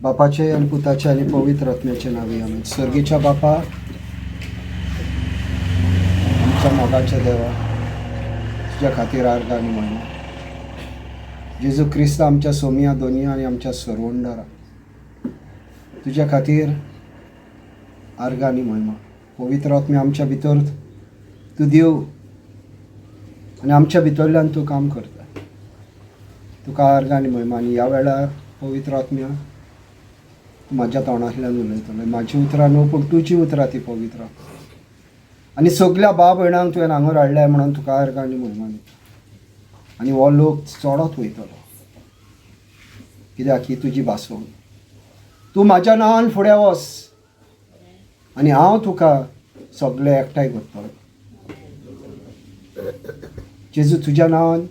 बापाचे आनी पुताचे आनी पवित्र आत्म्याचे नावे आमेन. सर्गीच्या बापा, आमच्या मोगाच्या देवा, तुज्या खातीर आर्गां आनी म्हयनो. जेजू क्रिस्त आमच्या सोमिया दोनिया आनी आमच्या सरवंडारा, तुज्या खातीर आर्गां आनी म्हयनो. पवित्र आत्म्या आमच्या भितर तूं देव आनी आमच्या भितरल्यान तूं काम करता. तुका आर्गां आनी म्हयमा. आनी ह्या वेळार पवित्र आत्म्या तूं म्हाज्या तोंडांतल्यान उलयतलो. म्हाजी उतरां न्हू पूण तुजी उतरां ती पवित्र आत्मा. आनी सगल्या भाव भयणांक तुवें हांगा हाडल्या म्हणून तुका आर्गां आनी म्हयमा दिता. आनी हो लोक चडत वयतलो, कित्याक ही तुजी भासवण. तूं म्हाज्या नांवान फुडें वच आनी हांव तुका सगळे एकठांय करतलो. जेजू, तुज्या नांवान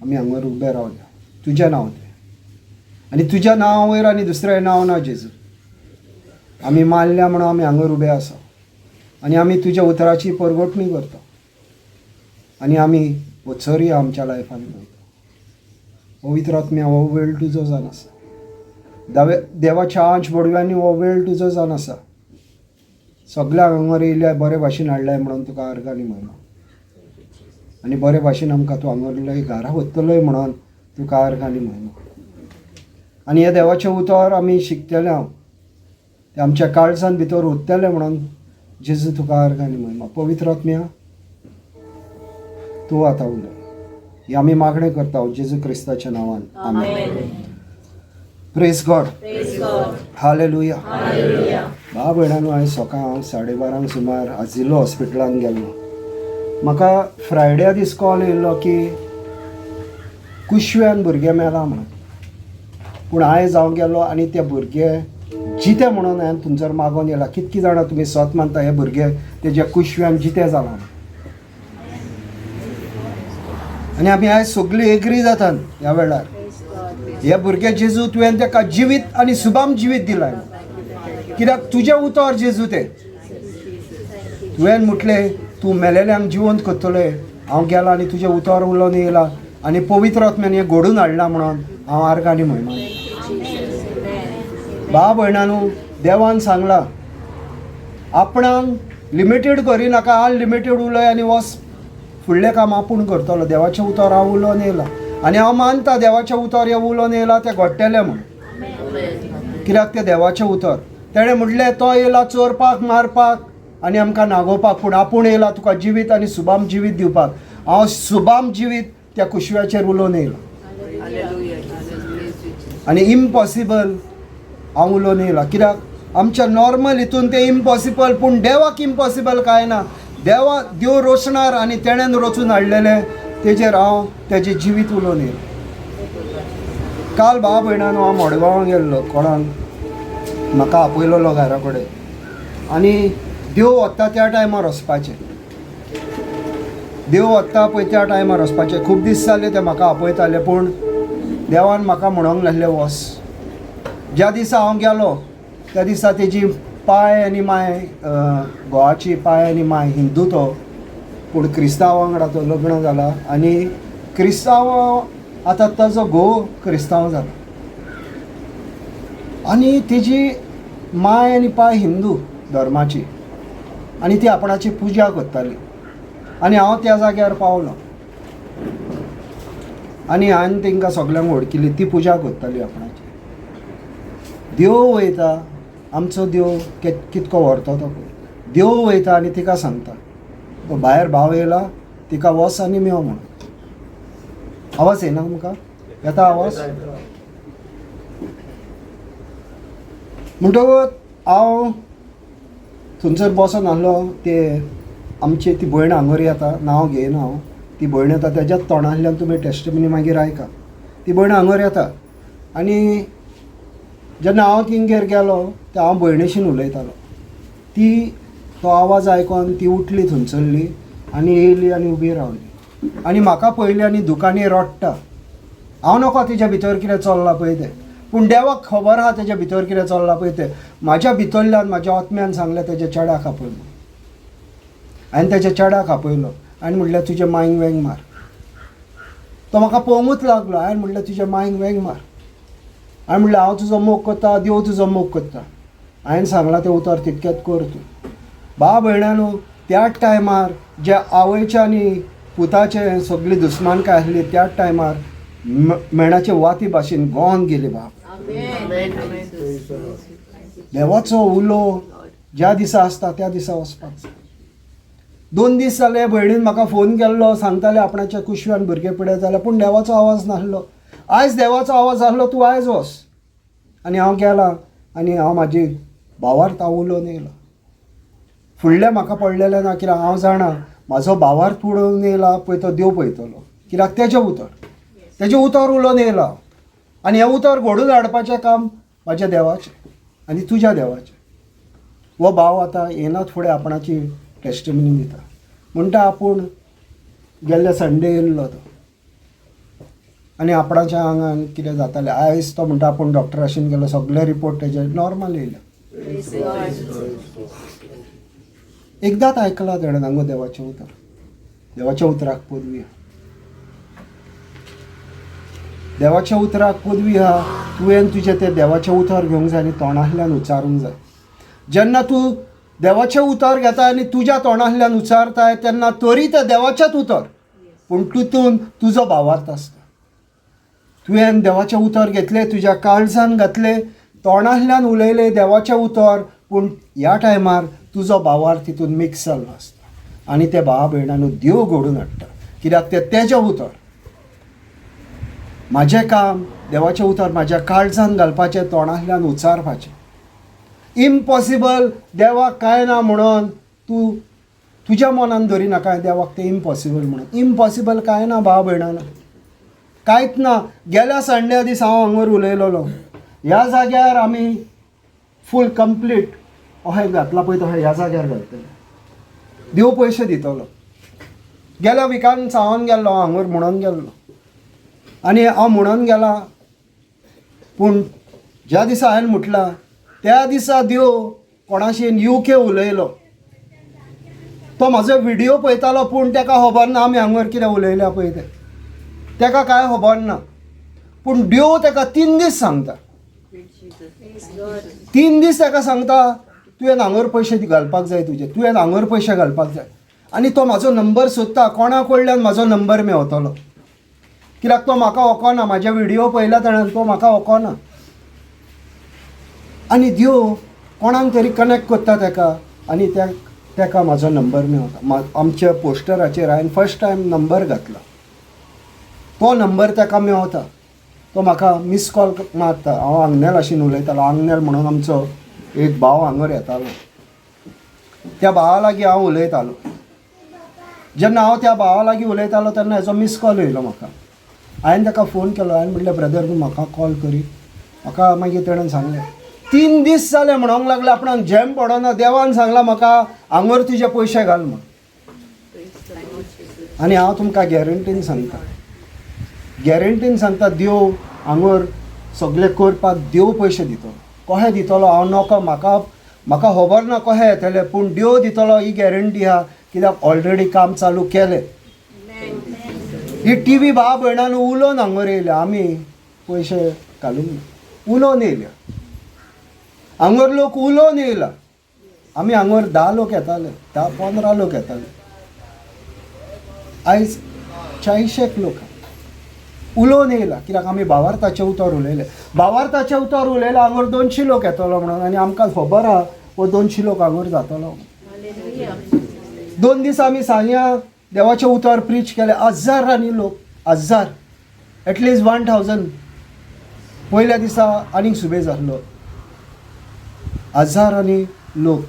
आमी हांगर उबे रावल्या. तुज्या नांव तें आनी तुज्या नांवा वयर आनी दुसरें नांव ना. जेजू, आमी मानल्या म्हणून आमी हांगर उबे आसा आनी आमी तुज्या उतराची परगटणी करता आनी आमी वचरया आमच्या लायफान वयता. पवित्र आत्म्या, हो वेळ तुजो जावन आसा. दावे देवाच्या आंच बोडव्यांनी हो वेळ तुजो जावन आसा. सगळ्यांक हांगर येयल्या बरे भाशेन हाडल्याय म्हणून तुका आर्गां आनी म्हयनो. आनी बरे भाशेन आमकां तूं हांगरले घरा वतलोय म्हणून तुका आर्गां आनी म्हयनो. आनी हे देवाचें उतर आमी शिकतले, हांव तें आमच्या काळजान भितर उरतलें म्हणून जेजू तुका आर्गां आनी म्हयमा. पवित्र आत्म्या, तूं आतां उलय. ही आमी मागणें करता जेजू क्रिस्ताच्या नांवान, आमेन. Praise God. Hallelujah. भाव भयणांनो, आयज सकाळ हांव 12:30 सुमार आजिलो हॉस्पिटलान गेल्लो. म्हाका फ्रायड्या दीस कॉल येयल्लो की कुशव्यान भुरगें मेलां म्हणून. पूण आयज हांव गेलो आनी ते भुरगे जिते म्हणून हांवें थंयसर मागोन येयला. कितकी जाणां तुमी सत मानता हे भुरगे तेज्या कुशव्यान जिते जालां? आनी आमी आयज सगळीं एग्री जातात ह्या वेळार. हे भुरगे जेजू तुवें ताका जिवीत आनी सुबाम जिवीत दिलां, कित्याक तुजें उतर जेजू तें तुवें म्हटलें तूं मेलेल्यांक जिवंत करतले. हांव गेलां आनी तुजें उतर उलोवन येयलां आनी पवित्र आत्म्यान हें घडून हाडलां म्हणून हांव आर्गां आनी म्हयमा. भाव भयणानू, देवान सांगलां आपणाक लिमिटेड करिनाका, अनलिमिटेड उलय आनी वच, फुडलें काम आपूण करतलो. देवाचें उतर हांव उलोवन येयलां आनी हांव मानता देवाचें उतर हें उलोवन येयलां तें घडटलें म्हूण, कित्याक तें देवाचें उतर. तेणें म्हटलें तो येयला चोरपाक, मारपाक आनी आमकां नागोवपाक, पूण आपूण येयला तुका जिवीत आनी सुबाम जिवीत दिवपाक. हांव सुबाम जिवीत त्या कुशव्याचेर उलोवन येयलां आनी इम्पॉसिबल हांव उलोवन येयलां, कित्याक आमच्या नॉर्मल हितून तें इम्पॉसिबल, पूण देवाक इम्पॉसिबल कांय ना. देवा देव रोचणार आनी तेणेन रचून हाडलेलें तेजेर हांव तेजें जिवीत उलोवन येयलां. काल भाव भयणान हांव मडगांवां गेल्लो. कोणाक म्हाका आपयलेलो घरा कडेन आनी देव वता त्या टायमार वचपाचें, देव वता पळय त्या टायमार वचपाचें. खूब दीस जाले ते म्हाका आपयताले, पूण देवान म्हाका म्हणूंक लागले वस. ज्या दिसा हांव गेलो त्या दिसा तेजी पाय आनी माय, घोवाची पाय आनी माय हिंदू तो, पूण क्रिस्तांव वांगडा तो लग्न जाला आनी क्रिस्तांव आतां ताजो घोव क्रिस्तांव जाला आनी तेजी माय आनी पाय हिंदू धर्माची आनी ती आपणाची पुजा करताली. आनी हांव त्या जाग्यार पावलो आनी हांवें तांकां सगल्यांक वळखिली. ती पुजा करताली आपणाची. देव वयता, आमचो देव कितको व्हरता तो पळय. देव वयता आनी तिका सांगता, तो भायर भाव येयला, तिका वच आनी मेव म्हणून. आवाज येना तुमकां? येता आवाज? म्हणटकूच हांव थंयसर बसोन आसलो. ते आमची ती भयण हांगर येता, नांव घेयना हांव, ती भयण येता. तेज्याच तोंडांतल्यान तुमी टेस्टिमनी मागीर आयका. ती भयण हांगर येता आनी जेन्ना हांव तिंगेर गेलो ते हांव भयणीशीन उलयतालो. ती तो आवाज आयकोन ती उठली थंयसरली आनी येयली आनी उबी रावली आनी म्हाका पळयली आनी दुकांनी रडटा. हांव नको तेज्या भितर कितें चल्लां पळय तें, पूण देवाक खबर आहा तेज्या भितर कितें चल्लां पळय तें. म्हाज्या भितरल्यान म्हाज्या आत्म्यान सांगलें तेज्या चेड्याक आपय म्हणून. हांवें तेज्या चेड्याक आपयलो आनी म्हणलें तुज्या मांयक वेंग मार. तो म्हाका पळोवंकूच लागलो. हांवें म्हणलें तुज्या मांयक वेंग मार. हांवें म्हणलें हांव तुजो मोग करता, देव तुजो मोग करता, हांवें सांगलां तें उतर तितकेंच कर तूं. भाव भयणांनो, त्याच टायमार ज्या आवयच्या आनी पुताचे सगळी दुस्मानकाय आसली त्याच टायमार मेणाचे वाती भाशेन गोवन गेली बाप. देवाचो उलो ज्या दिसा आसता त्या दिसा वचपाक जाय. 2 दीस जाले भयणीन म्हाका फोन केल्लो, सांगताले आपणाच्या कुशव्यान भुरगे पिड्यार जाल्या, पूण देवाचो आवाज नासलो. आयज देवाचो आवाज आसलो, तूं आयज वच. आनी हांव गेलां आनी हांव म्हाजी भावार्थ हांव उलोवन येयलो. फुडलें म्हाका पडलेलें ना, कित्याक हांव जाणा म्हाजो भावार्थ उलोवन येयला पळय तो देव पळयतलो, कित्याक तेजें उतर, तेजें उतर उलोवन येयला आनी हें उतर घडून हाडपाचें काम म्हाज्या देवाचें आनी तुज्या देवाचें. हो भाव आतां येनात फुडें आपणाची टेस्टिमनी दिता, म्हणटा आपूण गेल्ले संडे येयल्लो तो आनी आपणाच्या आंगान कितें जातालें. आयज तो म्हणटा आपूण डॉक्टराशीन गेलो, सगळे रिपोर्ट तेजे नॉर्मल येयले. एकदांच आयकलां तेणें हांगा देवाचें उतर, देवाच्या उतराक पदवी आहा, देवाच्या उतराक पदवी आहा. तुवें तुजें तें देवाचें उतर घेवंक जाय आनी तोंडांतल्यान उच्चारूंक जाय. जेन्ना तूं देवाचें उतर घेता आनी तुज्या तोंडांतल्यान उच्चारताय तेन्ना तरी तें देवाचेंच उतर, पूण तितून तुजो भावार्थ आसता. तुवें देवाचें उतर घेतलें, तुज्या काळजान घातलें, तोंडांतल्यान उलयलें देवाचें उतर, पूण ह्या टायमार तुजो भावार्थ तितून मिक्स जाल्लो आसता आनी ते भावा भयणांनो देव घडून हाडटा, कित्याक तें तेजें उतर. म्हाजें काम देवाचें उतर म्हाज्या काळजान घालपाचें, तोंडांतल्यान उच्चारपाचें. इम्पॉसिबल देवाक कांय ना म्हणून तूं तुज्या मनान धरी नाका देवाक तें इम्पॉसिबल म्हणून. इम्पॉसिबल कांय ना भाव भयणांनो, कांयच ना. गेल्या संडे दीस हांव हांगर उलयलोलो, ह्या जाग्यार आमी फूल कंप्लीट अहें घातलां पळय तशें ह्या जाग्यार घालतले, देव पयशे दितलो. गेल्या विकान सावन गेल्लो हांव हांगर म्हणून गेल्लो आनी हांव म्हणून गेला, पूण ज्या दिसा हांवें म्हटलां त्या दिसा देव कोणाशीन UK उलयलो. तो म्हाजो व्हिडियो पळयतालो, पूण ताका खबर ना आमी हांगर कितें उलयल्या पळय तें, ताका कांय खबर ना. पूण देव ताका 3 दीस सांगता, 3 दीस ताका सांगता तुवें हांगर पयशे घालपाक जाय तुजे, तुवें हांगर पयशे घालपाक जाय. आनी तो म्हाजो नंबर सोदता, कोणा कडल्यान म्हाजो नंबर मेवतलो, कित्याक तो म्हाका वळखना, म्हाजे व्हिडियो पळयला ताणें, तो म्हाका वळखना. आनी देव कोणाक तरी कनेक्ट करता ताका आनी ताका म्हाजो नंबर मेवता. आमच्या पोस्टराचेर हांवें फर्स्ट टायम नंबर घातला, तो नंबर ताका मेवता. तो म्हाका मिस कॉल मारता. हांव आंगनेल आशीन उलयतालो, आंगनेल म्हणून आमचो एक भाव हांगर येतालो, त्या भावा लागीं हांव उलयतालो. जेन्ना हांव त्या भावा लागीं उलयतालो तेन्ना हेजो मिस कॉल येयलो म्हाका. हांवें ताका फोन केलो, हांवें म्हटलें ब्रदर तूं म्हाका कॉल करी म्हाका. मागीर तेणें सांगलें 3 दीस जाले म्हणूंक लागले आपणाक झेम पडना, देवान सांगलां म्हाका हांगर तुजे पयशे घाल म्हूण. आनी हांव तुमकां गॅरंटीन सांगता, गॅरंटीन सांगता देव हांगर सगळें करपाक देव पयशे दितलो. कशें दितलो हांव नको, म्हाका म्हाका खबर ना कशें येतलें, पूण देव दितलो ही गॅरंटी आहा, कित्याक ऑलरेडी काम चालू केलें. ही टी व्ही भाव भयणान उलोवन हांगर येयल्या, आमी पयशे घालूंक ना, उलोवन येयल्या हांगर लोक, उलोवन येयला. आमी हांगर 10 लोक येताले, 10-15 लोक येताले, आयज 40 लोक उलोवन येयला, कित्याक आमी भावार्थाचें उतर उलयलें. भावार्थाचें उतर उलयलें हांगर 200 लोक येतलो म्हणून, आनी आमकां खबर आहा हो 200 लोक हांगर जातलो. 2 दीस आमी सांग्या देवाचें उतर प्रीच केलें, हजारांनी लोक, 1000 एटलिस्ट 1000. पयल्या दिसा आनीक सुबे जाल्लो, हजारांनी लोक.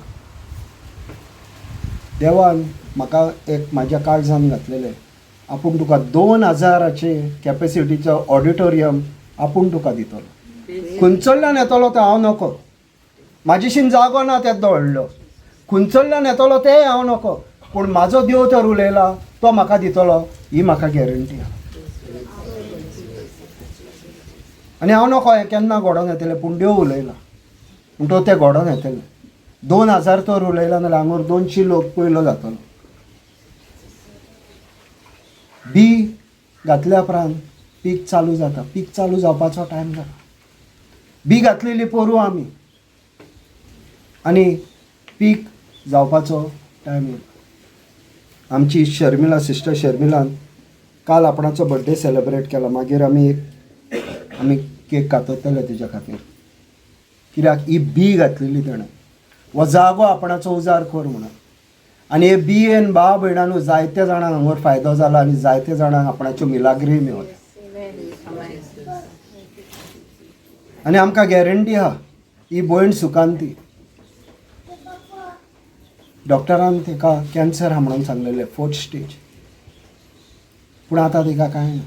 देवान म्हाका एक म्हाज्या काळजान घातलेलें, आपूण तुका 2000 कॅपेसिटीचो ऑडिटोरियम आपूण तुका दितलो. खंयचल्यान येतलो तें हांव नको, म्हाजेशीन जागो ना तेदो व्हडलो, खंयचल्यान येतलो तेंय हांव नको, पूण म्हाजो देव तर उलयला तो म्हाका दितलो ही म्हाका गॅरंटी आहा. आनी हांव नको हें केन्ना घडोवन येतलें, पूण देव उलयला म्हणटो तें घडोवन येतलें. 2000 तर उलयला नाल्यार हांगर 200 लोक पयलो जातलो. बी घातल्या उपरांत पीक चालू जाता, पीक चालू जावपाचो टायम जाला. बी घातलेली पोरूं आमी आनी पीक जावपाचो टायम येयला. आमची शर्मिला सिस्टर शर्मिलान काल आपणाचो बड्डे सेलेब्रेट केला. मागीर आमी एक आमी केक कातरतले तुज्या खातीर, कित्याक ही बी घातलेली तेणें. हो जागो आपणाचो उजार कर म्हणून. आनी हे बियेन भाव भयणांनो जायते जाणांक हांगर फायदो जाला आनी जायते जाणांक आपणाच्यो मिलाग्री मेवल्या. आनी आमकां गॅरंटी आहा ही भयण सुकांती. डॉक्टरान तिका कॅन्सर आहा म्हणून सांगलेलें, फोर्थ स्टेज, पूण आतां तिका कांय ना.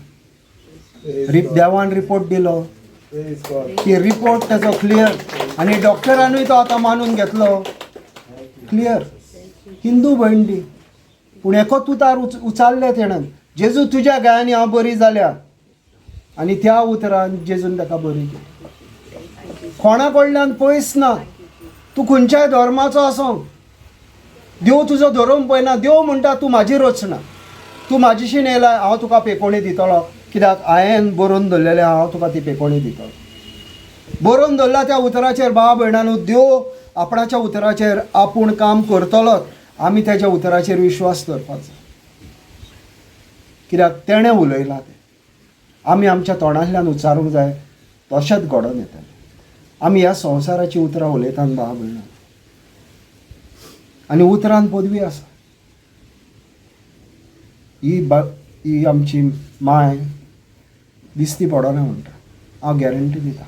देवान रिपोर्ट दिलो की रिपोर्ट तेजो क्लियर, आनी डॉक्टरानूय तो आतां मानून घेतलो क्लियर. हिंदू भयण ती, पूण एकच उतार उचारलें तेणेन, जेजू तुज्या गायांनी हांव बरी जाल्या. आनी त्या उतरान जेजून ताका बरी केली. कोणा कडल्यान पयस ना, तूं खंयच्याय धर्माचो आसूं, देव तुजो धरून पळयना. देव म्हणटा तूं म्हाजी रचना, तूं म्हाजीशीन येयला, हांव तुका पेकोणी दितलो, कित्याक हांवें बरोवन दवरलेलें, हांव तुका ती पेकोणी दितलो. बरोवन दवरला त्या उतराचेर भाव भयणांनो, देव आपणाच्या उतराचेर आपूण काम करतलोच. आमी तेज्या उतराचेर विश्वास दवरपाचो, कित्याक तेणें उलयलां तें आमी आमच्या तोंडांतल्यान उच्चारूंक जाय, तशेंच घडोवन येतलें. आमी ह्या संवसाराचीं उतरां उलयतात भाव भयणां, आनी उतरान पदवी आसा. ही ही आमची माय दिसती पडना म्हणटा, हांव गॅरंटी दिता.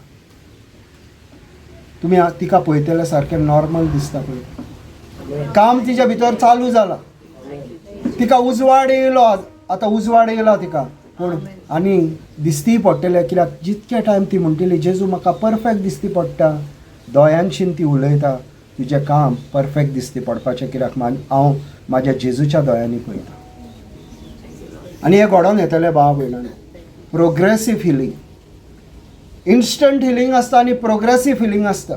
तुमी तिका पळयतले सारकें नॉर्मल दिसता पळय, काम तिच्या भितर चालू जाला, तिका उजवाड येयलो, आतां उजवाड येयला तिका, पूण आनी दिसतीय पडटलें, कित्याक जितके टायम ती म्हणटली जेजू म्हाका परफेक्ट दिसती पडटा, दोळ्यांशीन ती उलयता, तुजें काम परफेक्ट दिसती पडपाचें, कित्याक हांव म्हाज्या जेजूच्या दोळ्यांनी पळयता. आनी हें घडोवन येतलें भाव भयणांनो. प्रोग्रेसीव हिलींग, इन्स्टंट हिलींग आसता आनी प्रोग्रेसीव हिलींग आसता.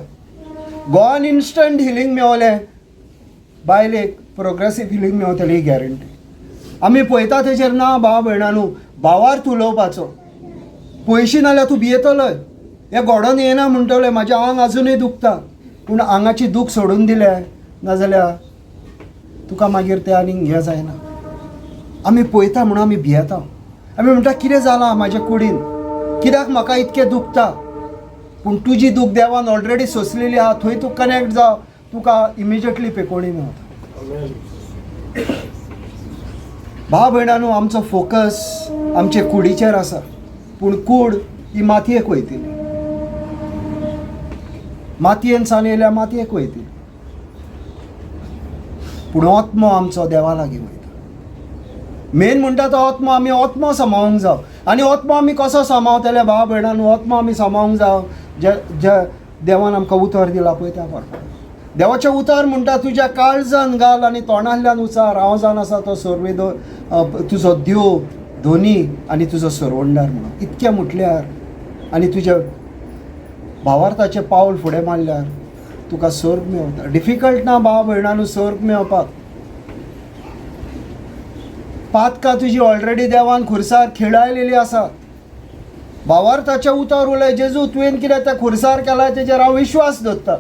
गोवान इन्स्टंट हिलींग मेवलें बायलेक, प्रोग्रेसीव हिलींग मेवतली ही गॅरंटी. आमी पळयता तेजेर ना भाव भयणांनो, भावार्थ उलोवपाचो, पयशे नाल्यार तूं भियेतलोय, हें घडोवन येना म्हणटलें, म्हाजें आंग आजुनूय दुखता, पूण आंगाची दूख सोडून दिले नाजाल्यार तुका मागीर तें आनीक हें जायना. आमी पळयता म्हणून आमी भियेता, आमी म्हणटा कितें जालां म्हाज्या कुडीन, कित्याक म्हाका इतकें दुखता, पूण तुजी दूख देवान ऑलरेडी सोंसलेली आहा, थंय तूं कनेक्ट जाव, तुका इमिजिएटली पेकोणी मेवता. भाव भयणांनो, आमचो फोकस आमचे कुडीचेर आसा, पूण कूड ही मातयेक वयतली, मातयेन सान येयल्या मातयेक वयतली, पूण आत्मो आमचो देवा लागीं वयता. मेन म्हणटा तो आत्मो, आमी आत्मो सांबाळूंक जाव. आनी आत्मो आमी कसो सांबाळतले भाव भयणांनो? आत्मो आमी सांबाळूंक जाव जे जे देवान आमकां उतर दिला पळय त्या प्रमाणे. देवाचें उतर म्हणटा तुज्या काळजान घाल आनी तोंडांतल्यान उचार, हांव जावन आसा तो सर्वेदो तुजो देव धोनी आनी तुजो सरवंडार म्हणून. इतकें म्हटल्यार आनी तुज्या भावार्थाचें पावल फुडें मारल्यार तुका सर्ग मेवता. डिफिकल्ट ना भाव भयणांनो सर्ग मेवपाक. पातकां तुजी ऑलरेडी देवान खुर्सार खिळायलेली आसा. भावार्थाचें उतर उलय, जेजू तुवें कितें त्या खुर्सार केलां तेजेर हांव विश्वास दवरता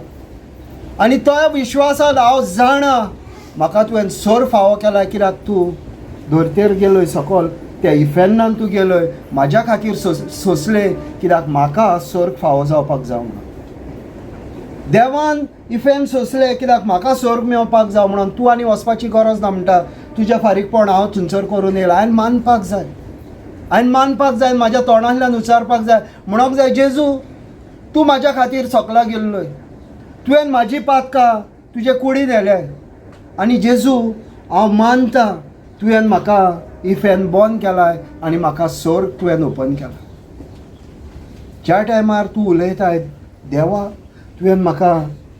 आनी त्या विश्वासान हांव जाणा म्हाका तुवें सर फावो केला, कित्याक तूं धर्तेर गेलोय सकल त्या इफेन्नान तूं गेलोय म्हाज्या खातीर सोंसलें, कित्याक म्हाका सर्ग फावो जावपाक जाय म्हणून. देवान इफेन सोंसलें कित्याक म्हाका सर्ग मेवपाक जाय म्हणून. तूं आनी वचपाची गरज ना म्हणटा, तुजें फारीकपण हांव थंयसर करून येयलां. हांवें मानपाक जाय, हांवें मानपाक जाय, म्हाज्या तोंडांतल्यान उच्चारपाक जाय, म्हणोंक जाय जेजू तूं म्हाज्या खातीर सकला गेल्लोय, तुवें म्हाजी पातकां तुजे कुडीन व्हेले आनी जेजू हांव मानता तुवें म्हाका इफेन बंद केलाय आनी म्हाका सर्ग तुवें ओपन केला. ज्या टायमार तूं उलयताय देवा तुवें म्हाका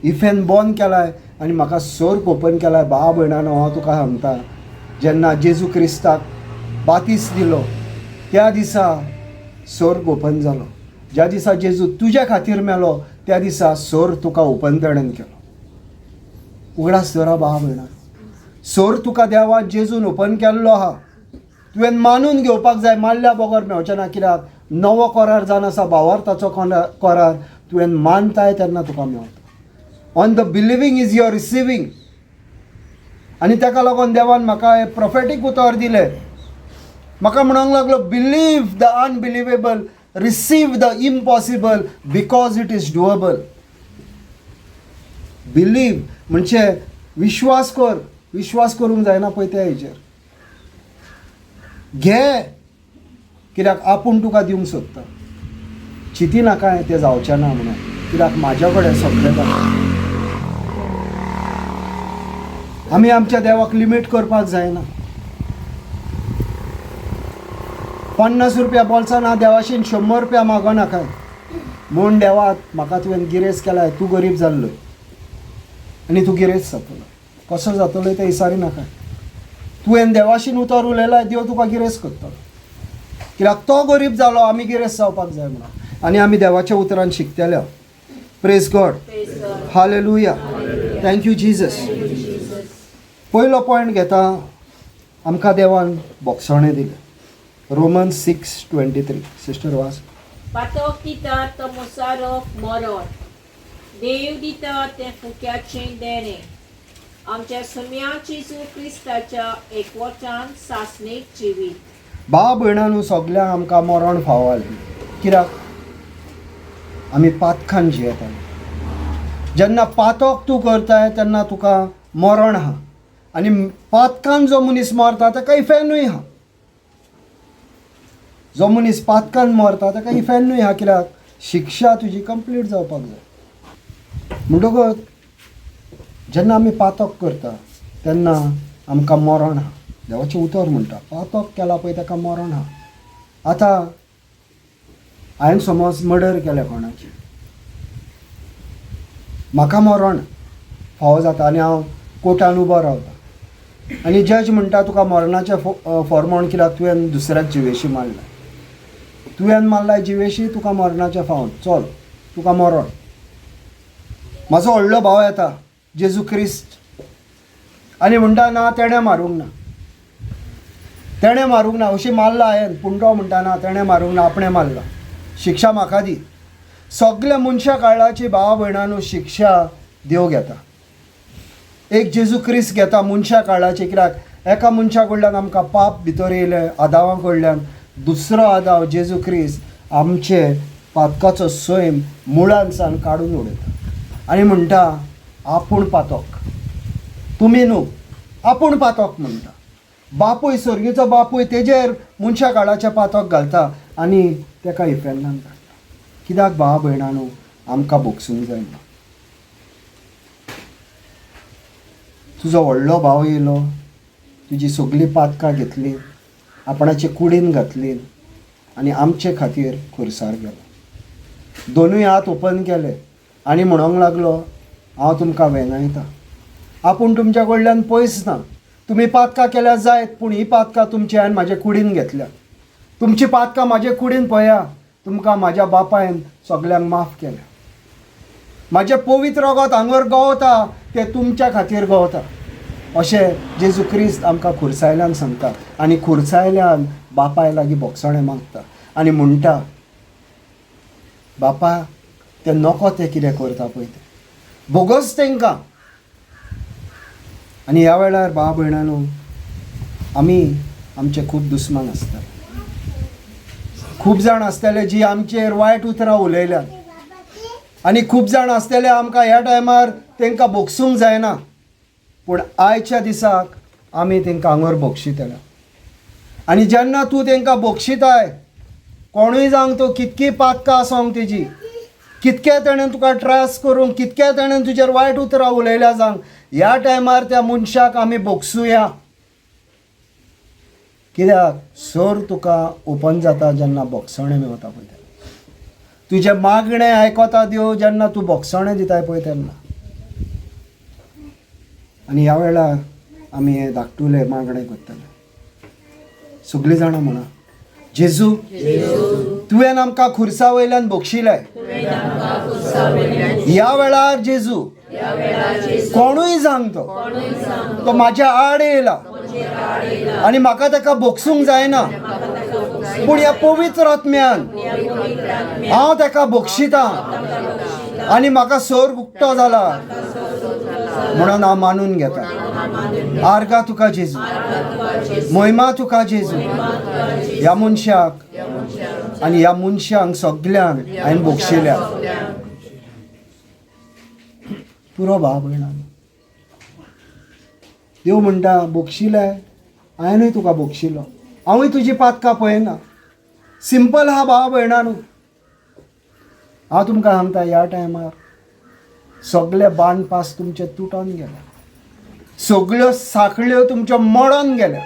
इफेन बंद केलाय आनी म्हाका सर्ग ओपन केलाय, भाव भयणांनो हांव तुका सांगता, जेन्ना जेजू क्रिस्ताक बातीस दिलो त्या दिसा सर्ग ओपन जालो. ज्या दिसा जेजू तुज्या खातीर मेलो त्या दिसा सर्ग तुका ओपन तेणेन केलो. उगडास दवरा भाव भयणां, सर्ग तुका देवान जेजून ओपन केल्लो आहा, तुवें मानून घेवपाक जाय, मानल्या बगर मेवचें ना, कित्याक नवो करार जावन आसा भावार्थाचो करार, तुवें मानताय तेन्ना तुका मेवता. On the believing is your receiving. आनी ताका लागून देवान म्हाका हें प्रोफेटीक उतर दिलें. म्हाका म्हणूंक लागलो, believe the unbelievable, receive the impossible because it is doable. Believe म्हणजे विश्वास कर. विश्वास करूंक जायना पळय त्या हेजेर घे, कित्याक आपूण तुका दिवंक सोदता. चिंती नाका तें जावचें ना म्हणून, कित्याक म्हाज्या कडेन सगळें जाता. आमी आमच्या देवाक लिमीट करपाक जायना. 50 रुपया बोल्सान ना देवाशीन 100 रुपया मागो नाका म्हूण देवा म्हाका तुवें गिरेस्त केलाय, तूं गरीब जाल्लो आनी तूं गिरेस्त जातलो. कसो जातलो तें विचारी नाका. तुवें देवाशीन उतर उलयलाय, देव तुका गिरेस्त करतलो, कित्याक तो गरीब जालो, आमी गिरेस्त जावपाक जाय म्हणून. आनी आमी देवाच्या उतरान शिकतले. Praise God, hallelujah, thank you Jesus. पयलो पॉयंट घेता, आमकां देवान बोगसणें दिलें. रोमन 6:23. सिस्टर वास. पातक दिता तो मोसारोक मरण, देव दिता तें फुक्याचें देणें. आमच्या सुम्या जेजू क्रिस्ताच्या एकवटान सासणीक जिवीत. भाव भयणानू, सगल्यांक आमकां मरण फावो आसलें, कित्याक आमी पातकान जियेताले. जेन्ना पातक तूं करताय तेन्ना तुका मरण आहा, आनी पातकान जो मनीस मरता ताका इफेर्नूय आहा. जो मनीस पातकान मरता ताका इफेर्नूय आहा, कित्याक शिक्षा तुजी कंप्लीट जावपाक जाय. म्हणटकच जेन्ना आमी पातक करता तेन्ना आमकां मरण आहा. देवाचें उतर म्हणटा, पातक केला पळय ताका मरण आहा. आतां हांवें समज मर्डर केलें कोणाचें, म्हाका मरण फावो जाता आनी हांव कोर्टान उबो रावता आनी जज म्हणटा तुका मरणाचें फॉर्मोण, कित्याक तुवें दुसऱ्याक जिवेशी मारला, तुवें मारला जिवेशी, तुका मरणाचें फावोन, चल तुका मरण. म्हाजो व्हडलो भाव येता जेजू क्रिस्त आनी म्हणटा ना तेणें मारूंक ना, तेणें मारूंक ना, अशी मारला हांवें, पूण तो म्हणटा ना तेणें मारूंक ना, आपणें मारला, शिक्षा म्हाका दी. सगल्या मनशा काळाची भावा भयणांनो शिक्षा देव घेता. एक जेजू क्रिस्त घेता मनशा काळाची, कित्याक एका मनशा कडल्यान आमकां पाप भितर येयलें, आदावा कडल्यान. दुसरो आदाव जेजू क्रिस्त आमचे पातकाचो सैम मुळान सावन काडून उडयता आनी म्हणटा आपूण पातक, तुमी न्हू, आपूण पातक म्हणटा. बापूय सर्गीचो बापूय तेजेर मनशा काळाचें पातक घालता आनी तेका इफेर्नान काडटा. कित्याक भावा भयणांनो आमकां भोगसूंक जायना. तुजो व्हडलो भाव येयलो, तुजी सगळीं पातकां घेतली, आपणाचे कुडीन घातली आनी आमचे खातीर खुर्सार गेलो. दोनूय हात ओपन केले आनी म्हणूंक लागलो हांव तुमकां वेनायता, आपूण तुमच्या कडल्यान पयस ना. तुमी पातकां केल्या जायत, पूण ही पातकां तुमची हांवें म्हाजे कुडीन घेतल्या. तुमची पातकां म्हाजे कुडीन पळया, तुमकां म्हाज्या बापायन सगल्यांक माफ केल्या. म्हाजें पवित्र रगत हांगर गवता तें तुमच्या खातीर गवता, अशें जेजू क्रिस्त आमकां खुर्सायल्यान सांगता. आनी खुर्सायल्यान बापाय लागीं बोगसणें मागता आनी म्हणटा बापा तें नको तें कितें करता पळय तें बोगस तेंकां. आनी ह्या वेळार भाव भयणांनो आमी आमचे खूब दुस्मान आसतले, खूब जाण आसतले जी आमचेर वायट उतरां उलयल्यात, आनी खूब जाण आसतले आमकां ह्या टायमार तांकां भोगसूंक जायना, पूण आयच्या दिसाक आमी तांकां आंगर भोगशितले. आनी जेन्ना तूं तांकां भोगशिताय, कोणूय जावंक तो कितकी पातकां आसोंक तेजी, कितके तेणें तुका ट्रास करूंक, कितके तेणें तुजेर वायट उतरां उलयल्या जावंक, ह्या टायमार त्या मनशाक आमी भोगसुया. कित्याक सर तुका ओपन जाता जेन्ना भोगसणें मेवता पळय तेन्ना, तुजें मागणें आयकता देव जेन्ना तूं भोगसणें दिताय पळय तेन्ना. आनी ह्या वेळार आमी हें धाकटुलें मागणें करतले. सगळीं जाणां म्हणा, जेजू तुवें आमकां खुर्सा वयल्यान भोगशिलें, ह्या वेळार जेजू कोणूय सांगतो तो म्हाज्या आड येयला आनी म्हाका ताका भोगसूंक जायना, पूण ह्या पवित्र आत्म्यान हांव ताका भोगशितां. आनी म्हाका सोर उक्तो जाला म्हणून हांव मानून घेता. आर्गा तुका जेजू, महिमा तुका जेजू. ह्या मनशाक आनी ह्या मनशांक सगल्यांक हांवें बक्षिल्या. पुरो भाव भयणां, देव म्हणटा बक्षिले, हांवेनूय तुका बक्षिलो, हांवूय तुजी पातकां पळयना. सिंपल आहा भाव भयणां न्हू. हांव तुमकां सांगता, ह्या टायमार सगळे बांदपास तुमचे तुटोन गेले, सगळ्यो साखळ्यो तुमच्यो मोडोन गेल्या,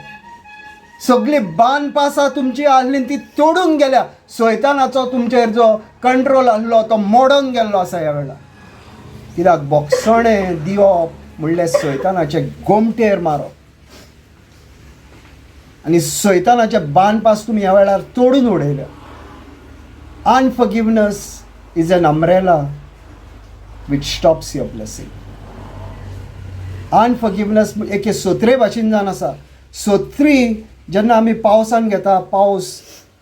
सगळी बांदपासां तुमची आहली ती तोडून गेल्या. सैतानाचो तुमचेर जो कंट्रोल आहलो तो मोडोन गेल्लो आसा ह्या वेळार. कित्याक बोगसणें दिवप म्हणल्यार सैतानाचे गोमटेर मारप आनी सैतानाचे बांदपास तुमी ह्या वेळार तोडून उडयल्या. Unforgiveness is an umbrella which stops your blessing. Unforgiveness एके सोत्रे भाशेन जावन आसा. सोत्री जेन्ना आमी पावसान घेता, पावस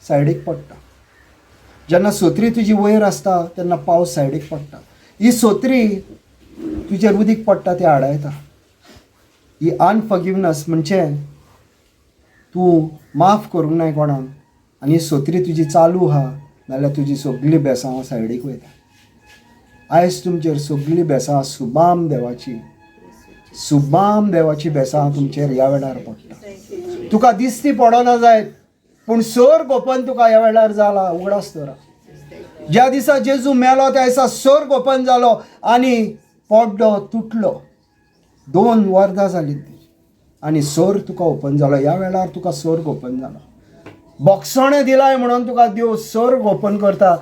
सायडीक पडटा. जेन्ना सोत्री तुजी वयर आसता तेन्ना पावस सायडीक पडटा. ही सोत्री तुजेर उदीक पडटा ती आडायता. ही अनफॉरगिवनस म्हणजे तूं माफ करूंक नाय कोणाक आनी सोत्री तुजी चालू आहा नाल्यार तुजी सगळीं बेसांव सायडीक वयता. आयज तुमचेर सगळीं बेसां सुबाम देवाची, सुबाम देवाची बेसां तुमचेर ह्या वेळार पडटा. तुका दिसती पडना जायत, पूण सोर्ग ओपन तुका ह्या वेळार जाला. उगडास दवरा, ज्या दिसा जेजू मेलो त्या दिसा सोर्ग ओपन जालो आनी पड्डो तुटलो. 2 वर्दां जालीं ती आनी सोर्ग तुका ओपन जालो. ह्या वेळार तुका सोर्ग ओपन जाला. बोगसणें दिलाय म्हणून तुका देव सोर्ग ओपन करता.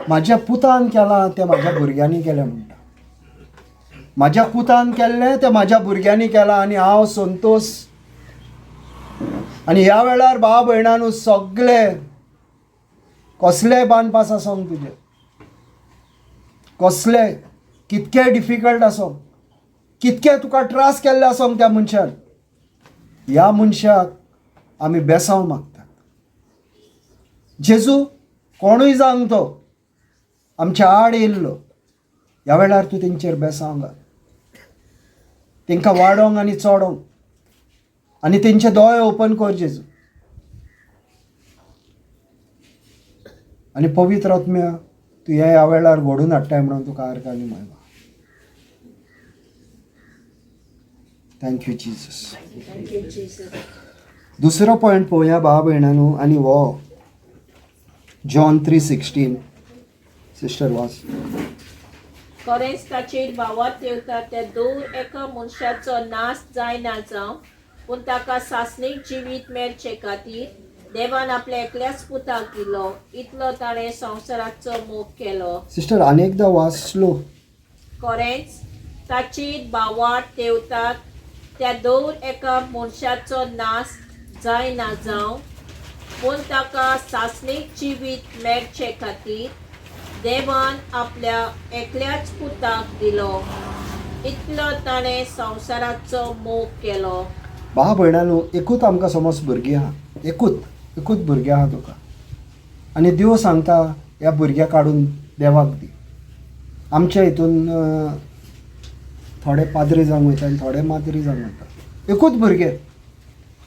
म्हाज्या पुतान केलां तें म्हाज्या भुरग्यांनी केलें म्हणटा. म्हाज्या पुतान केल्लें तें म्हाज्या भुरग्यांनी केलां आनी हांव संतोश. आनी ह्या वेळार भाव भयणांनो, सगळे कसलेय बांदपास आसोंक तुजे, कसले कितके डिफिकल्ट आसोंक, कितके तुका त्रास केल्ले आसोंक त्या मनशान, ह्या मनशाक आमी बेसांव मागतात. जेजू कोणूय जावंक तो आमच्या आड येयल्लो, ह्या वेळार तूं तेंचेर बेसांव घाल, तेंकां वाडोवंक आनी चडोवंक आनी तेंचे दोळे ओपन कर जेजू. आनी पवित्र आत्म्या तूं ह्या वेळार घडोवन हाडटाय म्हणून तुका आर्गां आनी महिमा. Thank you Jesus. दुसरो पॉयंट पळोवया भाव भयणांनो, आनी हो जॉन 3:16. सिस्टर वाच. खरेंच ताचेर भावात येवता त्या दूर एका मनशाचो नाश जायना जावं, पूण ताका सासणीक जिवीत मेळचे खातीर देवान आपल्या एकल्याच पुताक दिलो, इतलो ताणें संवसाराचो मोग केलो. सिस्टर आनी एकदां वाच स्लो. खरेंच ताचेर भावात तेवतात त्या दर एका मनशाचो नाश जायना जावं, पूण ताका सासणीक जिवीत मेळचे खातीर देवान आपल्या एकल्याच पुताक दिलो, इतलो ताणें संवसाराचो मोग केलो. भाव भयणांनो, एकूच आमकां समज भुरगीं आहा, एकूच एकूच भुरगें आहा तुका, आनी देव सांगता ह्या भुरग्याक काडून देवाक दी. आमच्या हितून थोडे पाद्री जावंक वयता आनी थोडे माद्री जावंक वयता. एकूच भुरगें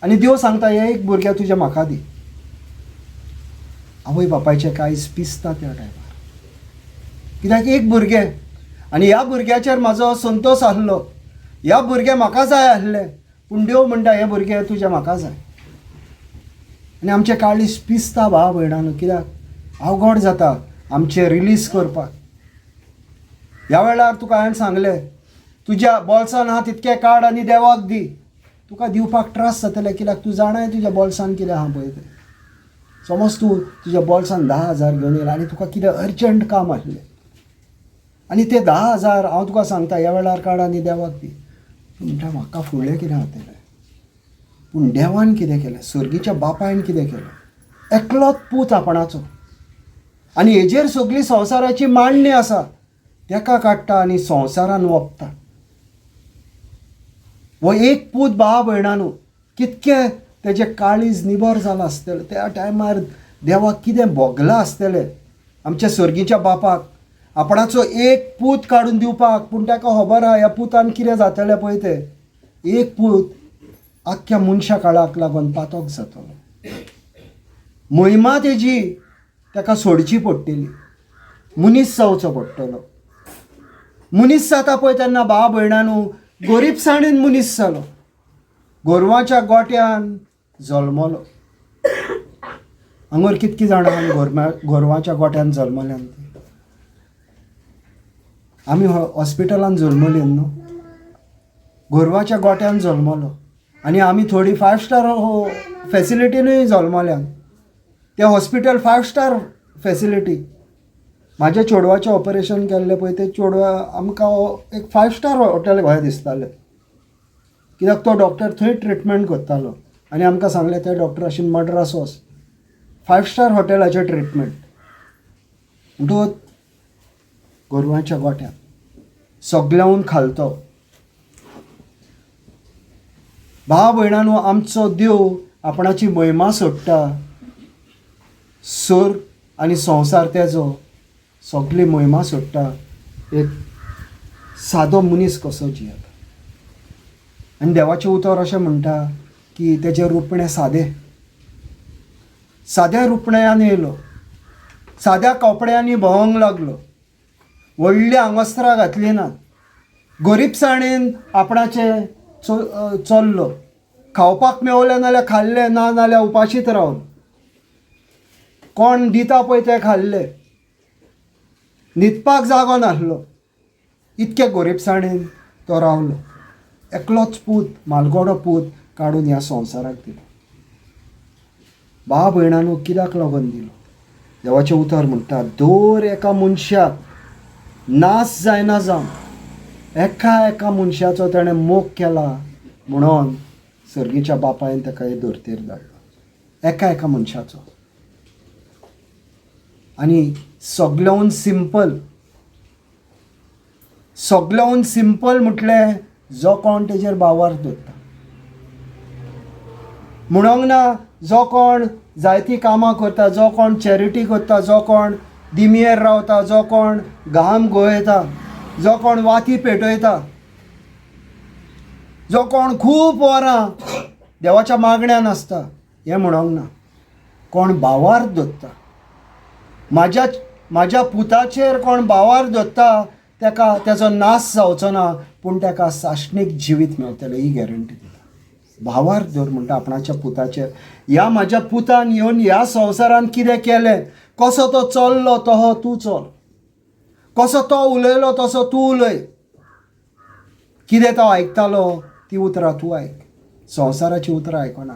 आनी देव सांगता हें एक भुरगें तुजें म्हाका दी. आवय बापायचें कांयच पिसता त्या टायमार, कित्याक एक भुरगें आनी ह्या भुरग्याचेर म्हाजो संतोश आहलो, ह्या भुरगें म्हाका जाय आहलें, पूण देव म्हणटा हें भुरगें तुजें म्हाका जाय. आनी आमचें काळीज पिसता भाव भयणांनो, कित्याक अवघड जाता आमचें रिलीज करपाक. ह्या वेळार तुका हांवें सांगलें तुज्या बोल्सान आहा तितकें काड आनी देवाक दी. तुका दिवपाक त्रास जातले, कित्याक तूं जाणाय तुज्या बोल्सान कितें आहा पळय तें. समज तूं तुज्या बोल्सान 10,000 घेवन येयला आनी तुका कितें अर्जंट काम आसलें आनी ते 10,000 हांव तुका सांगता ह्या वेळार काड आनी देवाक दी. तूं म्हणटा म्हाका फुडलें कितें जातलें, पूण देवान कितें केलें, सर्गीच्या बापायन कितें केलें, एकलोच पूत आपणाचो आनी हेजेर सगळी संवसाराची मांडणी आसा, तेका काडटा आनी संवसारान वपता. हो एक पूत भाव भयणांनो कितकें तेजें काळीज निबर जालां आसतलें त्या टायमार, देवाक कितें भोगलां आसतलें आमच्या सर्गीच्या बापाक. आपणाचो एक पूत काडून दिवपाक, पूण ताका खबर आहा ह्या पुतान कितें जातलें पळय तें. एक पूत आख्ख्या मनशा काळाक लागून पातोक जातलो. महिमा तेजी ताका सोडची पडटली, मनीस जावचो पडटलो. मनीस जाता पळय तेन्ना भाव भयणानू गोरीबसाणेन मनीस जालो, गोरवांच्या गोट्यान जल्मलो. हांगर कितकी जाणां गोरवांच्या गोट्यान जल्मल्यान ती? आमी हॉस्पिटलान जल्मली न्हू, गोरवाच्या गोट्यान जल्मलो. आनी आमी थोडी 5 स्टार फेसिलिटीनूय जल्मल्यान. तें हॉस्पिटल 5 स्टार फेसिलिटी. म्हाज्या चेडवाचें ऑपरेशन केल्लें पळय, तें चेडवा आमकां एक 5 स्टार हॉटेल कशें दिसतालें, कित्याक तो डॉक्टर थंय ट्रिटमेंट करतालो. आनी आमकां सांगलें त्या डॉक्टराशीन मड्रास वच, 5 स्टार हॉटेलाचें ट्रिटमेंट. म्हणटकूच गोरवांच्या गोट्यांत सगळ्याहून खालतो. भाव भयणांनो, आमचो देव आपणाची महिमा सोडटा, सोर आनी संवसार तेजो सगळी महिमा सोडटा, एक सादो मनीस कसो जियेता. आनी देवाचें उतर अशें म्हणटा की तेजें रुपणें सादें, साद्या रुपण्यान येयलो, साद्या कपड्यांनी भोंवंक लागलो, व्हडलीं आंगवस्त्रां घातलीं ना, गरिबसाणेन आपणाचें चल्लो, खावपाक मेवलें नाल्यार खाल्लें, ना नाल्यार उपाशीत रावलो, कोण दिता पळय तें खाल्लें, न्हिदपाक जागो नासलो, इतके गरिबसाणेन तो रावलो. एकलोच पूत, मालगोडो पूत काडून ह्या संवसाराक दिलो. भाव भयणांनो, कित्याक लागून दिलो? देवाचें उतर म्हणटा, दर एका मनशाक नाश जायना जावन एका एका मनशाचो ताणें मोग केला म्हणून सर्गीच्या बापायन ताका हे धर्तेर धाडलो, एका एका मनशाचो. आनी सगळ्याहून सिंपल, सगळ्याहून सिंपल म्हटलें जो कोण तेजेर बावार दवरता. म्हणोंक ना जो कोण जायतीं कामां करता, जो कोण चॅरिटी करता, जो कोण दिमयेर रावता, जो कोण घाम गळयता, जो कोण वाती पेटयता, जो कोण खूब वरां देवाच्या मागण्यान आसता, हें म्हणोंक ना. कोण भावार्थ दवरता, म्हाज्या म्हाज्या पुताचेर कोण भावार्थ दवरता तेका तेजो नाश जावचो ना, पूण तेका साश्णीक जिवीत मेवतलें, ही गॅरंटी दिता. भावार्थ दवर म्हणटा आपणाच्या पुताचेर. ह्या म्हाज्या पुतान येवन ह्या संवसारान कितें केलें, कसो तो चल्लो तसो तूं चल, कसो तो उलयलो तसो तूं उलय, कितें तो आयकतालो ती उतरां तूं आयक, संवसाराची उतरां आयकना.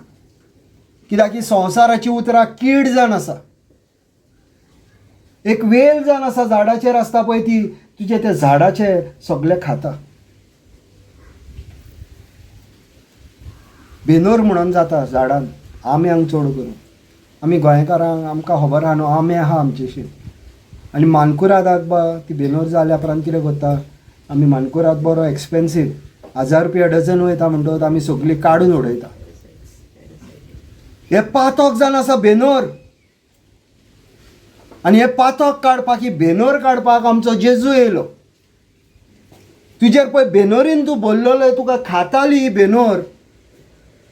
कित्याक की संवसाराची उतरां कीड जावन आसा, एक वेल जावन आसा, झाडाचेर आसता पळय ती, तुजे ते झाडाचे सगळे खाता. बेनोर म्हणून जाता झाडान, आंब्यांक चड करून आमी गोंयकारांक आमकां खबर आहा न्हू, आंबे आहा आमचे शेत. आनी मानकुरादाक बा ती बेनोर जाल्या उपरांत कितें करता आमी, मानकुराद बरो एक्सपेन्सीव 1000 रुपया डझन वयता म्हणटकच आमी सगळी काडून उडयता. हे पातक जावन आसा बेनोर, आनी हे पातक काडपाक, ही बेनोर काडपाक आमचो जेजू येयलो. तुजेर पळय बेनोरीन तूं भरलेलो, तुका खाताली ही बेनोर,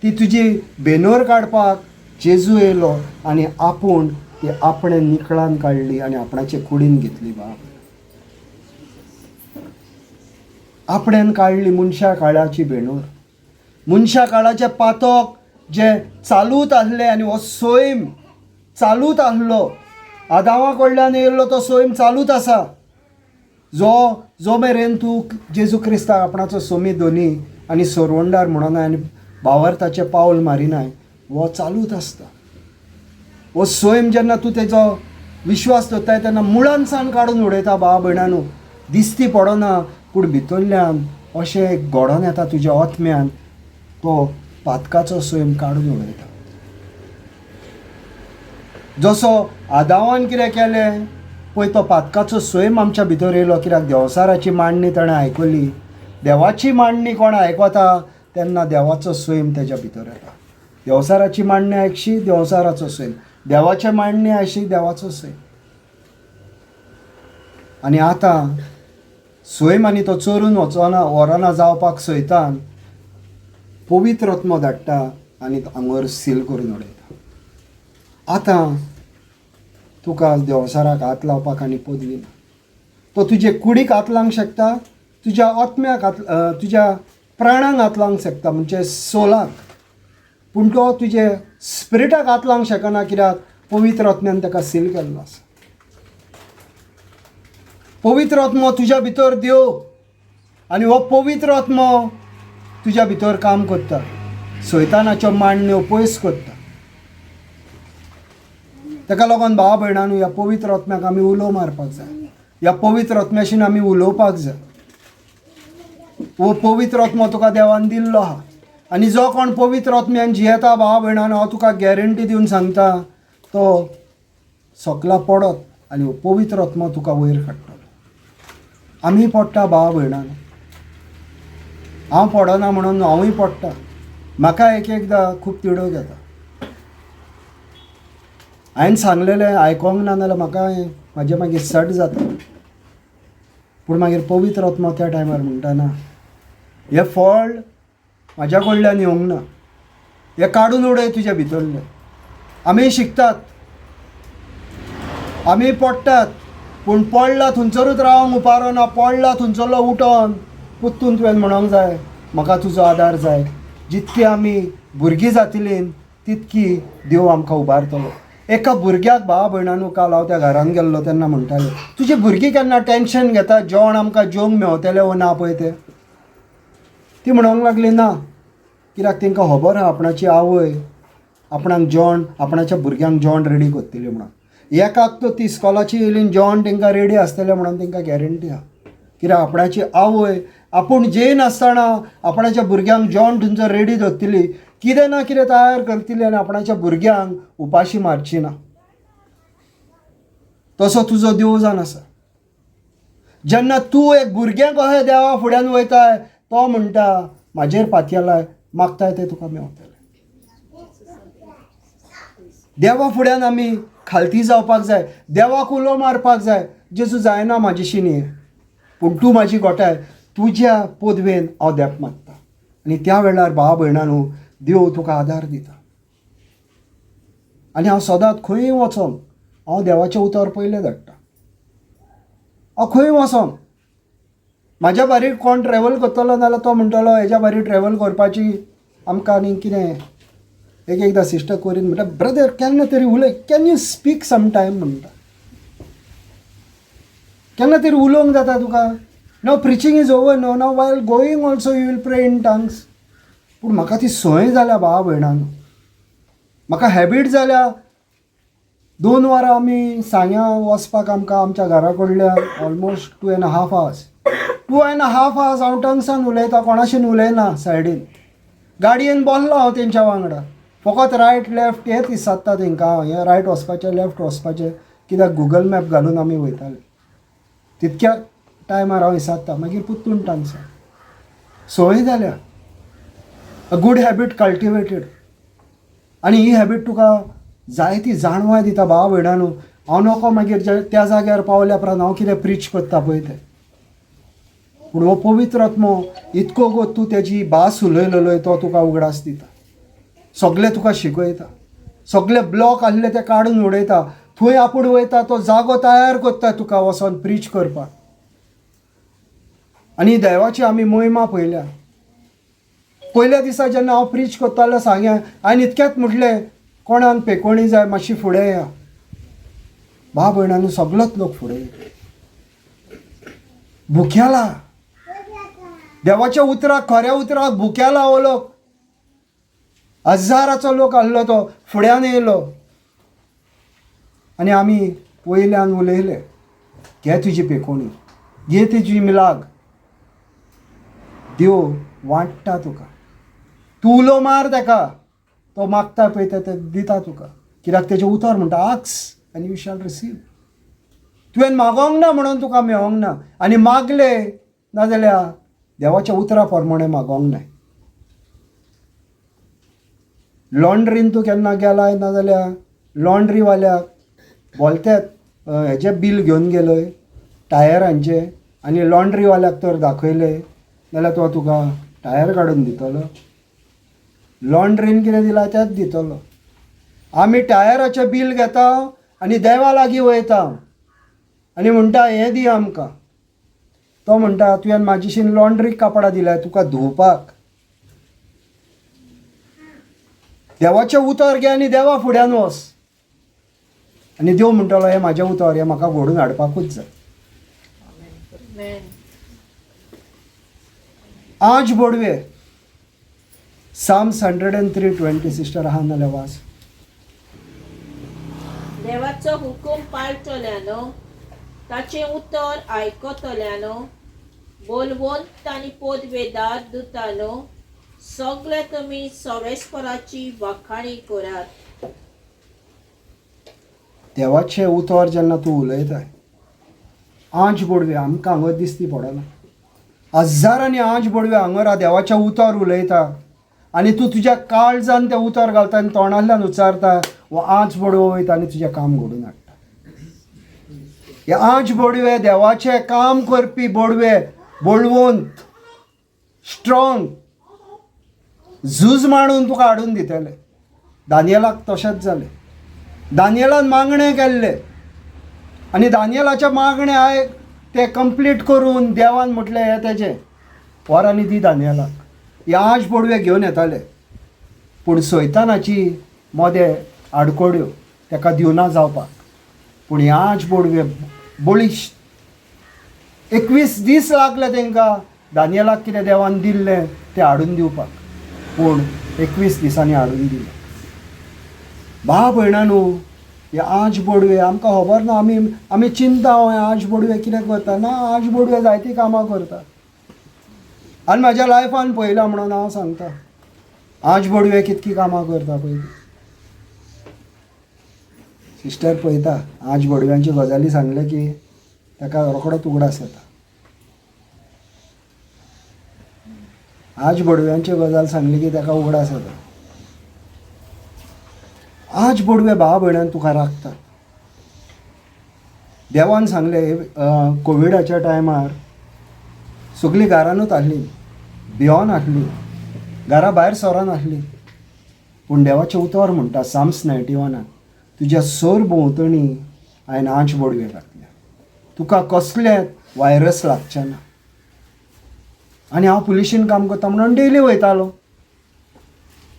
ती तुजी बेनोर काडपाक जेजू येयलो आनी आपूण ती आपणें निकळान काडली आनी आपणाचे कुडीन घेतली. बाप आपणेन काडली मनशा काळाची बेनोर, मनशा काळाचें पातक जें चालूत आसलें आनी हो सैम चालूत आसलो, आदावा कडल्यान येयल्लो तो सैम चालूत आसा. जो जो मेरेन तूं जेजू क्रिस्ताक आपणाचो सोमी धनी आनी सरवंडार म्हणोनाय आनी भावार्थाचें पावल मारिनाय, हो चालूत आसता. हो सैम जेन्ना तूं तेजो विश्वास दवरताय तेन्ना मुळान सावन काडून उडयता. भाव भयणांनो, दिसती पडना पूण भितरल्यान अशें घडोन येता तुज्या आत्म्यान, तो पातकाचो सैम काडून उडयता. जसो आदावान कितें केलें पळय, तो पातकाचो सैम आमच्या भितर येयलो, कित्याक देवसाराची मांडणी ताणें आयकली. देवाची मांडणी कोण आयकता तेन्ना देवाचो सैम तेज्या भितर येता. देवसाराची मांडणी आयकशी देवसाराचो सैम, देवाचे मांडणी आयशी देवाचो सैम. आनी आतां सैम आनी तो चोरून वचना व्हरना जावपाक सैतान पवित्र आत्मो धाडटा आनी हांगर सील करून उडयता. आतां तुका देवसाराक हात लावपाक आनी पदवी ना. तो तुजे कुडीक हात लावंक शकता, तुज्या आत्म्याक हात, तुज्या प्राणांक हात लावंक शकता, म्हणजे सोलाक, पूण तो तुजे स्पिरिटाक हात लावंक शकना, कित्याक पवित्र आत्म्यान ताका सील केल्लो आसा. पवित्र आत्मो तुज्या भितर देव आनी हो पवित्र आत्मो तुज्या भितर काम करता, सैतानाच्यो मांडण्यो पयस करता. ताका लागून भाव भयणांनो ह्या पवित्र आत्म्याक आमी उलो मारपाक जाय, ह्या पवित्र आत्म्याशीन आमी उलोवपाक जाय. हो पवित्र आत्मो तुका देवान दिल्लो आहा आनी जो कोण पवित्र आत्म्यान जियेता भाव भयणांनो, हांव तुका गॅरंटी दिवन सांगता, तो सकला पडत आनी हो पवित्र आत्मो तुका वयर काडटलो. आमी पडटा भाव भयणांनो, हांव पडना म्हणून हांवूय पडटा. म्हाका एक एकदां खूब तिडक येता. हांवें सांगलेलें आयकोंक ना जाल्यार म्हाका म्हाजें मागीर सट जाता. पूण मागीर पवित्र आत्मो त्या टायमार म्हणटा, ना, हें फळ म्हाज्या कडल्यान येवंक ना, हें काडून उडय तुज्या भितरलें. आमी शिकतात, आमी पडटात, पूण पडला थंयसरूच रावंक उपारो ना. पडला थंयसरलो उठोन पुत्तून तुवें म्हणोंक जाय, म्हाका तुजो आदार जाय. जितकी आमी भुरगीं जातलीं तितकी देव आमकां उबारतलो. एका भुरग्याक भाव भयणांनो, काल हांव त्या घरान गेल्लो तेन्ना म्हणटाले, तुजी भुरगीं केन्ना टेंशन घेता जेवण आमकां जेवंक मेवतलें वो ना पळय तें? ती म्हणोंक लागली ना, कित्याक तांकां खबर आहा आपणाची आवय आपणाक जेवण, आपणाच्या भुरग्यांक जेवण रेडी करतली म्हणून. एकाक तर ती इस्कॉलाची येयली जेवण तांकां रेडी आसतलें म्हणून तांकां गॅरंटी आहा, कित्याक आपणाची आवय आपूण जेयनासतना आपणाच्या भुरग्यांक जेवण थंयसर रेडी दवरतली, कितें ना कितें तयार करतली आनी आपणाच्या भुरग्यांक उपाशी मारची ना. तसो तुजो देव जावन आसा. जेन्ना तूं एक भुरगें कशें देवा फुड्यान वयताय, तो म्हणटा म्हाजेर पातयेलाय, मागताय तें तुका मेवतलें. देवा फुड्यान आमी खालती जावपाक जाय, देवाक उलो मारपाक जाय, जेजू जायना म्हाजेशी न्ही, पूण तूं म्हाजी गोठाय, तुज्या पदवेन हांव देप मागता. आनी त्या वेळार भाव भयणांनो देव तुका आदार दिता. आनी हांव सदांच खंय वचोन हांव देवाचें उतर पयलें धाडटा. हांव खंय वचोन म्हाज्या बारीक कोण ट्रॅवल करतलो नाल्यार तो म्हणटलो हेज्या बारीक ट्रॅवल करपाची आमकां आनी कितें. एक एकदां सिस्टर कोरीन म्हणटा, ब्रदर केन्ना तरी उलय, can you speak sometime म्हणटा, केन्ना तरी उलोवंक जाता तुका. Now preaching is over, no now while going also you will pray in tongues. पूण म्हाका ती संवय जाल्या भाव भयणांनो, म्हाका हॅबीट जाल्या. 2 वरां आमी सांग्यां वचपाक आमकां आमच्या घरा कडल्यान ऑलमोस्ट 2.5 hours, 2.5 hours हांव टंग्सान उलयता, कोणाशीन उलयना. सायडीन गाडयेन बसलो हांव तेंच्या वांगडा, फकत रायट लेफ्ट हेंच विचारता तेंकां, हें रायट वचपाचें लेफ्ट वचपाचें, कित्याक गुगल मॅप घालून आमी वयताले. तितक्या टायमार हांव विचारता, मागीर पुत्तून टंग्सान संवय जाल्या. A good habit cultivated. आनी ही हॅबीट तुका जायती जाणवाय दिता भाव भयणांनो. हांव नको मागीर त्या जाग्यार पावल्या उपरांत हांव कितें प्रिच करता पळय तें, पूण हो पवित्र आत्मो इतको गो तूं तेजी भास उलयलेलो तो तुका उगडास दिता, सगलें तुका शिकयता, सगले ब्लॉक आसले ते काडून उडयता, थंय आपूण वयता तो जागो तयार करता तुका वचोन प्रिच करपाक. आनी देवाची आमी महिमा पळयल्या. पयल्या दिसा जेन्ना हांव प्रिच करतालो सांग्या, हांवें इतकेंच म्हटलें, कोणाक पेकोणी जाय मातशी फुडें या. भाव भयणांनी सगलोच लोक फुडें भुकेला, देवाच्या उतराक, खऱ्या उतराक भुकेला हो लोक. हजाराचो लोक आहलो तो फुड्यान येयलो आनी आमी वयल्यान उलयले, घे तुजी पेकोणी, घे तुजी मिलाग, देव वांट्टा तुका, तूं उलो मार तेका, तो मागता पळय तें दिता तुका, कित्याक तेजें उतर म्हणटा आक्स आनी you shall receive. तुवें मागोंक ना म्हणून तुका मेळोंक ना, आनी मागले नाजाल्यार देवाच्या उतरा प्रमाणे मागोंक नाय. लॉन्ड्रीन तूं केन्ना गेलाय नाजाल्यार लॉन्ड्रीवाल्याक बोलतेत हेजें बील घेवन गेलय, टायरांचे आनी लॉन्ड्रीवाल्याक तर दाखयले जाल्यार तो तुका टायर काडून दितलो. लॉन्ड्रीन कितें दिलां तेंच दितलो. आमी टायराचें बील घेता आनी देवा लागीं वयता आनी म्हणटा हें दी आमकां. तो म्हणटा तुवें म्हाजीशीन लॉन्ड्रीक कापडां दिल्या तुका धुवपाक. देवाचें उतर घे आनी देवा फुड्यान वच. आनी देव म्हणटलो हें म्हाजें उतर, हें म्हाका घडून हाडपाकूच जाय. आज बोडवे Psalms 103:20 sister आहा नाल्यार वाच. देवाचो हुकूम पाळटल्यानो, ताचें उतर आयकतल्यानो, बोलवंत आनी पोदवेदार दुतानो, सगळे तुमी सवेस्पराची वाखाणी करात. देवाचें उतर जेन्ना तूं उलयताय, आंच बोडवे आमकां हांगा दिसती पडना. हजारांनी आंच बोडवे हांगर देवाचें उतर उलयता आनी तूं तुज्या काळजान तें उतर घालता आनी तोंडांतल्यान उच्चारता, वो आंच बोडवो वयता आनी तुजें काम घडून हाडटा. हे आंच बोडवे देवाचें काम करपी बोडवे, बोडवंत, स्ट्रॉंग, झूज मांडून तुका हाडून दितले. दानियलाक तशेंच जालें. दानियलान मागणें केल्लें आनी दानियलाचें मागणें आयक तें कंप्लीट करून देवान म्हटलें हें तेजें व्हर आनी दी दानियलाक. हे आंच बोडवे घेवन येताले पूण सैतानाची मोदे आडकोड्यो ताका दिवना जावपाक. पूण हे आंच बोडवे बळिश्ट 21 दीस लागले तांकां दानियलाक कितें देवान दिल्लें तें हाडून दिवपाक, पूण 21 दिसांनी हाडून दिलें. भाव भयणां न्हू, हे आंच बोडवे आमकां खबर ना. आमी आमी चिंता हे आंच बोडवे कितें करता ना. आंच बोडवे जायतीं कामां करता आनी म्हाज्या लायफान पळयलां म्हणून हांव सांगता, आंच बोडवे कितकी कामां करता पयलीं. सिस्टर पळयता आंच बोडव्यांच्यो गजाली सांगले की ताका रोखडोच उगडास येता. आंच बोडव्यांची गजाल सांगली की ताका उगडास येता. आंच बोडवे भाव भयणान तुका राखतात. देवान सांगलें कोविडाच्या टायमार सगळीं घरानूच आसली, भियोन आसली, घरा भायर सरोन आसली. पूण देवाचें उतर म्हणटा साम्स 91 तुज्या सर भोंवतणी हांवें आंच बोडवे घातल्या, तुका कसलें व्हायरस लागचें ना. आनी हांव पुलिशीन काम करता म्हणून डेली वयतालो.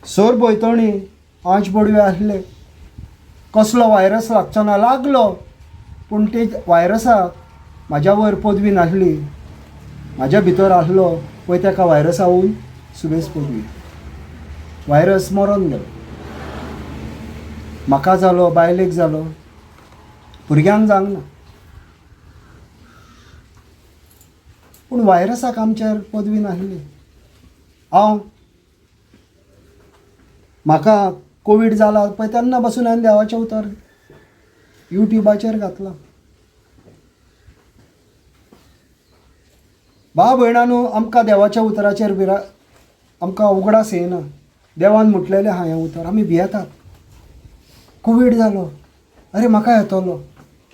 सर भोंवतणी आंच बोडवे आसले, कसलो व्हायरस लागचो ना, लागलो पूण ते व्हायरसाक म्हाज्या वयर पदवी नासली, म्हाज्या भितर आसलो पळय ताका व्हायरसावून सुबेज पदवी, व्हायरस मरोन गेलो. म्हाका जालो, बायलेक जालो, भुरग्यांक जावंक ना, पूण व्हायरसाक आमचेर पदवी नासली. हांव म्हाका कोवीड जाला पळय तेन्ना पासून हांवें देवाचें उतर युट्यूबाचेर घातलां. भाव भयणां न्हू, आमकां देवाच्या उतराचेर बिरा आमकां उगडास येना. देवान म्हटलेलें आहा हें उतर, आमी भियेतात. कोवीड जालो, अरे म्हाका येतलो,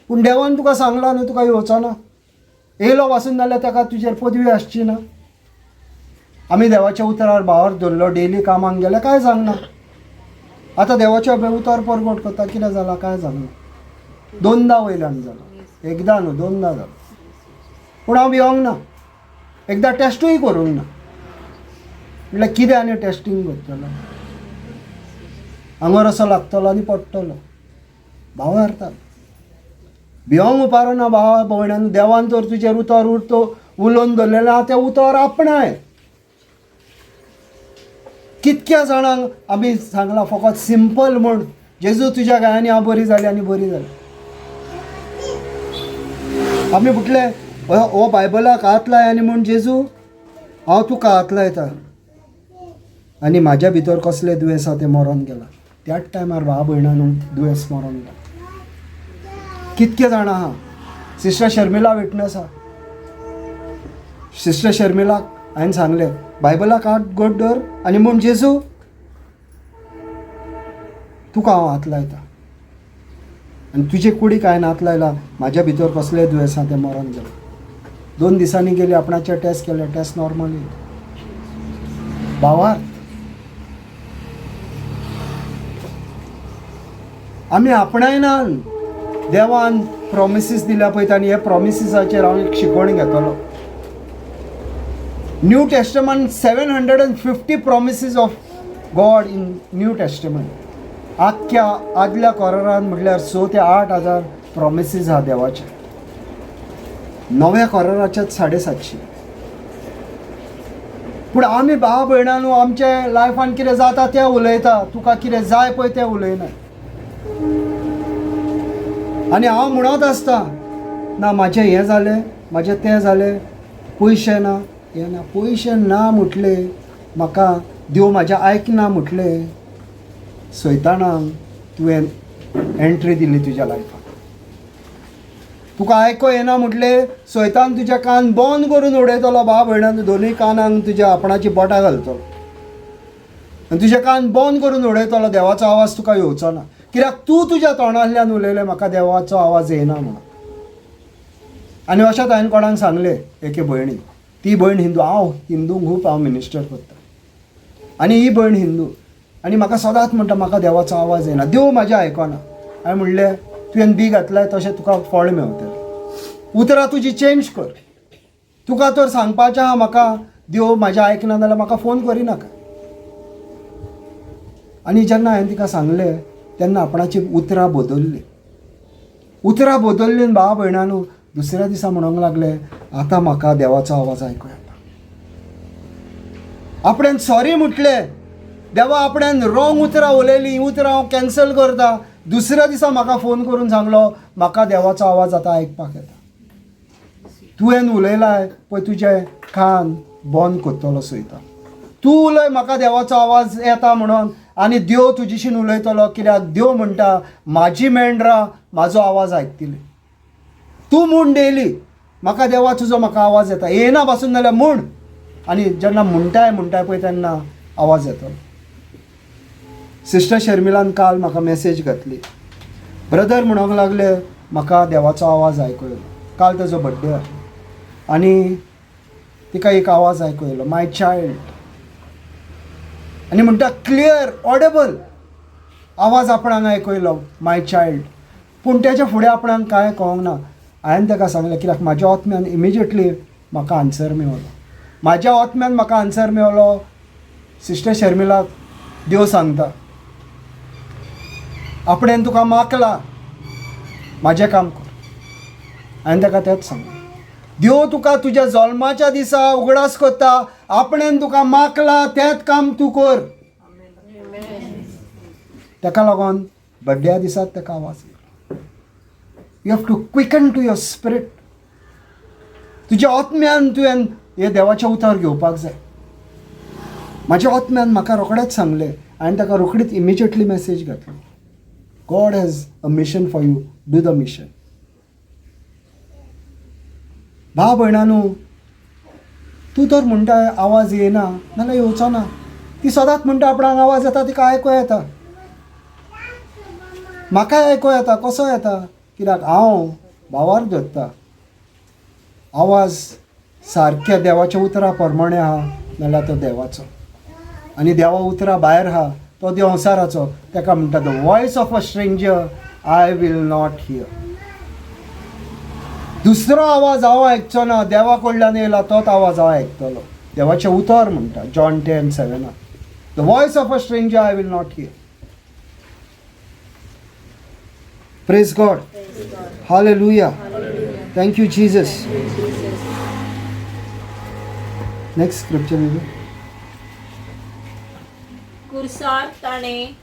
पूण देवान तुका सांगलां न्हू तुका येवचो ना. येयलो वासून जाल्यार ताका तुजेर पदवी आसची ना. आमी देवाच्या उतरार भावार धरलो, डेली कामाक गेले, कांय जावंक ना. आतां देवाचें उतर परगट करता, कितें जालां कांय जावंक ना. दोनदां वयल्यान जालो, एकदां न्हू दोनदां जालो. पूण हांव भियोंक ना, एकदां टेस्टूय करूंक ना. म्हटल्यार कितें आनी टेस्टींग करतलो, हांगर असो लागतलो आनी पडटलो. भाव हारता, भियोंक उपारना भावा भयणान. देवान तर तुजेर उतर उरतो उलोवन दवरलेलें आहा तें उतर आपणाय. कितक्या जाणांक आमी सांगलां फकत सिंपल म्हूण, जेजू तुज्या गायांनी हांव बरी जाली आनी बरी जाली. आमी म्हटलें हो बायबलाक हात लाय आनी म्हूण जेजू हांव तुका हात लायता आनी म्हाज्या भितर कसलें दुयेंस आसा तें मरोन गेलां. त्याच टायमार भाव भयणां न्हू दुयेंस मरोन गेलां. कितके जाणां आहा, सिस्टर शर्मिला विटनस आहा. सिस्टर शर्मिलाक हांवें सांगलें बायबलाक हात गोड दवर आनी म्हूण जेजू तुका हांव हात लायता. आनी तुजे कुडीक हांवें हात लायला, म्हाज्या भितर कसलेंय दुयेंस आसा तें मरोन गेलें. 2 दिसांनी गेली, आपणाचे टेस्ट केले, टेस्ट नॉर्मल येयले. भावार्थ आमी आपणायना. देवान प्रोमिसीस दिल्या पळय, आनी हे प्रोमिसीसाचेर हांव एक शिकवण घेतलो. New Testament 750 promises of God in New Testament. आख्ख्या आदल्या कोरारान म्हटल्यार 6 ते 8 हजार प्रोमिसीस आहा देवाचे. नव्या कोराराच्याच 750. पूण आमी भाव भयणां न्हू आमच्या लायफान कितें जाता तें उलयता, तुका कितें जाय पळय तें उलयना. आनी हांव म्हणत आसता ना म्हाजें हें जालें, म्हाजें तें जालें, पयशे ना, हें ना. पयशे ना म्हटलें म्हाका देव म्हाजें आयकना म्हटलें सैतानाक तुवें एंट्री दिली तुज्या लायफान. तुका आयको येना म्हटलें सैतान तुज्या कान बंद करून उडयतलो. भाव भयणां, दोनूय कानांक तुज्या आपणाची बोटां घालतलो आनी तुजे कान बंद करून उडयतलो. देवाचो आवाज तुका येवचो ना, कित्याक तूं तुज्या तोंडांतल्यान उलयलें म्हाका देवाचो आवाज येना म्हणून. आनी अशेंच हांवें कोणाक सांगलें एके भयणीक, ती भयण हिंदू, हांव हिंदूंक खूब हांव मिनिस्टर करता आनी ही भयण हिंदू, आनी म्हाका सदांच म्हणटा म्हाका देवाचो आवाज येना, देव म्हाजें आयकना. हांवें म्हणलें तुवें बी घातलाय तशें तुका फळ मेवतलें, उतरां तुजी चेंज कर. तुका तर सांगपाचें आहा म्हाका देव म्हाजें आयकना जाल्यार म्हाका फोन करिनाका. आनी जेन्ना हांवें तिका सांगलें तेन्ना आपणाची उतरां बदल्लीं. उतरां बदल्लीं भाव भयणांनो, दुसऱ्या दिसा म्हणूंक लागले आतां म्हाका देवाचो आवाज आयकूं येता. आपणें सॉरी म्हटलें देवा, आपणें रोंग उतरां उलयलीं, उतरां हांव कॅन्सल करता. दुसऱ्या दिसा म्हाका फोन करून सांगलो म्हाका देवाचो आवाज आतां आयकपाक येता. तुवें उलयलाय पळय तुजें कान बंद करतलो सयता, तूं उलय म्हाका देवाचो आवाज येता म्हणून, आनी देव तुजीशीन उलयतलो. कित्याक देव म्हणटा म्हाजी मेंढरां म्हाजो आवाज आयकतली. तूं म्हूण डेली म्हाका देवा तुजो म्हाका आवाज येता, येना पासून जाल्यार म्हूण. आनी जेन्ना म्हणटाय म्हणटाय पळय तेन्ना आवाज येतलो. सिस्टर शर्मिलान काल म्हाका मॅसेज घातली, ब्रदर म्हणूंक लागले म्हाका देवाचो आवाज आयकूं येयलो. काल ताजो बड्डे आसलो आनी तिका एक आवाज आयकूं येयलो, माय चायल्ड, आनी म्हणटा क्लियर ऑडेबल आवाज आपणाक आयकूं येयलो, माय चायल्ड. पूण तेच्या फुडें आपणाक कांय कळोंक ना. हांवें ताका सांगलें कित्याक म्हाज्या आत्म्यान इमिजिएटली म्हाका आन्सर मेवलो. म्हाज्या आत्म्यान म्हाका आन्सर मेवलो. सिस्टर शर्मिलाक देव सांगता आपणेन तुका मागला म्हाजें काम कर. हांवें ताका तेंच सांगलें, देव तुका तुज्या जल्माच्या दिसा उगडास करता, आपणेन तुका मागला तेंच काम तूं कर. ताका लागून बड्ड्या दिसाक ताका आवाज येयलो. You have to quicken to your spirit. तुज्या आत्म्यान तुवें हे देवाचें उतर घेवपाक जाय. म्हाज्या आत्म्यान म्हाका रोखडेंच सांगलें, हांवें ताका रोखडीच इमिजिएटली मॅसेज घातली, God has a mission for you, do the mission. भाव भयणांनो, तूं तर म्हणटा आवाज येना नाल्यार येवचो ना. ती सदांच म्हणटा आपणाक आवाज येता, तिका आयकूं येता, म्हाकाय आयकूं येता. कसो येता? कित्याक हांव भावार धरता आवाज सारक्या देवाच्या उतरा प्रमाणे आहा नाल्यार तो देवाचो, आनी देवा उतरा भायर आहा तो देव संवसाराचो. ताका म्हणटा the voice of a stranger I will not hear. दुसरो आवाज हांव आयकचो ना, देवा कडल्यान येयला तोच आवाज हांव आयकतलो. देवाचें उतर म्हणटा John 10:7, the voice of a stranger I will not hear. Praise God, hallelujah, thank you Jesus. Next scripture. कुर्सार ताणें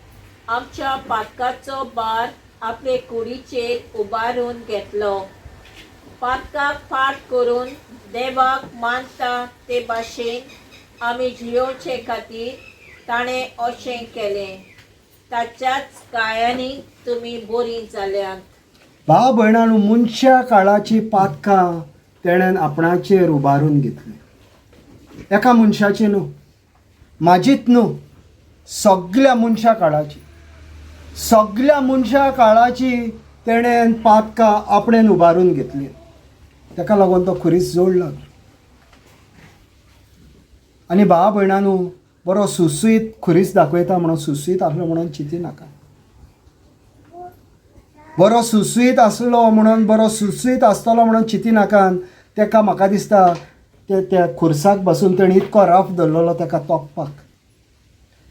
आमच्या पातकाचो भार आपले कुडीचेर उबारून घेतलो. पातकाक फाट करून देवाक मानता ते भाशेन आमी जियोवचे खातीर ताणें अशें केलें. ताच्याच कायांनी तुमी बरीं जाल्यात. भाव भयणांनो, मनशा काळाची पातकां तेणेन आपणाचेर उबारून घेतली. एका मनशाची न्हू, म्हाजीच न्हू, सगल्या मनशा काळाची, सगल्या मनशा काळाची तेणें पातकां आपणेन उबारून घेतली, ताका लागून तो खुरीस जोड लागलो. आनी भाव भयणानू, बरो सुसुईत खुरीस दाखयता म्हणून सुसुईत आसलो म्हणून चिंती नाका. बरो सुसुईत आसलो म्हणून, बरो सुसुईत आसतलो म्हणून चिंती नाकान. ताका म्हाका दिसता ते त्या खुर्साक बसून तेणें इतको रफ धरलेलो ताका तोपपाक,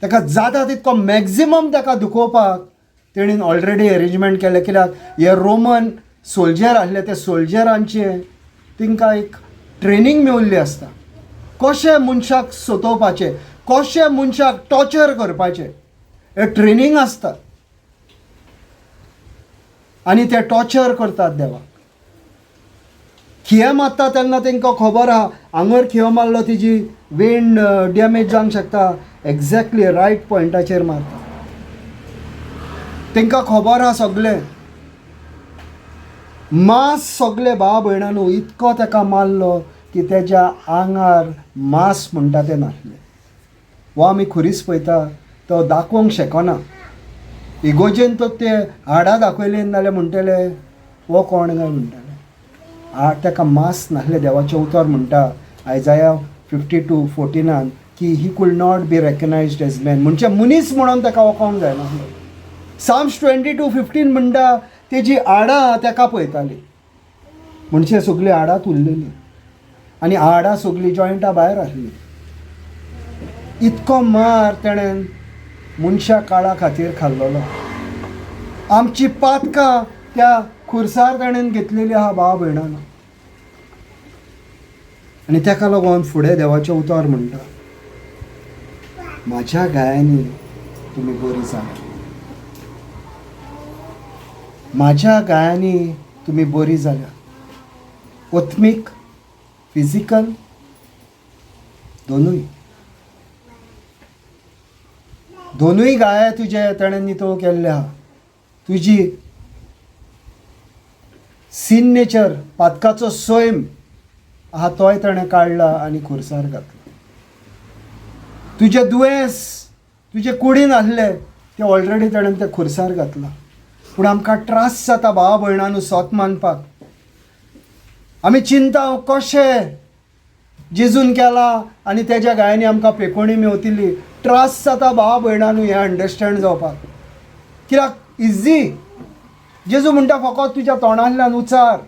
ताका जाता तितको मॅक्झिमम ताका दुखोवपाक तेणीन ऑलरेडी एरेंजमेंट केलें. कित्याक हे रोमन सोल्जर आसले, ते सोल्जरांचे तांकां एक ट्रेनींग मेवल्ली आसता, कशें मनशाक सतोवपाचें, कशें मनशाक टॉर्चर करपाचें, हें ट्रेनींग आसता. आनी ते टॉर्चर करतात देवाक. खिये मारता तेन्ना तांकां खबर आहा, हांगर खियो मारलो तिजी वेन डॅमेज जावंक शकता, एक्झॅक्टली रायट पॉयंटाचेर मारता. तांकां खबर आहा सगळें. मांस सगळे भाव भयणानू इतको ताका मारलो की तेज्या आंगार मांस म्हणटा तें नासलें. हो आमी खुरीस पळयता तो दाखोवंक शकना. इगोजेन तो ते हाडां दाखयली नाल्यार म्हणटले हो कोण काय म्हणटले. ताका मांस नासलें. देवाचें उतर म्हणटा आयजाया 52:14 की he could not be recognised as man, म्हणजे मनीस म्हणून ताका वळखोंक जायना. साम्स 22:15 म्हणटा तेजी हाडां ताका पळयताली, म्हणजे सगळीं हाडां उरलेलीं आनी हाडां सगळीं जॉयंटां भायर आसलीं. इतको मार तेणें मनशा काळा खातीर खाल्लोलो. आमची पातकां त्या खुर्सार ताणें घेतलेली आहा भाव भयणानो. आनी ताका लागून फुडें देवाचें उतर म्हणटा, म्हाज्या गायांनी तुमी बरी जाल्या, म्हाज्या गायांनी तुमी बरी जाल्या. आत्मीक, फिजिकल दोनूय, दोनूय गाये तुजे ताणें नितळ केल्ले आहा. तुजी सीन नेचर, पातकाचो सैम आहा तोय ताणें काडला आनी खुर्सार घातला. तुजें दुयेंस तुजे कुडीन आसलें तें ऑलरेडी ताणें तें खुर्सार घातलां. पूण आमकां त्रास जाता भावा भयणानू सोत मानपाक. आमी चिंता कशें जेजून केला आनी तेज्या गायांनी आमकां पेकोणी मेवतली. त्रास जाता भावा भयणानू हें अंडरस्टँड जावपाक, कित्याक इजी जेजू म्हणटा फकत तुज्या तोंडांतल्यान उचार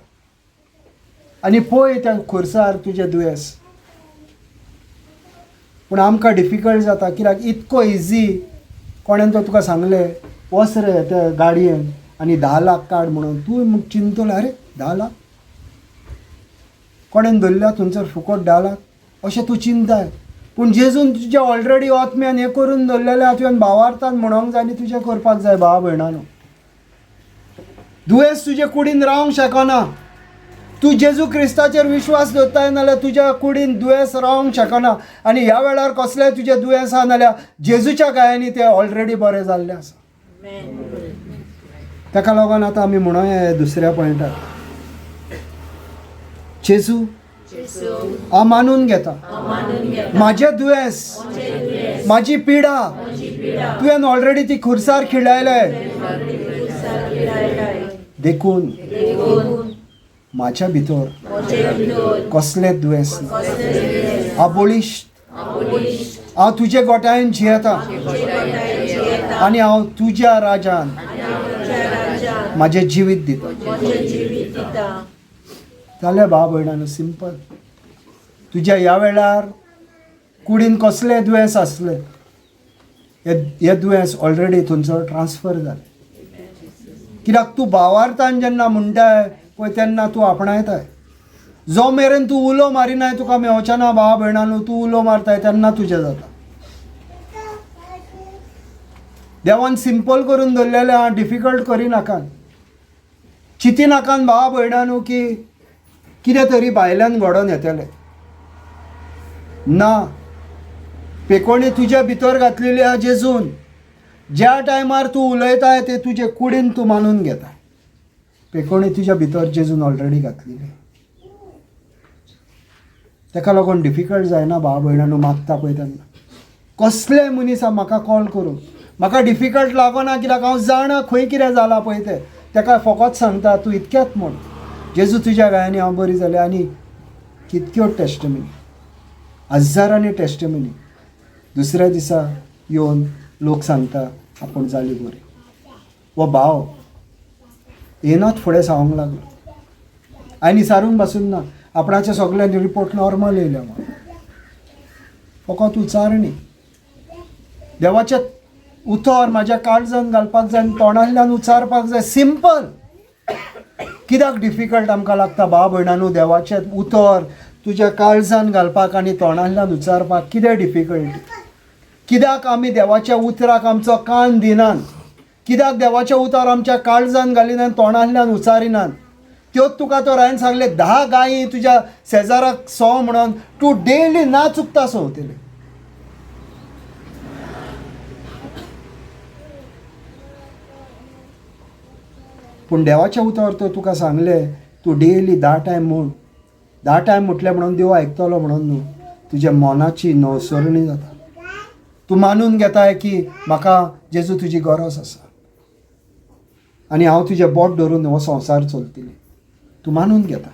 आनी पळय त्या खुर्सार तुजें दुयेंस. पूण आमकां डिफिकल्ट जाता कित्याक इतको इजी कोणेन तो तुका सांगलें वच रे त्या गाडयेन आनी 10 लाख काड म्हणून, तूं चिंतलो अरे 10 लाख कोणेन धरल्या थंयसर फुकट 10 लाख अशें तूं चिंताय. पूण जेजून तुजें ऑलरेडी आत्म्यान हें करून दवरलेलें आहा, तुवें भावार्थान म्हणोंक जाय आनी तुजें करपाक जाय. भावा भयणानो, दुयेंस तुजे कुडीन रावंक शकना. तूं जेजू क्रिस्ताचेर विश्वास दवरताय नाल्यार तुज्या कुडीन दुयेंस रावंक शकना. आनी ह्या वेळार कसलेंय तुजें दुयेंस आहा नाल्यार जेजूच्या गायांनी तें ऑलरेडी बरें जाल्लें आसा. ताका लागून आतां आमी म्हणोया दुसऱ्या पॉयंटार, जेजू हांव मानून घेता म्हाजें दुयेंस, म्हाजी पिडा तुवें ऑलरेडी ती खुर्सार खिळायले, देखून म्हाज्या भितर कसलें दुयेंस ना. हांव बळिश्ट, हांव तुजे गोठायेन जियेता आनी हांव तुज्या राजान म्हाजें जिवीत दिता. जालें भाव भयणानो, सिंपल. तुज्या ह्या वेळार कुडीन कसलें दुयेंस आसलें, हे दुयेंस ऑलरेडी थंयसर ट्रान्सफर जालें. कित्याक तूं भावार्थान जेन्ना म्हणटाय पळय तेन्ना तूं आपणायताय. जो मेरेन तूं उलो मारिनाय तुका मेवचें ना भावा भयणानो, तूं उलो मारताय तेन्ना तुजें जाता. देवान सिंपल करून दवरलेलें आहा, डिफिकल्ट करिनाकात, चिंतिनाकात भावा भयणानो की कितें तरी भायल्यान घडोवन येतलें ना. पेकोणी तुज्या भितर घातलेली आहा जेजून. ज्या टायमार तूं उलयताय ते तुजे कुडीन तूं मानून घेता. पेकोणी तुज्या भितर जेजून ऑलरेडी घातलेली. ताका लागून डिफिकल्ट जायना भाव भयणानो मागता पळय तेन्ना. कसलेय मनीस म्हाका कॉल करूं, म्हाका डिफिकल्ट लागना कित्याक हांव जाणा खंय कितें जालां पळय तें. ताका फकत सांगता तूं इतक्यात म्हण, जेजू तुज्या गायांनी हांव बरी जालें. आनी कितक्यो टेस्टमनी, हजारांनी टेस्टमनी. दुसऱ्या दिसा येवन लोक सांगता आपूण जाली बरी. हो भाव येनात फुडें सांगूंक लागलो आनी सारूंक बसून ना, आपणाचे सगळे रिपोर्ट नॉर्मल येयले म्हणून. फकत उचारणी, देवाचें उतर म्हाज्या काळजान घालपाक जाय आनी तोंडांतल्यान उचारपाक जाय. सिंपल. कित्याक डिफिकल्ट आमकां लागता भाव भयणांनो? देवाचें उतर तुज्या काळजान घालपाक आनी तोंडांतल्यान उचारपाक कितें डिफिकल्टी? कित्याक आमी देवाच्या उतराक आमचो कान दिनात? कित्याक देवाचें उतर आमच्या काळजान घालिनात, तोंडांतल्यान उचारिनात? त्योच तुका तो रायन सांगले, 10 गायी तुज्या शेजाराक सो म्हणून तूं डेली ना चुकता सोंवतले. पूण देवाचें उतर तर तुका सांगलें, तूं डेली 10 टायम म्हूण, 10 टायम म्हटलें म्हणून देव आयकतलो म्हणून न्हू, तुज्या मनाची नवसरणी जाता. तूं मानून घेताय की म्हाका जेजू तुजी गरज आसा आनी हांव तुजें बोट धरून हो संवसार चलतली. तूं मानून घेता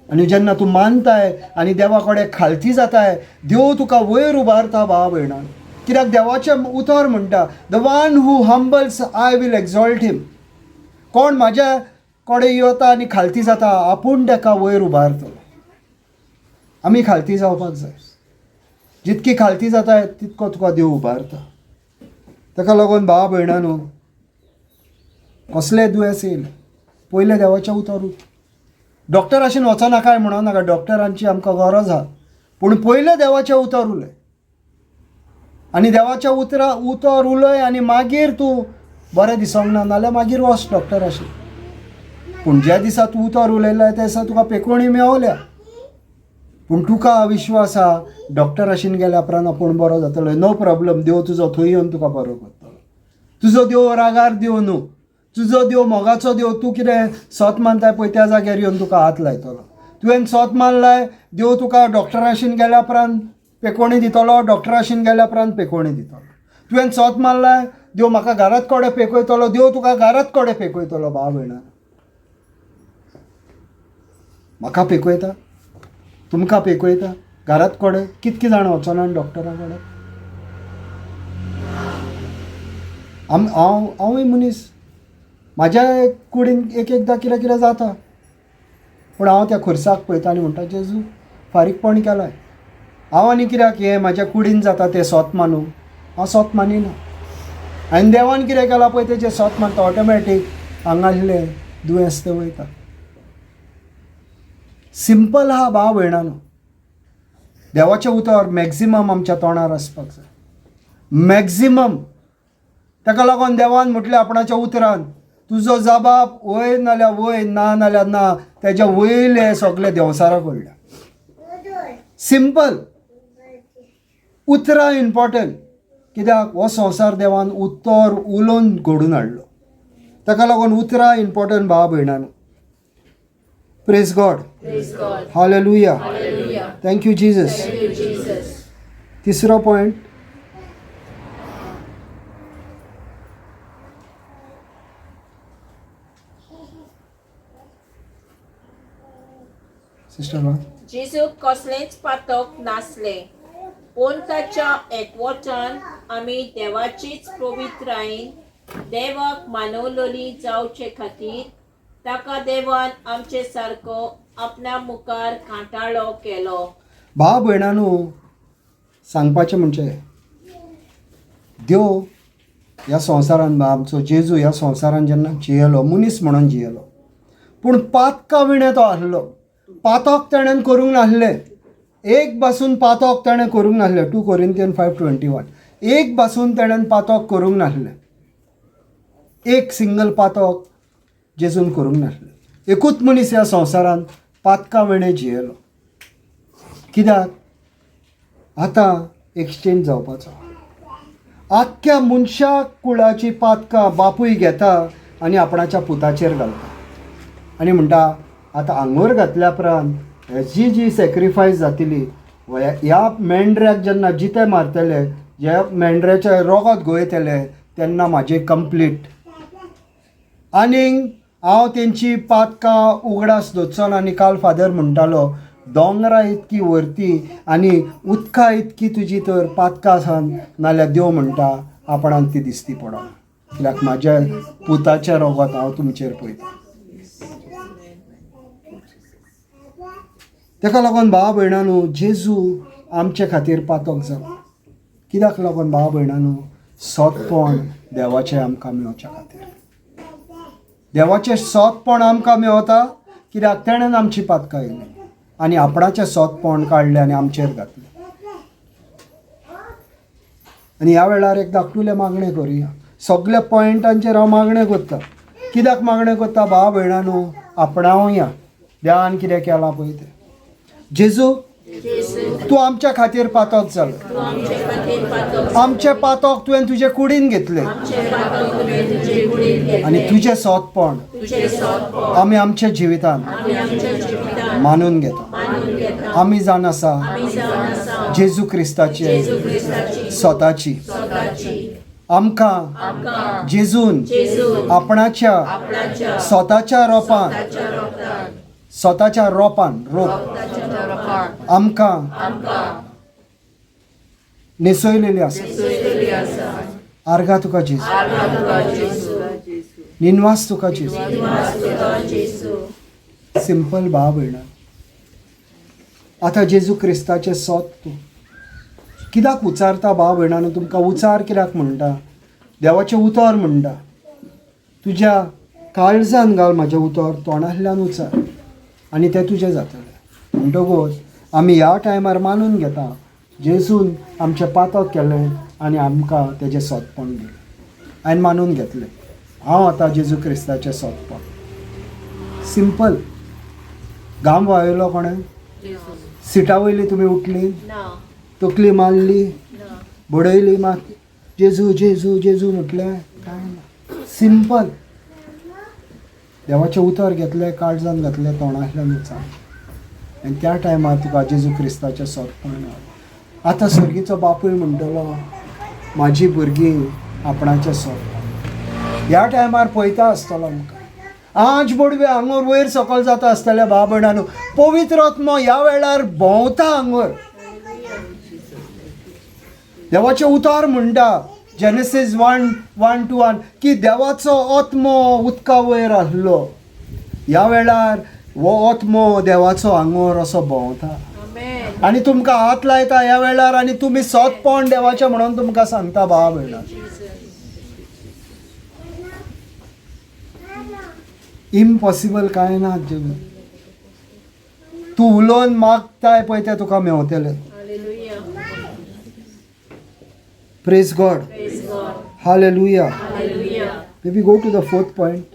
आनी जेन्ना तूं मानताय आनी देवा कडेन खालती जाताय, देव तुका वयर उबारता भाव भयणान. कित्याक देवाचें उतर म्हणटा, the one who humbles I will exalt him. कोण म्हाज्या कडेन येता आनी खालती जाता, आपूण ताका वयर उबारतलो. आमी खालती जावपाक जाय. जितकी खालती जाता तितको तुका देव उबारता. ताका लागून भाव भयणांनो, कसलें दुयेंस येयलें पयलें देवाचें उतर. डॉक्टराशीन वचनाकाय म्हणून नाका, डॉक्टरांची आमकां गरज आहा, पूण पयलें देवाचें उतर उलय आनी देवाचें उतर उलय आनी मागीर तूं बरें दिसोंक ना नाल्यार मागीर वच डॉक्टराशी. पूण ज्या दिसा तूं उतर उलयलाय त्या दिसा तुका पेकोणी मेवल्या, पूण तुका विश्वास आहा डॉक्टराशीन गेल्या उपरांत आपूण बरो जातलो. नो प्रॉब्लम, देव तुजो थंय येवन तुका बरो करतलो. तुजो देव रागार देव न्हू, तुजो देव मोगाचो देव. तूं कितें सोत मानताय पळय त्या जाग्यार येवन तुका हात लायतलो. तुवें सोत मानलाय, देव तुका डॉक्टराशीन गेल्या उपरांत पेकोणी दितलो, डॉक्टराशीन गेल्या उपरांत पेकोणी दितलो. तुवें सोत मारलाय, देव म्हाका घरात कडेन पेकयतलो, देव तुका घरात कडेन पेकयतलो. भाव भयणा, म्हाका पेकयता, तुमकां पेकयता घरात कडेन. कितके जाणां वचना डॉक्टरा कडेन? हांव हांवूय मनीस, म्हाज्या कुडीन एक एकदां कितें कितें जाता, पूण हांव त्या खुर्साक पळयता आनी म्हणटा, जेजू फारीकपण केलाय. हांव आनी कित्याक हें म्हाज्या कुडीन जाता तें सोत मानू? हांव सोत मानिना. आनी देवान कितें केलां पळय तेजें सोत मानता, ऑटोमॅटीक हांगासलें दुयेंस तें वयता. सिंपल आहा भाव भयणांनो, देवाचें उतर मॅक्झिमम आमच्या तोंडार आसपाक जाय, मॅक्झिमम. ताका लागून देवान म्हटलें आपणाच्या उतरान, तुजो जबाब वय नाल्यार वय, ना नाल्यार ना, तेज्या वयले सगळे देंवचारा कडल्या. सिंपल. उतरां इम्पोर्टंट, कित्याक हो संवसार देवान उतर उलोवन घडून हाडलो. ताका लागून उतरां इम्पोर्टंट भाव भयणांनो. Praise God. Hallelujah. Thank you Jesus. तिसरो पॉयंट, सिस्टर, जेजूक कसलेंच पातक नासलें, पूण ताच्या एकवटान आमी देवाचीच पवित्रायेन देवाक मानवलोली जावचे खातीर ताका देवान आमचे सारको आपणा मुखार कांटाळो केलो. भाव भयणांनो, सांगपाचें म्हणजे देव ह्या संवसारान, आमचो जेजू ह्या संवसारान जेन्ना जियेलो, मनीस म्हणून जियेलो, पूण पातका विणें तो आसलो. पातक तेणेन करूंक नासलें, एक पासून पातक तेणें करूंक नासलें. 2 Corinthians 5:21. एक पासून तेणेन पातक करूंक नासलें, एक सिंगल पातक जेजून करूंक नासलें. एकूच मनीस ह्या संवसारान पातका विणें जियेलो. कित्याक आतां एक्सचेंज जावपाचो. आख्ख्या मनशा कुळाची पातकां बापूय घेता आनी आपणाच्या पुताचेर घालता आनी म्हणटा, आतां आंगोर घातल्या उपरांत हेजी जी सॅक्रिफायस जातली, ह्या मेंढऱ्याक जेन्ना जिते मारतले, ज्या मेंढऱ्याचें रोगत गोयतले, तेन्ना म्हाजें कंप्लीट आनीक हांव तेंची पातकां उगडास दवरचो ना. आनी काल फादर म्हणटालो, दोंगरा इतकी वरती आनी उदका इतकी तुजी तर पातकां आसा नाल्यार देव म्हणटा आपणाक ती दिसती पडना, कित्याक म्हाज्या पुताच्या रोगात हांव तुमचेर पळयता. तेका लागून भाव भयणांनो, जेजू आमचे खातीर पातक जालो. कित्याक लागून भाव भयणांनो? सोदपण देवाचें आमकां मेळच्या खातीर. देवाचें सोदपण आमकां मेवता कित्याक तेणेन आमची पातकां येयली आनी आपणाचें सोदपण काडलें आनी आमचेर घातलें. आनी ह्या वेळार एक धाकटुलें मागणें करुया. सगल्या पॉयंटांचेर हांव मागणें करता. कित्याक मागणें करता भाव भयणांनो? आपणावया देवान कितें केलां पळय तें. जेजू, तूं आमच्या खातीर पातक जालो. आमचें पातक तुवें तुजे कुडीन घेतलें आनी तुजें सोदपण आमी आमच्या जिवितान मानून घेता. आमी जाण आसा जेजू क्रिस्ताचे स्वताची आमकां जेजून आपणाच्या स्वताच्या रोपान, स्वताच्या रोपान रोप आमकां न्हेसयलेली आसा. आर्गा तुका जेजू, निनवास तुका जेजू. सिंपल भाव भयणा, आतां जेजू क्रिस्ताचें सोद तूं कित्याक उचारता भाव भयणानो? तुमकां उचार कित्याक म्हणटा? देवाचें उतर म्हणटा, तुज्या काळजान घाल म्हाजें उतर, तोंडांतल्यान उचार आनी तें तुजें जातलें. म्हणटकूच आमी ह्या टायमार मानून घेता जेजून आमचें पातक केलें आनी आमकां तेजें सोदपण दिलें. हांवें मानून घेतलें हांव आतां जेजू क्रिस्ताचें सोदपण. सिंपल. घाम व्हांवयलो कोणें? सिटा वयली तुमी उठली, तकली मारली, बडयली, मात जेजू जेजू जेजू म्हटलें कांय ना. सिंपल. देवाचें उतर घेतलें, काळजान घातलें, तोंडांतल्यान उचार आनी त्या टायमार तुका जेजू क्रिस्ताचें सोदपण मेळ्ळें. आतां सर्गीचो बापूय म्हणटलो, म्हाजी भुरगीं आपणाचें सोदपण ह्या टायमार पळयता आसतलो आमकां. आज बोडवे हांगोर वयर सकयल जाता आसतल्या भाव भयणांनो, पवित्र आत्मो ह्या वेळार भोंवता हांगोर. देवाचें उतर म्हणटा जेनेसीस 1:1-2 की देवाचो आत्मो उदका वयर आसलो. ह्या वेळार हो आत्मो देवाचो हांगोर असो भोंवता आनी तुमकां हात लायता ह्या वेळार आनी तुमी सोदपण देवाचें म्हणून तुमकां सांगता भाव भयणां. इम्पॉसिबल कांय ना. तूं उलोवन मागताय पळय तें तुका मेवतलें. Praise God. Hallelujah. Baby, go to the fourth point.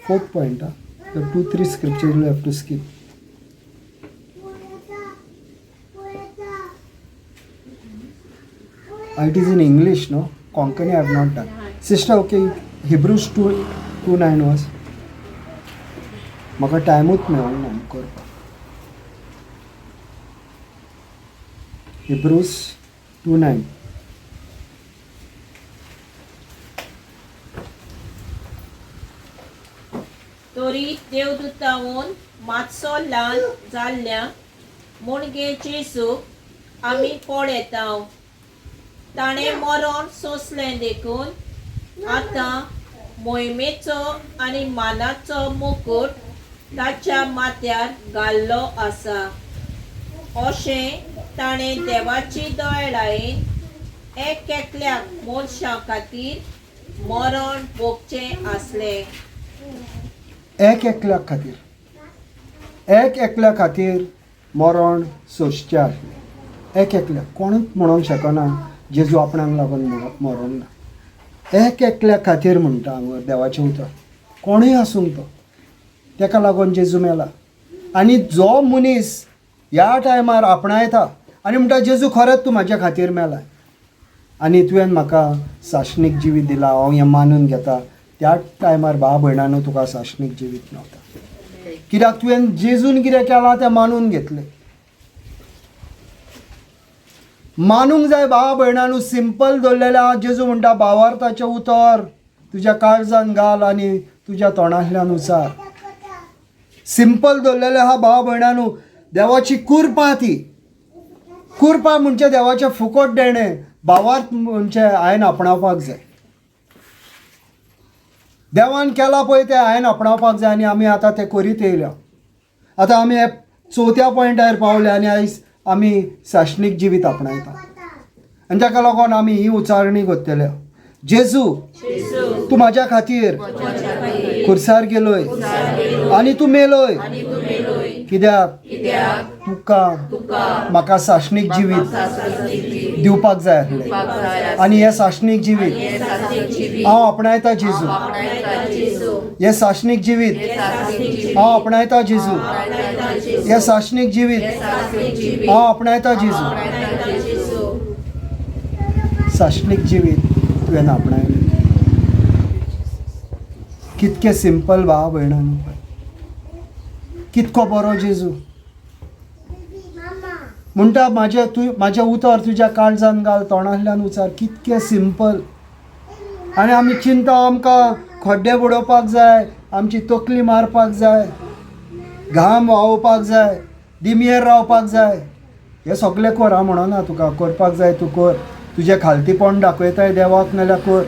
Fourth point, huh? The 2-3 scriptures you have to skip. It is in English, no? Konkani I have not done. Sister, okay, Hebrews 2:9 was. म्हाका टायमूच मेळोंक ना करपाक. Hebrews 2:9. तरी देवदूतावून मातसो ल्हान जाल्ल्या मुणगे जेजूक आमी पळयताव. ताणें मरण सोंसलें देखून आतां मोहिमेचो आनी मानाचो मुकूट ताच्या माथ्यार घाल्लो आसा. अशें ताणें देवाची दयाळायेन एक एकल्याक मनशां खातीर मरण भोगचें आसलें. एक एकल्या खातीर, एक एकल्या खातीर मरण सोंसचें आसलें. एक एकल्या कोणूच म्हणूंक शकना जेजू आपणाक लागून मरोंक ना. एक एकल्या खातीर म्हणटा हांगा देवाचें उतर, कोणूय आसूंक तो, तेका लागून जेजू मेला. आनी जो मनीस ह्या टायमार आपणायता आनी म्हणटा जेजू खरेंच तूं म्हाज्या खातीर मेला आनी तुवें म्हाका सासणीक जिवीत दिला, हांव हें मानून घेता, त्या टायमार भाव भयणांनो तुका सासणीक जिवीत मेवता. कित्याक तुवें जेजून कितें केलां तें मानून घेतलें. मानूंक जाय भाव भयणांनो. सिंपल दवरलेलें आहा. जेजू म्हणटा भावार्थाचें उतर तुज्या काळजान घाल आनी तुज्या तोंडांतल्यान उचार. सिंपल दवरलेलें आहा भाव भयणानू, देवाची कुरपा. ती कुरपा म्हणजे देवाचें फुकट देणें. भावार्थ म्हणजे हांवें आपणावपाक जाय. देवान केलां पळय तें हांवें आपणावपाक जाय आनी आमी आतां तें करीत येयल्या. आतां आमी चवथ्या पॉयंटार पावले आनी आयज आमी साशणीक जिवीत आपणायता आनी ताका लागून आमी ही उच्चारणी करतले. जेजू, तूं म्हाज्या खातीर खुर्सार गेलोय आनी तूं मेलोय, कित्याक तुका म्हाका साशणीक जिवीत दिवपाक जाय आसलें आनी हें साशणीक जिवीत हांव आपणायता जेजू. हें साशणीक जिवीत हांव आपणायता जेजू. हें साशणीक जिवीत हांव आपणायता जेजू. साशणीक जिवीत तुवें आपणायलें. कितकें सिंपल भाव भयणांनो, कितको बरो जेजू. म्हणटा म्हाजें तूं म्हाजें उतर तुज्या काळजान घाल, तोंडांतल्यान उचार. कितकें सिंपल. आनी आमी चिंता आमकां खड्डे बुडोवपाक जाय, आमची तकली मारपाक जाय, घाम व्हांवोवपाक जाय, दिमयेर रावपाक जाय. हें सगळें कर, हांव म्हणना तुका करपाक जाय, तूं कर. तुजें खालतीपण दाखयताय देवाक नाल्यार कर,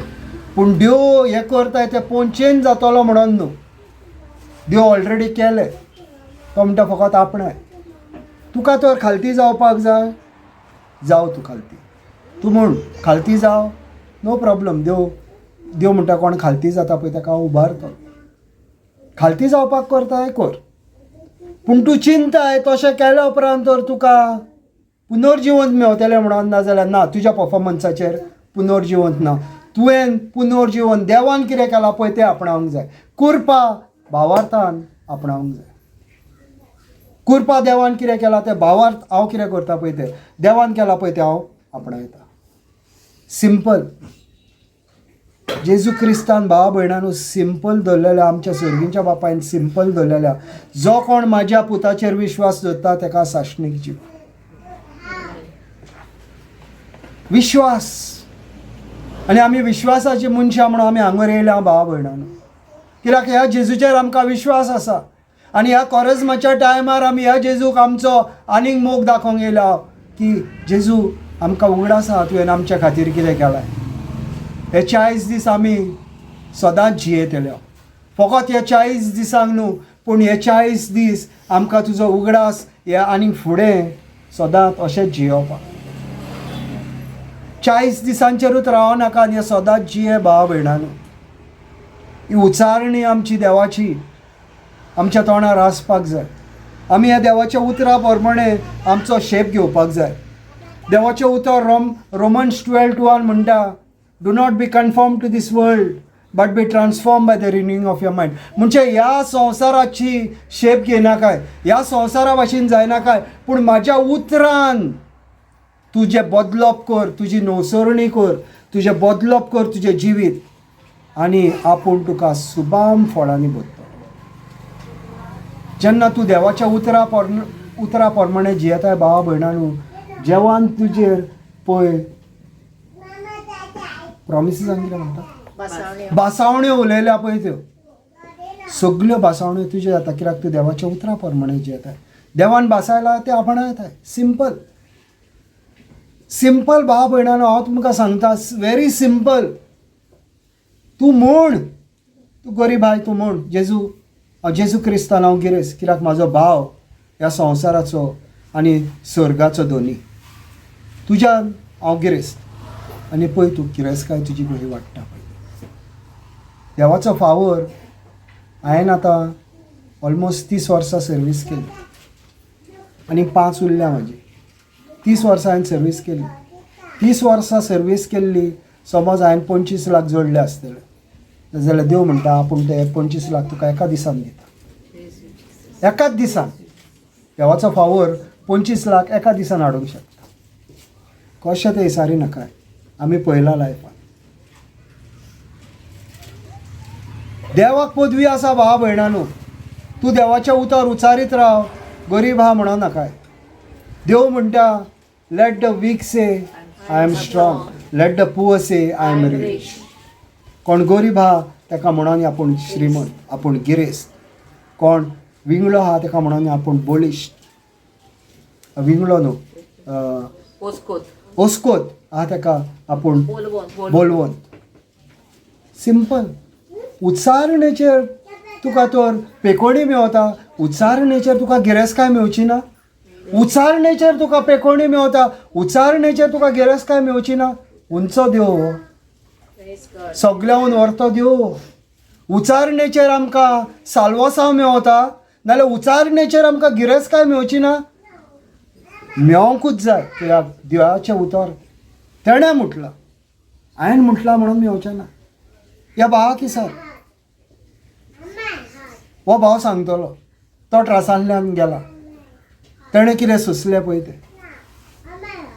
पूण देव हें करताय तें पळोवन चेंज जातलो म्हणून न्हू. देव ऑलरेडी केलें, तो म्हणटा फकत आपणाय. तुका तर खालती जावपाक जाय, जाव तूं खालती. तूं म्हूण खालती जाव, नो प्रॉब्लम. देव देव म्हणटा कोण खालती जाता पळय ताका हांव उबारतो. खालती जावपाक करताय कर, पूण तूं चिंताय तशें केल्या उपरांत तर तुका पुनर्जिवंत मेवतलें म्हणून ना जाल्यार ना. तुज्या पफॉर्मन्साचेर पुनर्जिवंत ना. तुवें पुनर्जिवन देवान कितें केलां पळय तें आपणावंक जाय. कुरपा भावार्थान आपणावंक जाय. कुरपा देवान कितें केलां तें भावार्थ हांव कितें करता पळय तें देवान केलां पळय तें हांव आपणायता. सिंपल. जेजू क्रिस्तान भावा भयणानू सिंपल दवरलेल्या, आमच्या सर्गींच्या बापायन सिंपल दवरलेल्या. जो कोण म्हाज्या पुताचेर विश्वास दवरता ताका साशणीक जीव. विश्वास. आनी आमी विश्वासाची मनशां म्हणून आमी हांगर येयल्या भावा भयणानू, कित्याक ह्या जेजूचेर आमकां विश्वास आसा. आनी ह्या कोरेज्माच्या टायमार आमी ह्या जेजूक आमचो आनीक मोग दाखोवंक येयला की जेजू आमकां उगडास आसा तुवें आमच्या खातीर कितें केलां. हे 40 दीस आमी सदांच जियेतले. फकत ह्या 40 दिसांक न्हू, पूण हे 40 दीस आमकां तुजो उगडास हे आनीक फुडें सदांच अशेंच जियोवपाक. 40 दिसांचेरूच रावनाका नाका आनी हे सदांच जिये भाव भयणानू. ही उच्चारणी आमची देवाची आमच्या तोंडार आसपाक जाय. आमी ह्या देवाच्या उतरा प्रमाणे आमचो शेप घेवपाक जाय. देवाचें उतर रोमन्स 12:1 म्हणटा, do not be conform to this world but be transform by the renewing of your mind. म्हणजे ह्या संवसाराची शेप घेयनाकाय, ह्या संवसारा भाशेन जायनाकाय, पूण म्हाज्या उतरान तुजें बदलप कर, तुजी नवसरणी कर, तुजें बदलप कर तुजें जिवीत, आनी आपूण तुका सुबाम फळांनी भरतलो. जेन्ना तूं देवाच्या उतरा प्रमाणे जियेताय भावा भयणानू, जेवान तुजेर पळय प्रॉमिसीसान कितें म्हणटा, भासावण्यो उलयल्या पळय त्यो सगल्यो भासावण्यो तुज्यो जाता, कित्याक तूं देवाच्या उतरा प्रमाणे जियेताय. देवान भासायला तें आपणायताय. सिंपल सिंपल भाव भयणानो, हांव तुमकां सांगता, व्हेरी सिंपल. तूं म्हूण तूं गरीब आहाय, तूं म्हूण जेजू, हांव जेजू क्रिस्तान हांव गिरेस्त, कित्याक म्हाजो भाव ह्या संवसाराचो आनी स्वर्गाचो दोनी. तुज्यान हांव गिरेस्त आनी पळय तूं गिरेस्तकाय तुजी कशी वाडटा पळय. देवाचो फावोर हांवें आतां ऑलमोस्ट 30 वर्सां सर्वीस केली आनी 5 उरल्या म्हाजी. 30 वर्सां हांवें सर्वीस केली. 30 वर्सां सर्वीस केल्ली, समज हांवें 25 लाख जोडले आसतले जाल्यार देव म्हणटा आपूण ते 25 लाख तुका एका दिसान दिता. एकाच दिसान देवाचो फावोर 25 लाख एका दिसान हाडूंक शकता. कशें तें विचारी नाका, आमी पळयलां लायफान. देवाक पदवी आसा भावा भयणानू, तूं देवाचें उतर उचारीत राव, गरीब आहा म्हणो नाकाय. देव म्हणटा let the weak say I am strong, let the poor say I am rich. कोण गरीब आहा ताका म्हणून आपूण श्रीमंत, आपूण गिरेस्त. कोण विंगळो आहा ताका म्हणून आपूण बळिश्ट. विंगळो न्हू, ओस्कोत आहा ताका आपूण बोलवंत. सिंपल. उच्चारणेचेर तुका तर पेकोणी मेवता, उच्चारणेचेर तुका गिरेस्तकाय मेवची ना. उच्चारणेचेर तुका पेकोणी मेवता, उच्चारणेचेर तुका गिरेस्तकाय मेवची ना. उंचो देव हो, सगळ्याहून व्हरतो देव. उच्चारणेचेर आमकां साल्वसांव मेवता, नाल्यार उच्चारणेचेर आमकां गिरेस्तकाय मेवची ना. मेवंकूच जाय, कित्याक देवाचें उतर तेणें म्हटलां, हांवें म्हटलां म्हणून मेवचें ना. ह्या भावा किसार हो भाव सांगतलो, तो ट्रासांतल्यान गेला, तेणें कितें सोंसलें पळय तें.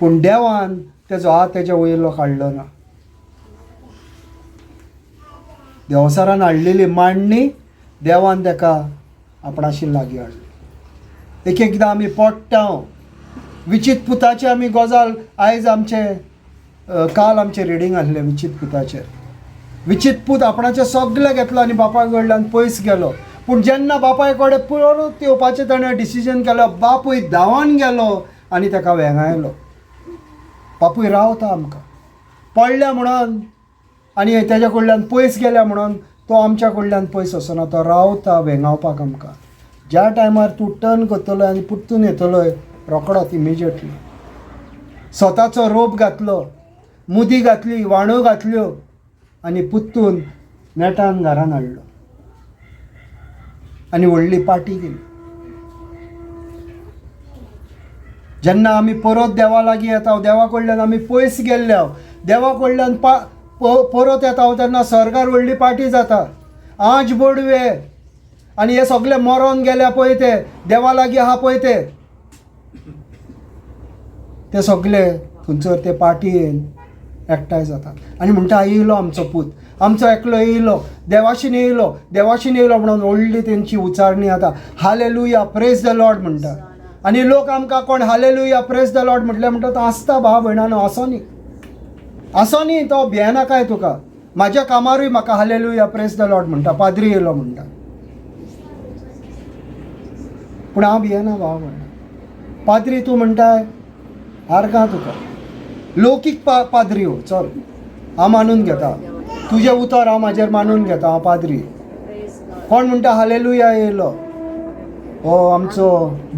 पूण देवान तेजो हात तेज्या वयलो काडलो ना. देवसारान हाडलेली मांडणी देवान तेका आपणाशी लागीं हाडली. एक एकदां आमी पोट्टा विचीत पुताची आमी गजाल आयज आमचे काल आमचें रिडींग आसलें विचीत पुताचेर. विचीत पूत आपणाचें सगळें घेतलो आनी बापाय कडल्यान पयस गेलो. पूण जेन्ना बापाय कडेन परत येवपाचें ताणें डिसिजन केलो, बापूय धांवन गेलो आनी ताका वेंगायलो. बापूय रावता आमकां पडल्या म्हणून आनी तेज्या कडल्यान पयस गेल्या म्हणून तो आमच्या कडल्यान पयस वचना, तो रावता वेंगावपाक आमकां. ज्या टायमार तूं टर्न करतलो आनी परतून येतलोय रोकडोच इमिजिएटली. स्वताचो रोप घातलो, मुदी घातली, वाणो घातल्यो आनी पुत्तून नेटान घरान हाडलो आनी व्हडली पार्टी केली. जेन्ना आमी परत देवा लागीं येता, देवा कडल्यान आमी पयस गेल्ले, देवा कडल्यान परत येता तेन्ना स्वर्गार व्हडली पार्टी जाता. आज बोडवे आनी हे सगळे मरोन गेल्या पळय ते देवा लागीं आहा पळय ते, ते सगळे थंयसर ते पार्टयेन एकठांय जातात आनी म्हणटा येयलो आमचो पूत, आमचो एकलो येयलो, देवाशीन येयलो, देवाशीन येयलो म्हणून व्हडली तेंची उच्चारणी जाता. हालेलुया, प्रेज the Lord म्हणटा. आनी लोक आमकां कोण हालेलुया प्रेज the Lord म्हटल्यार म्हणटा तो आसता भाव भयणानो, असो न्ही, असो न्ही, तो भियेनाकाय तुका. म्हाज्या कामारूय म्हाका हालेलुया प्रेज the Lord म्हणटा, पाद्री येयलो म्हणटा, पूण हांव भियेना भाव भयणा. पाद्री तूं म्हणटाय आर्गां तुका, लौकीक पाद्री हो, चल हांव मानून घेता तुजें उतर, हांव म्हाजेर मानून घेता, हांव पाद्री. कोण म्हणटा हालेलुया येयलो, हो आमचो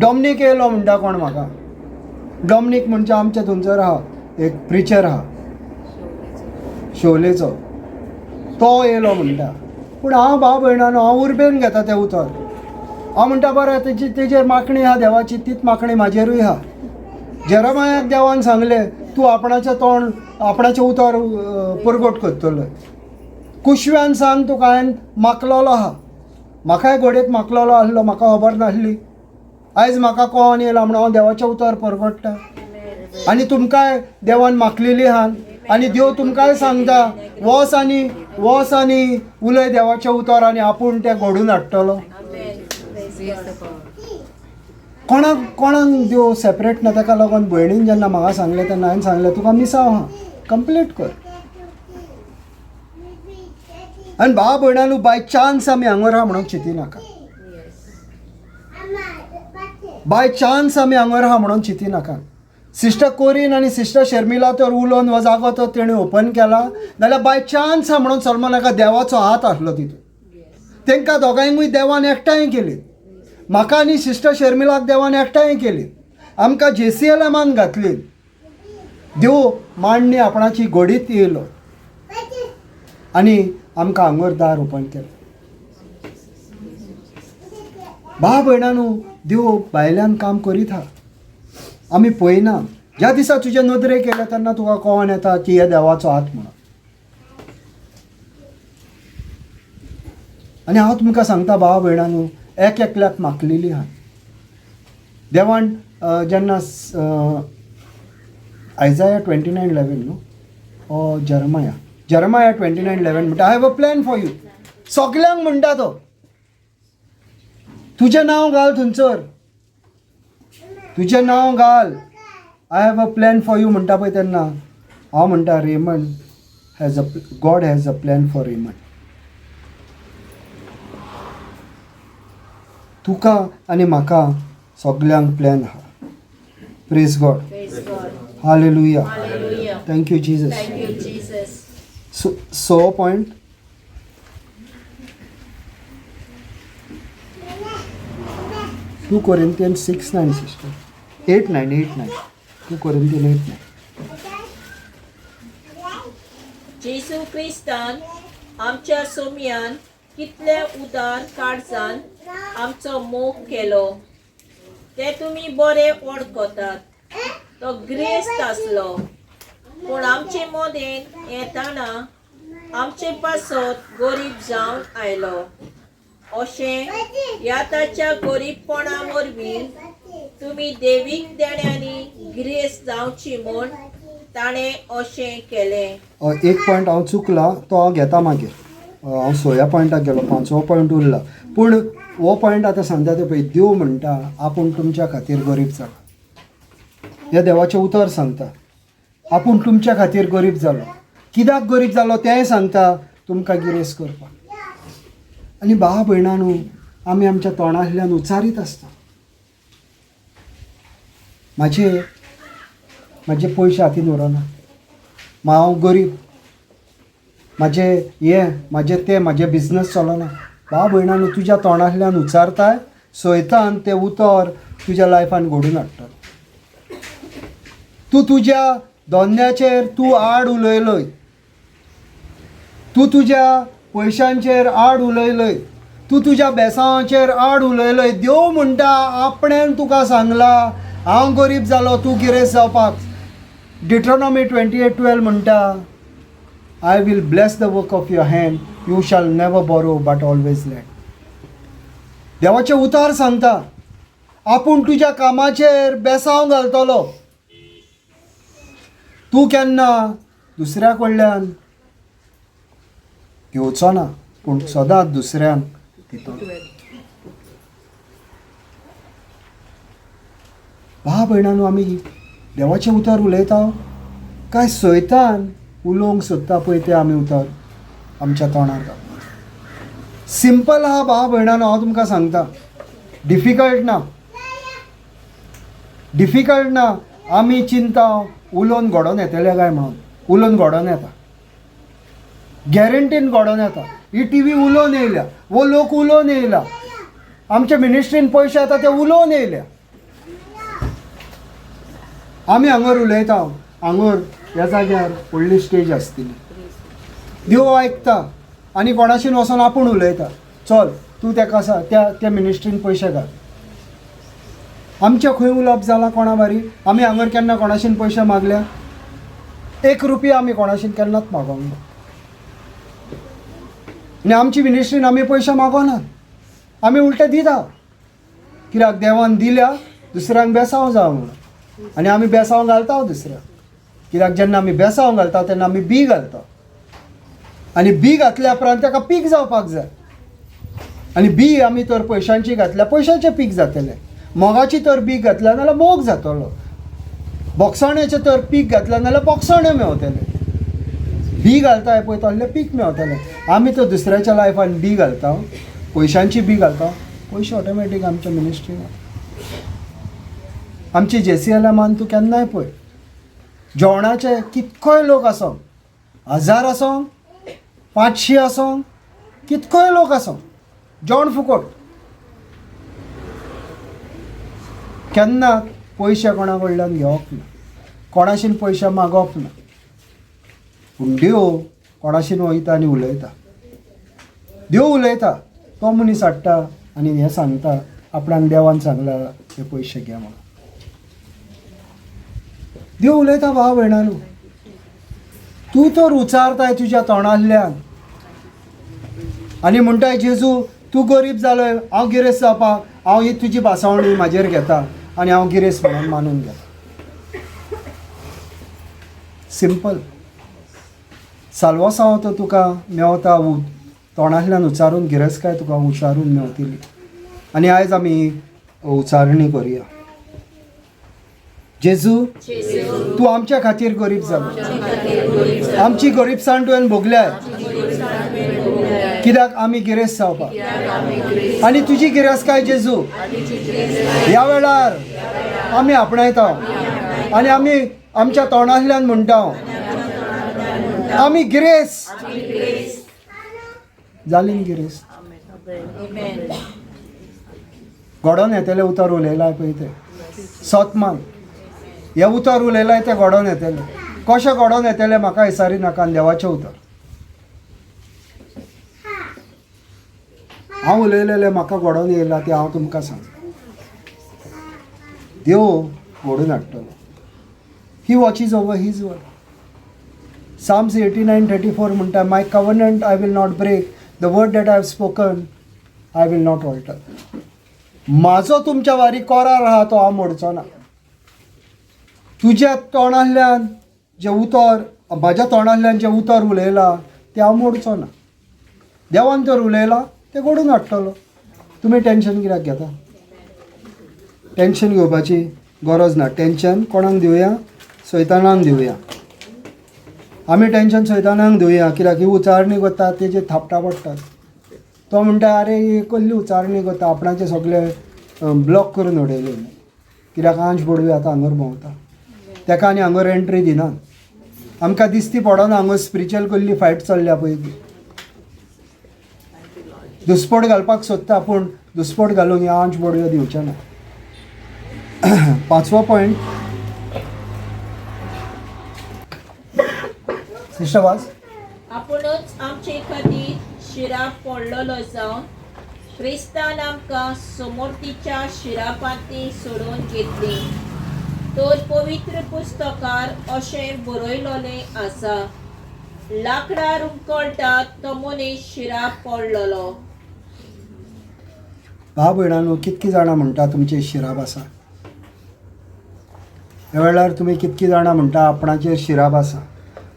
डॉमनीक येयलो म्हणटा कोण म्हाका. डॉमनीक म्हणजे आमच्या थंयसर आहा एक प्रिचर आहा शोलेचो, तो येयलो म्हणटा. पूण हांव भाव भयणानो हांव उर्बेन घेता तें उतर. हांव म्हणटा बरें, तेजी तेजेर मागणी आहा देवाची, तीच मागणी म्हाजेरूय आहा. जेरमायाक देवान सांगलें तूं आपणाचें तोंड आपणाचें उतर परगट करतलो. कुशव्यान सांग तुका हांवें माकलोलो आहा, म्हाकाय घोडयेक माकलोलो आसलो, म्हाका खबर नासली. आयज म्हाका कोण येयला म्हणून हांव देवाचें उतर परगट्टा. आनी तुमकांय देवान माकलेली आहा आनी देव तुमकांय सांगता वच आनी वच आनी उलय देवाचें उतर आनी आपूण तें घडून हाडटलो. कोणाक कोणाक देव सेपरेट ना. ताका लागून भयणीन जेन्ना म्हाका सांगलें तेन्ना हांवें सांगलें तुका मिसांव आहा, कंप्लीट कर. आनी भाव भयणांनो बाय चान्स आमी हांगर आहा म्हणून चिंतिनाका, बाय चान्स आमी हांगर आहा म्हणून चिंतिनाका. सिस्टर कोरीन आनी सिस्टर शर्मिला तर उलोवन हो जागो तर तेणी ओपन केला, नाल्यार बाय चान्स आहा म्हणून सलमान नाका, देवाचो हात आसलो तितून. तांकां दोगांयकूय देवान एकठांय केली, म्हाका आनी सिस्टर शर्मिलाक देवान एकठांय केली, आमकां JCLM घातली. देव मांडणी आपणाची घडीत येयलो आनी आमकां हांगर दार ओपन केलें. भाव भयणांनो देव भायल्यान काम करीत आहा, आमी पळयना. ज्या दिसा तुजे नदरेक येयलें तेन्ना तुका कळोन येता की हे देवाचो हात म्हणून. आनी हांव तुमकां सांगता भाव भयणांनो, एक एकल्याक मागलेली आहा देवान. जेन्ना आयजाया 29:11 न्हू, ओ जेरमाया, जेरमाया 29:11 म्हणटा I have a plan for you. सगल्यांक म्हणटा तो, तुजें नांव घाल थंयसर, तुजें नांव घाल, I have a plan for you म्हणटा पळय तेन्ना हांव म्हणटा Raymond has a, God has a plan for Raymond. तुका आनी म्हाका सगल्यांक प्लॅन आहा. Praise God. Praise God. Hallelujah. Hallelujah. Thank you Jesus. Thank you, Jesus. So point 2 Corinthian 6:9 sister, 8:9, 8:9, 2 Corinthian 8:9. जेजू क्रिस्तान आमच्या सोम्यान कितले उदार काळजान आमचो मोग केलो ते तुमी बरे वळखतात. तो ग्रेस्त आसलो पूण आमचे मदेन येताना आमचे पासत गरीब जावन आयलो. अशें ह्या ताच्या गरीबपणा वरवीं तुमी देवीक देण्यांनी गिरेस्त जावची म्हूण ताणें अशें केलें. एक पॉयंट हांव चुकला तो हांव घेता मागीर. हांव सव्या पॉयंटाक गेलो, पांचवो पॉयंट उरला. पूण हो पॉयंट आतां सांगता ते पळय, देव म्हणटा आपूण तुमच्या खातीर गरीब जाला. ह्या देवाचें उतर सांगता आपूण तुमच्या खातीर गरीब जालो. कित्याक गरीब जालो तेंय सांगता, तुमकां गिरेस्त करपाक. आनी भाव भयणां न्हू, आमी आमच्या तोंडांतल्यान उच्चारीत आसता, म्हाजे म्हाजे पयशे हातीन उरना, हांव गरीब, म्हाजे हें म्हाजें तें, म्हाजें बिजनस चलना. भाव भयणां न्हू, तुज्या तोंडांतल्यान उच्चारताय सैतान तें उतर तुज्या लायफान घडून हाडटलो. तूं तुज्या धंद्याचेर तूं आड उलयलय, तूं तुज्या पयशांचेर आड उलयलय, तूं तुज्या बेसांवाचेर आड उलयलय. देव म्हणटा आपणेन तुका सांगला हांव गरीब जालो तूं गिरेस्त जावपाक. डिट्रोनॉमी 28:12 म्हणटा, I will bless the work of your hand, you shall never borrow but always lend. देवाचें उतार सांगता आपूण तुज्या कामाचेर बेसांव घालतलो, तूं केन्ना दुसऱ्या कडल्यान घेवचो ना पूण सदांच दुसऱ्यांक दितलो. भाव भयणांनो, आमी देवाचें उतर उलयता काय सैतान उलोवंक सोदता पळय तें आमी उतर आमच्या तोंडार घालता. सिंपल आहा भाव भयणांनो, हांव तुमकां सांगता, डिफिकल्ट ना, डिफिकल्ट ना. आमी चिंता उलोवन घडोवन येतले काय म्हणून, उलोवन घडोवन येता, गॅरंटीन घडोवन येता. ही टी व्ही उलोवन येयल्या, वो लोक उलोवन येयला, आमच्या मिनिस्ट्रीन पयशे येता ते उलोवन येयल्या. आमी हांगर उलयता, हांगर ह्या जाग्यार व्हडली स्टेज आसतली, देव आयकता आनी कोणाशीन वचोन आपूण उलयता, चल तूं तेका त्या त्या मिनिस्ट्रीन पयशे घाल. आमचें खंय उलोवप जालां कोणा बारी? आमी हांगर केन्ना कोणाशीन पयशे मागल्या? एक रुपया आमी कोणाशीन केन्नाच मागोंक ना. आनी आमची मिनिस्ट्रीन आमी पयशे मागोना, आमी उलटे दिता, कित्याक देवान दिल्या दुसऱ्यांक बेसांव जावं म्हणून. आनी आमी बेसांव घालता दुसऱ्यांक, कित्याक जेन्ना आमी बेसांव घालता तेन्ना आमी बी घालता, आनी बी घातल्या उपरांत ताका पीक जावपाक जाय. आनी बी आमी तर पयशांची घातल्या पयशांचें पीक जातलें, मोगाची तर बी घातल्या नाल्यार मोग जातलो, बोगसाण्याचें तर पीक घातल्या नाल्यार बोगसाणें मेवतलें. बी घालता पळय तसलें पीक मेवतलें. आमी तर दुसऱ्याच्या लायफान बी घालता, पयशांची बी घालता, पयशे ऑटोमॅटीक आमच्या मिनिस्ट्रीन. आमची जे सी एल एमान तूं केन्नाय पळय, जेवणाचे कितकोय लोक आसो, 1000 आसो, 500 आसो, कितकोय लोक आसो, जेवण फुकट. केन्ना पयशे कोणा कडल्यान घेवप ना, कोणाशीन पयशे मागप ना. पूण देव कोणाशीन वयता आनी उलयता, देव उलयता, तो मनीस हाडटा आनी हें सांगता आपणाक देवान सांगला हे पयशे घे म्हणून. देव उलयता भाव भयणांनो, तूं तर उचारताय तुज्या तोंडांतल्यान आनी म्हणटाय जेजू तूं गरीब जालोय, हांव गिरेस्त जावपाक हांव ही तुजी भासावणी म्हाजेर घेता आनी हांव गिरेस्त म्हणून मानून घेता. सिंपल. साल्वासांव तर तुका मेवता, तोंडांतल्यान उचारून गिरेस्तकाय तुका उचारून मेवतली. आनी आयज आमी उचारणी करुया. जेजू तूं आमच्या खातीर गरीब जालो, आमची गरीबसाण तुवें भोगल्या, कित्याक आमी गिरेस्त जावपाक. आनी तुजी गिरेस्तकाय जेजू ह्या वेळार आमी आपणायता आनी आमी आमच्या तोंडांतल्यान म्हणटा आमी गिरेस्त जाली गिरेस्त. घडोवन येतलें उतर उलयलां पळय तें सत मान हें उतर उलयलां तें घडोवन येतलें. कशें घडोवन येतलें म्हाका विचारी नाका, देवाचें उतर हांव उलयलेलें म्हाका घडोवन येयलां तें हांव तुमकां सांगता. देव घडोवन हाडटलो. He watches over his word. Psalms 89:34 म्हणटा, my covenant I will not break, the word that I have spoken I will not alter. म्हाजो तुमच्या वारी कोरार आहा तो हांव मोडचो ना. तुज्या तोंडांतल्यान जें उतर, म्हाज्या तोंडांतल्यान जें उतर उलयलां तें हांव मोडचो ना. देवान तर उलयलां तें घडोवन हाडटलो. तुमी टेंशन कित्याक घेता? टेंशन घेवपाची गरज ना. टेंशन कोणाक दिवया? सैतानाक दिवया. आमी टेंशन सैतानाक दिवया कित्याक ही उचारणी करता तेजे थापटां पडटात. तो म्हणटा अरे ही कसली उचारणी करता, आपणाचे सगळे ब्लॉक करून उडयले कित्याक आंज बडवी आतां हांगर भोंवता, तेका आनी हांगर एंट्री दिनात. आमकां दिसती पडना हांगा स्पिरिच्युअल कसली फायट चल्ल्या पळय ती. दुस्पोट घालपाक सोदता पूण दुस्पोट घालूंक ह्या आंज बडव्यो दिवचे ना. पांचवो पॉयंट सिस्टर वाज. आपुणूच आमचे खातीर शिराप पडलेलो जावन क्रिस्तान आमकां समोर्तीच्या शिरापांती सोडून घेतली. तर पवित्र पुस्तकार अशें बरयलोलें आसा, लाकडार उमकळटा तो मनीस शिराप पडलेलो. भाव भयणांनो, कितकी जाणां म्हणटा तुमचेर शिराप आसा? ह्या वेळार तुमी कितकी जाणां म्हणटा आपणाचेर शिराप आसा?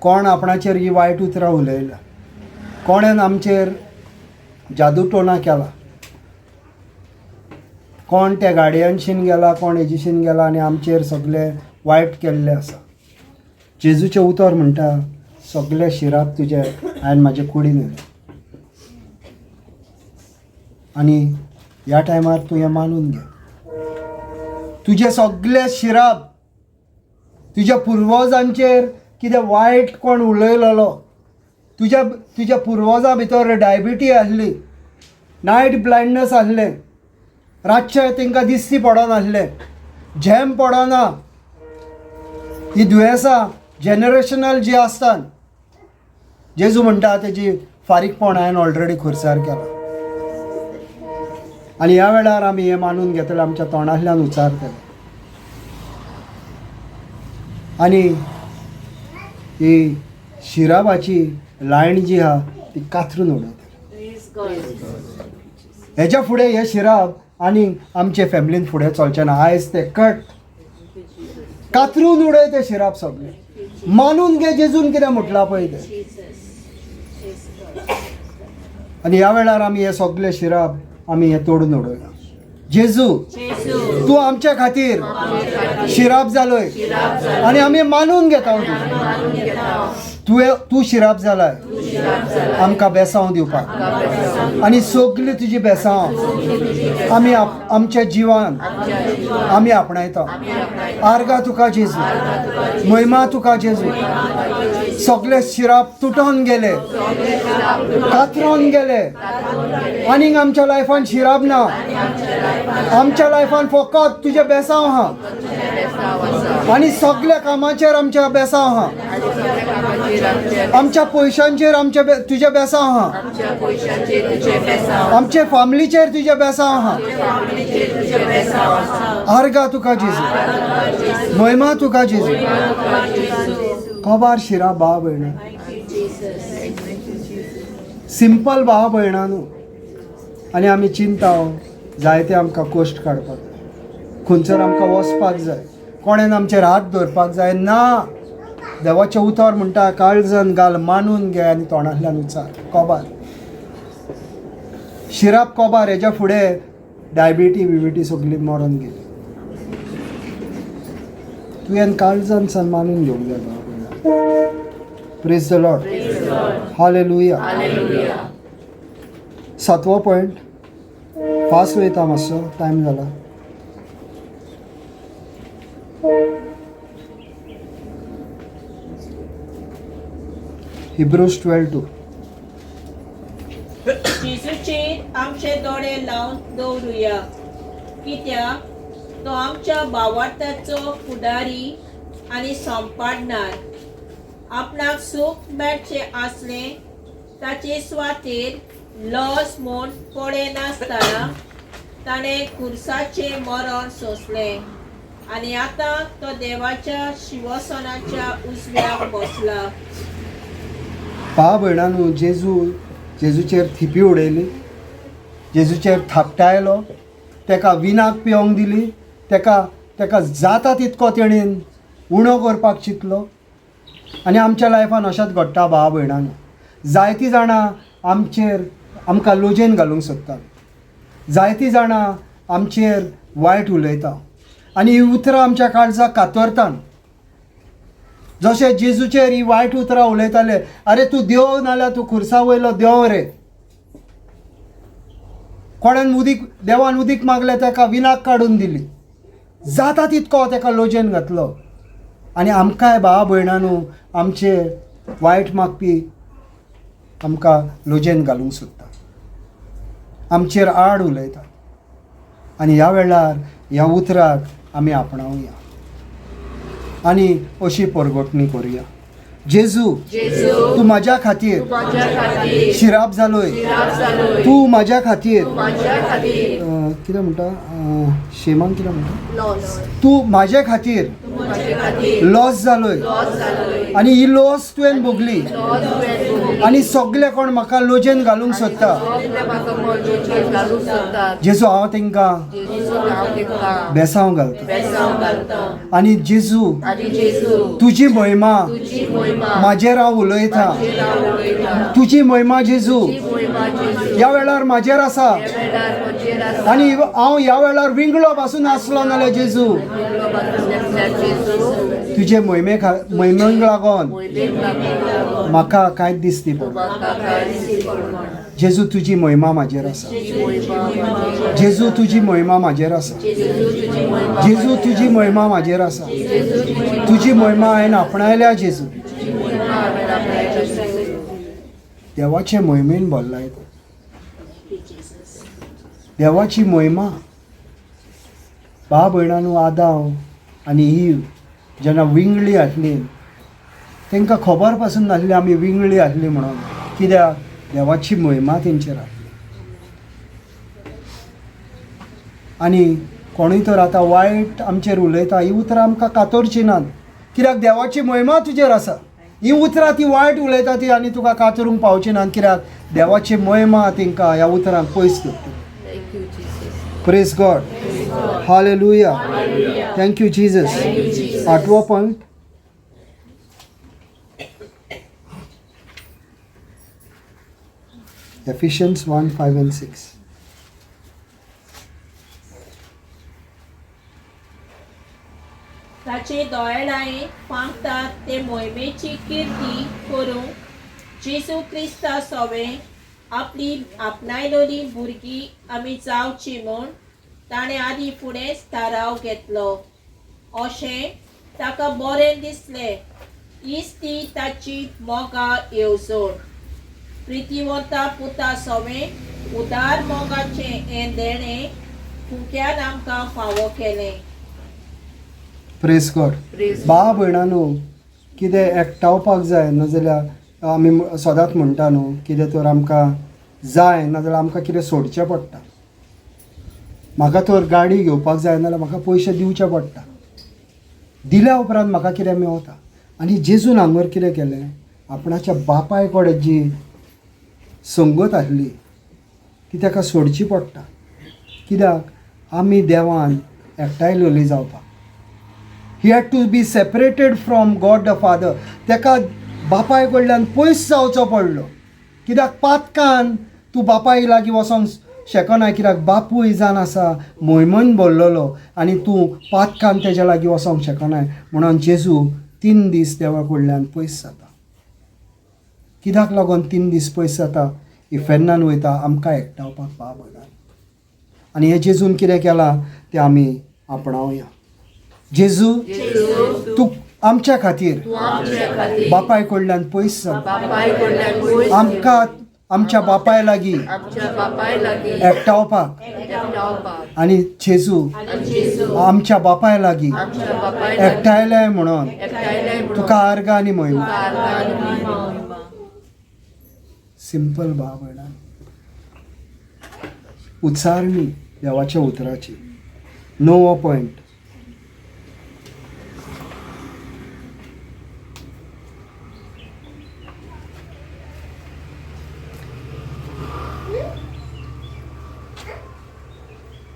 कोण आपणाचेर ही वायट उतरां उलयला, कोणेन आमचेर जादूटोणा केला, कोण त्या गाडयांशीन गेला, कोण हेजीशीन गेला आनी आमचेर सगळे वायट केल्लें आसा. जेजूचें उतर म्हणटा सगळे शिराप तुजे हांवें म्हाजे कुडीन येयले आनी ह्या टायमार तूं हें मानून घे. तुजे सगळे शिराप तुज्या पुर्वजांचेर कितें वायट कोण उलयलेलो, तुज्या तुज्या पुर्वजां भितर डायबिटी आसली, नायट ब्लायंडनस आसलें, रातचें तांकां दिसती पडनासलें, झेम पडना, ही दुयेंसां जनरेशनल जी आसतात, जेजू म्हणटा तेजी फारीकपण हांवें ऑलरेडी खुर्सार केलां. आनी ह्या वेळार आमी हें मानून घेतले, आमच्या तोंडांतल्यान उच्चारतले आनी ही शिराबाची लायन जी आहा ती कातरून उडयतले. हेच्या फुडें हे शिराब आनी आमचे फॅमिलीन फुडें चलचें ना. आयज ते कट कातरून उडय ते शिराब सगळे मानून घे जेजून कितें म्हटलां पळय तें. आनी ह्या वेळार आमी हे सगळे शिराब आमी हे तोडून उडोवया. जेजू तूं आमच्या खातीर शिराप जालोय आनी आमी मानून घेता तुवें, तूं शिराप जालाय आमकां बेसांव दिवपाक आनी सगळी तुजी बेसांव आमी आमच्या जिवान आमी आपणायता. आर्गा तुका जेजू, महिमा तुका जेजू. सगळे शिराप तुटोन गेले, कातरोन गेले आनीक आमच्या लायफान शिराप ना. आमच्या लायफान फकत तुजें बेसांव आहा आनी सगल्या कामाचेर आमच्या बेसांव आहा, आमच्या पयशांचेर आमच्या तुजें बेसांव आहा, आमचे फामिलीचेर तुजें बेसांव आहा. आर्गा तुका जेजू, महिमा तुका जेजू. कबार शिरा भाव भयणा, सिंपल भाव भयणा न्हू. आनी आमी चिंता जायते आमकां कश्ट काडपाक जाय, खंयसर आमकां वचपाक जाय, कोणेन आमचेर हात दवरपाक जाय ना. देवाचें उतर म्हणटा काळजान घाल, मानून घे आनी तोंडांतल्यान उच्चार. कोबार शिराप कोबार. हेज्या फुडें डायबिटी बिबिटी सगळी मरोन गेली. तुवें काळजान सान मानून घेवंक जाय भाव भयणा. Praise the Lord, hallelujah. सातवो पॉयंट, फास्ट वयता मातसो, टायम जाला. हिब्रूज 12:2. जेजूचेर आमचे दोळे लावन दवरुया, कित्याक तो आमच्या भावार्थाचो फुडारी आनी संपाडणार. आपणाक सूख मेळचें आसलें ताचे सुवातेर लॉस म्हूण पळयनासतना ताणें खुर्साचें मरण सोंसलें आनी आतां तो देवाच्या शिवसनाच्या उजव्याक बसला. भाव भयणांनो, जेजूचेर थिपी उडयली, जेजूचेर थापटायलो, तेका विनाक पिवंक दिली, तेका तेका जाता तितको तेणेन उणो करपाक चिंतलो. आनी आमच्या लायफान अशेंच घडटा भाव भयणांनो, जायतीं जाणां आमचेर आमकां लोजेन घालूंक सोदतात, जायतीं जाणां आमचेर वायट उलयता आनी हीं उतरां आमच्या काळजाक कातरतात. जशें जेजूचेर ही वायट उतरां उलयताले, अरे तूं देव नाल्यार तूं खुर्सा वयलो देव रे. कोणान उदीक, देवान उदीक मागलें ताका विनाक काडून दिली, जाता तितको ताका लोजेन घातलो. आनी आमकांय भाव भयणांनो आमचे वायट मागपी आमकां लोजेन घालूंक सोदता, आमचेर आड उलयता. आनी ह्या वेळार ह्या उतराक आमी आपणावया आनी अशी परगटणी करुया. जेजू, तूं म्हाज्या खातीर शिराप जालोय, तूं म्हाज्या खातीर कितें म्हणटा, शेमान कितें म्हणटा, तूं म्हाजे खातीर लॉस जालोय आनी ही लॉस तुवें भोगली आनी सगळे कोण म्हाका लोजेन घालूंक सोदता. जेजू, हांव तांकां बेसांव घालता. आनी जेजू, तुजी महिमा म्हाजेर हांव उलयता, तुजी महिमा जेजू ह्या वेळार म्हाजेर आसा. आनी हांव ह्या वेळार विंगळो पासून आसलो नाल्यार जेजू तुजे मोहिमे मोहिमेक लागून म्हाका कांयच दिसती पडना. जेजू तुजी मोहिमा म्हाजेर आसा, जेजू तुजी मोहिमा म्हाजेर आसा, जेजू तुजी मोहिमा म्हाजेर आसा, तुजी मोहिमा हांवें आपणायल्या जेजू. देवाचे मोहिमेन भरलाय तूं, देवाची मोहिमा. भाव भयणांनो, आदाव आनी ईव जेन्ना विंगळी आसली तांकां खबर पासून नासली आमी विंगळी आसली म्हणून, कित्याक देवाची मोहिमा तेंचेर आसली. आनी कोणूय तर आतां वायट आमचेर उलयता, ही उतरां आमकां कातरचीं नात, कित्याक देवाची मोहिमा तुजेर आसा. ही उतरां ती वायट उलयता ती आनी तुका कातरूंक पावची नात, कित्याक देवाची मोहिमा तांकां ह्या उतरांक पयस दवरता. Praise God, hallelujah, thank you Jesus. आठवो पॉयंट, Ephesians 1:5 and 6. ताचे दोळ्यालाय फांकतात ते मोहिमेची किर्ती करूंक जेजू क्रिस्ता सोवें आपली आपणायलोली भुरगीं आमी जावची म्हूण ताणें आदी फुडेंच थाराव घेतलो. अशें ताका बरें दिसलें, हीच ती ताची मोगा येवजण. प्रितीवंता पुता सोवें उदार मोगाचें हें देणें फुक्यान आमकां फावो केलें. Praise God. भाव भयणांनो, कितें एकठावपाक जाय, नाजाल्यार आमी सदांच म्हणटा न्हू, कितें तर आमकां जाय नाजाल्यार आमकां कितें सोडचें पडटा. म्हाका तर गाडी घेवपाक जाय नाजाल्यार म्हाका पयशे दिवचे पडटा, दिल्या उपरांत म्हाका कितें मेवता. आनी जेजून हांगर कितें केलें, आपणाच्या बापाय कडेन जी संगत आसली ती ताका सोडची पडटा, कित्याक आमी देवान एकठांयलेली जावपाक. He had to be separated from God the Father. ताका बापाय कडल्यान पयस जावचो पडलो, कित्याक पातकान तूं बापाय लागीं वचोंक शकना, कित्याक बापूय जावन आसा मोहिमेन भरलेलो आनी तूं पातकान तेज्या लागीं वचोंक शकना. म्हणून जेजू 3 दीस देवा कडल्यान पयस जाता. कित्याक लागून 3 दीस पयस जाता? इफेर्नान वयता आमकां एकठावपाक भाव भयणां. आनी हें जेजून कितें केलां तें आमी आपणावया. जेजू तूं आमच्या खातीर बापाय कडल्यान पयस जालो, आमकां आमच्या बापाय लागीं एकठावपाक, आनी जेजू आमच्या बापाय लागीं एकठायले म्हणून तुका आर्गां आनी महिमा. सिंपल भाव भयणां, उच्चारणी देवाच्या उतराची. णवो पॉयंट,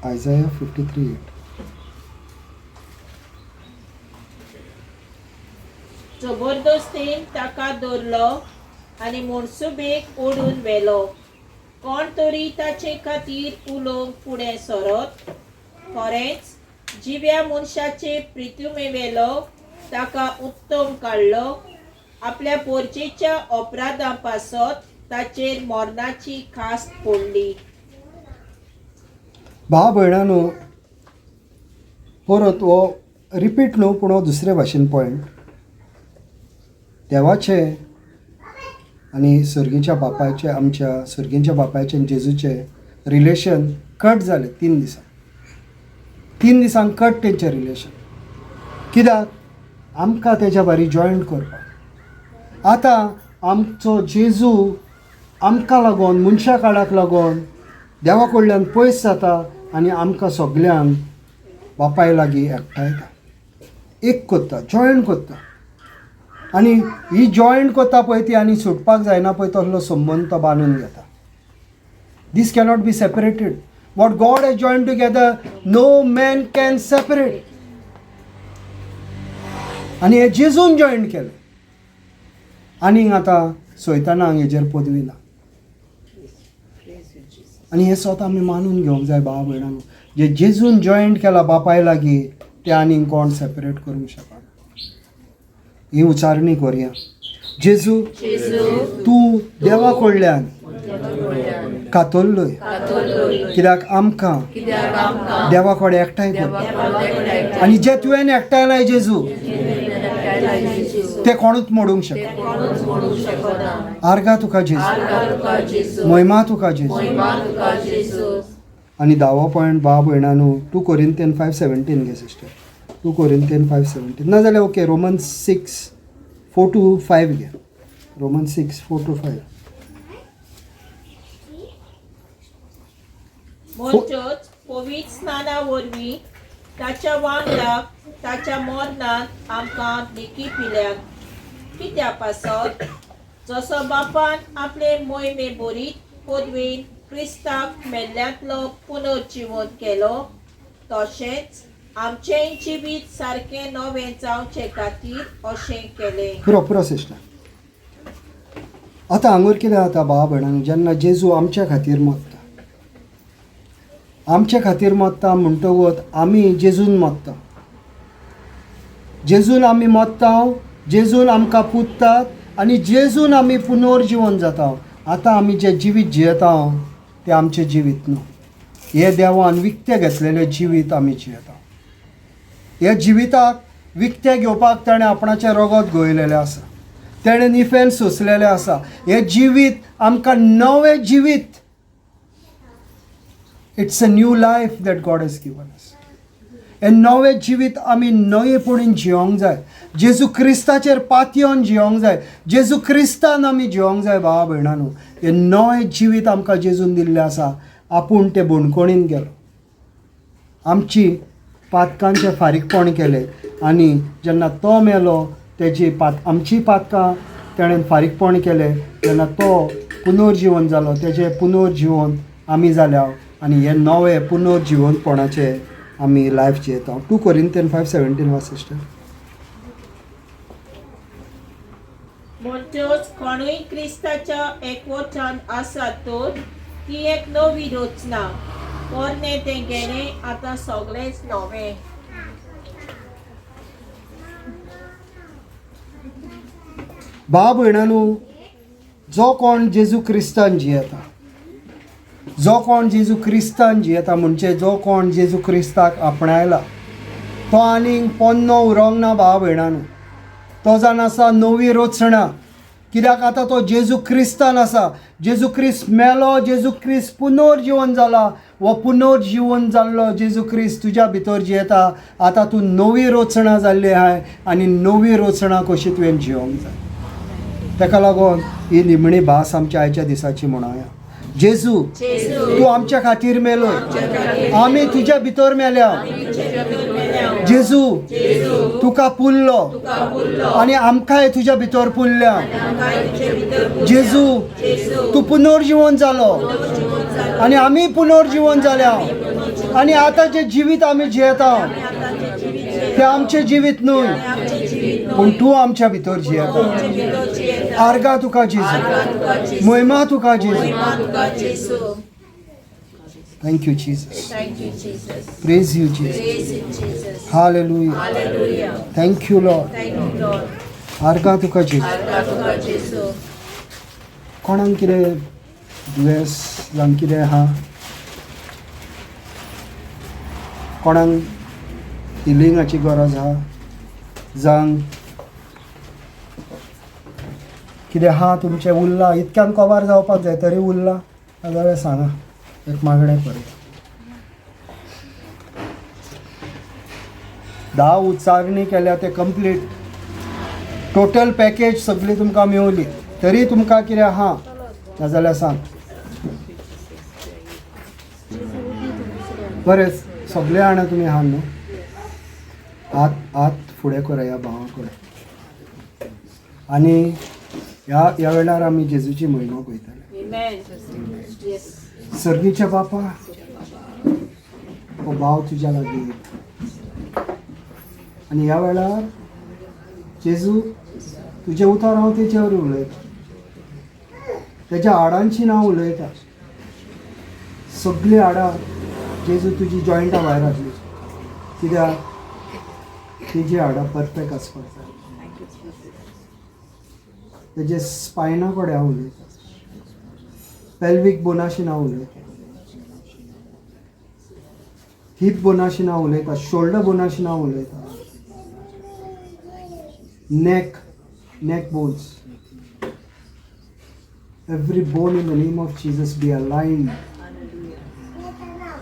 आयजाया 53:8. जबरदस्तीन ताका दवरलो आनी मनसुबेक ओडून व्हेलो. कोण तरी ताचे खातीर उलोवंक फुडें सरत? खरेंच जिव्या मनशाचे प्रितुमेवेलो ताका उत्तम काडलो. आपल्या पोरचेच्या अपराधां पासत ताचेर मरणाची खास पडली. भाव भयणानो, परत हो रिपीट न्हू पूण हो दुसरे भाशेन पॉयंट. देवाचे आनी सर्गीच्या बापायचे, आमच्या सर्गीच्या बापायचे आनी जेजूचे रिलेशन कट जालें 3 दिसां. 3 दिसांक कट तेंचें रिलेशन. कित्याक? आमकां तेज्या बारी जॉयंट करपाक. आतां आमचो जेजू आमकां लागून, मनशा काळाक लागून देवा कडल्यान पयस जाता आनी आमकां सगल्यांक बापाय लागीं एकठांयता, एक करता, जॉयंट करता. आनी ही जॉयंट करता पळय ती आनी सुटपाक जायना पळय तसलो संबंद तो बांदून घेता. This cannot be separated. What God has join together no man can separate. आनी हे जेजून जॉयंट केलें आनी आतां सैतानाक हेजेर पदवी ना. आनी हें स्वता आमी मानून घेवंक जाय भाव भयणांनो, जे जेजून जॉयंट केला बापाय लागीं ते आनीक कोण सेपरेट करूंक शकना. ही उच्चारणी करुया. जेजू तूं देवा कडल्यान कातरलोय, कित्याक आमकां देवा कडेन एकठांय करता. आनी जे तुवें एकठांयलाय जेजू ते कोणूच मोडूंक शकना. आर्गां तुका जेजू, महिमा तुका जेजू. आनी धावो पॉयंट भाव भयणांनो, 2 Corinthians 5:17 घे सिस्टर. 2 Corinthians 5:17 ना जाल्यार ओके रोमन 6:4 to 5 घे. Roman 6:4 to 5. म्हणटच पवित्र स्नाना वरवीं ताच्या वांगडा ताच्या मरणांत आमकां लेखी पिल्यात. कित्या पासत? जसो बापान आपले मोहिमे बरीत पदवीन क्रिस्ताक मेल्ल्यांतलो पुनर्जिवन केलो, तशेंच आमचेंय जिवीत सारकें नवें जावचे खातीर अशें केलें. पुरो पुरो सिस्टर. आतां हांगर कितें जाता भाव भयणांनो, जेन्ना जेजू आमच्या खातीर मरता, आमच्या खातीर मरता म्हणटकूच आमी जेजून मरता. जेजून आमी मरता, जेजून आमकां पुजतात आनी जेजून आमी पुनर्जिवन जाता. आतां आमी जें जिवीत जियेता तें आमचें जिवीत न्हू, हें देवान विकतें घेतलेलें जिवीत आमी जियेता. ह्या जिविताक विकतें घेवपाक ताणें आपणाचें रगत गळयलेलें आसा, तेणें निफेन सोंसलेलें आसा. हें जिवीत आमकां नवें जिवीत, it's a new life that God has given us. हें नवें जिवीत आमी नवेपणीन जियोंक जाय, जेजू क्रिस्ताचेर पातयेवन जियोंक जाय, जेजू क्रिस्तान आमी जियोंक जाय. भावा भयणांनो, हें नवें जिवीत आमकां जेजून दिल्लें आसा. आपूण ते बणकोणीन गेलो, आमची पातकांचें फारीकपण केलें आनी जेन्ना तो मेलो तेजी आमची पातकां तेणें फारीकपण केलें. तेन्ना तो पुनर्जिवन जालो, तेजें पुनर्जिवन आमी जाल्या आनी हें नवें पुनर्जिवनपणाचें आमी लायफ जियेता. 2 Corinthians 5:17 वा सिस्टर. म्हणटच कोणूय क्रिस्ताच्या एकवटान आसा तर ती एक नवी रचना, पोरणें तें गेलें, आतां सगळेंच नवें. भाव भयणांनो, जो कोण जेजू क्रिस्तान जियेता, जो कोण जेजू क्रिस्तान जियेता म्हणजे जो कोण जेजू क्रिस्ताक आपणायला तो आनीक पोन्नो उरोंक ना भाव भयणांनो. तो जावन आसा नवी रचणा. कित्याक आतां तो जेजू क्रिस्तान आसा. जेजू क्रिस्त मेलो, जेजू क्रिस्त पुनर्जिवन जाला. हो पुनर्जिवन जाल्लो जेजू क्रिस्त तुज्या भितर जियेता. आतां तूं नवी रचणा जाल्ली आहाय आनी नवी रचणा कशी तुवें जिवंक जाय. ताका लागून ही निमणी भास आमच्या आयच्या दिसाची म्हणोया. जेजू तूं आमच्या खातीर मेलो, आमी तुज्या भितर मेल्या. जेजू तुका पुरलो आनी आमकांय तुज्या भितर पुरल्या. जेजू तूं पुनर्जिवन जालो आनी आमी पुनर्जिवन जाल्या. आनी आतां जें जिवीत आमी जियेता तें आमचें जिवीत न्हय, पूण तूं आमच्या भितर जियेता. आर्गां तुका जेजू, महिमा तुका जेजू. Thank you, Jesus. Thank you, Jesus. Praise you, Jesus. Praise you, Jesus. Hallelujah. Hallelujah. Thank you, Lord. Thank you, Lord. आर्गां तुका जेजू. आर्गां तुका जेजू. कोणाक कितें दुयेंस जावं कितें आहा, कोणाक हिलिंगाची गरज आहा, जावं कितें आहा तुमचें उरलां, इतक्यान कवर जावपाक जाय तरी उरलां जाल्यार सांगा, एक मागणें करूया. 10 उच्चारणी केल्या ते कंप्लीट टोटल पॅकेज सगळी तुमकां मेवली तरी तुमकां कितें आहा नाजाल्यार सांग. बरें, सगळे जाणां तुमी आहा न्हू? हात हात फुडें करया भावा कडेन आनी ह्या वेळार आमी जेजूची म्हयनो पळयतले. सर्गीच्या बापा, हो भाव तुज्या लागीं आनी ह्या वेळार जेजू तुजें उतर हांव तेजेर उलयतां, तेज्या हाडांची नांव उलयता. सगळीं हाडां जेजू तुजी जॉयंटां भायर हाडली कित्याक तेजी हाडां परफेक्ट आसपाक जाय. तेजे स्पायना कडेन हांव उलयतां, पेल्वीक बोनाशी नांव उलयता, हिप बोनाशी नांव उलयता, शोल्डर बोनाशी नांव उलयता, neck, neck bones, every bone in the name of Jesus be aligned.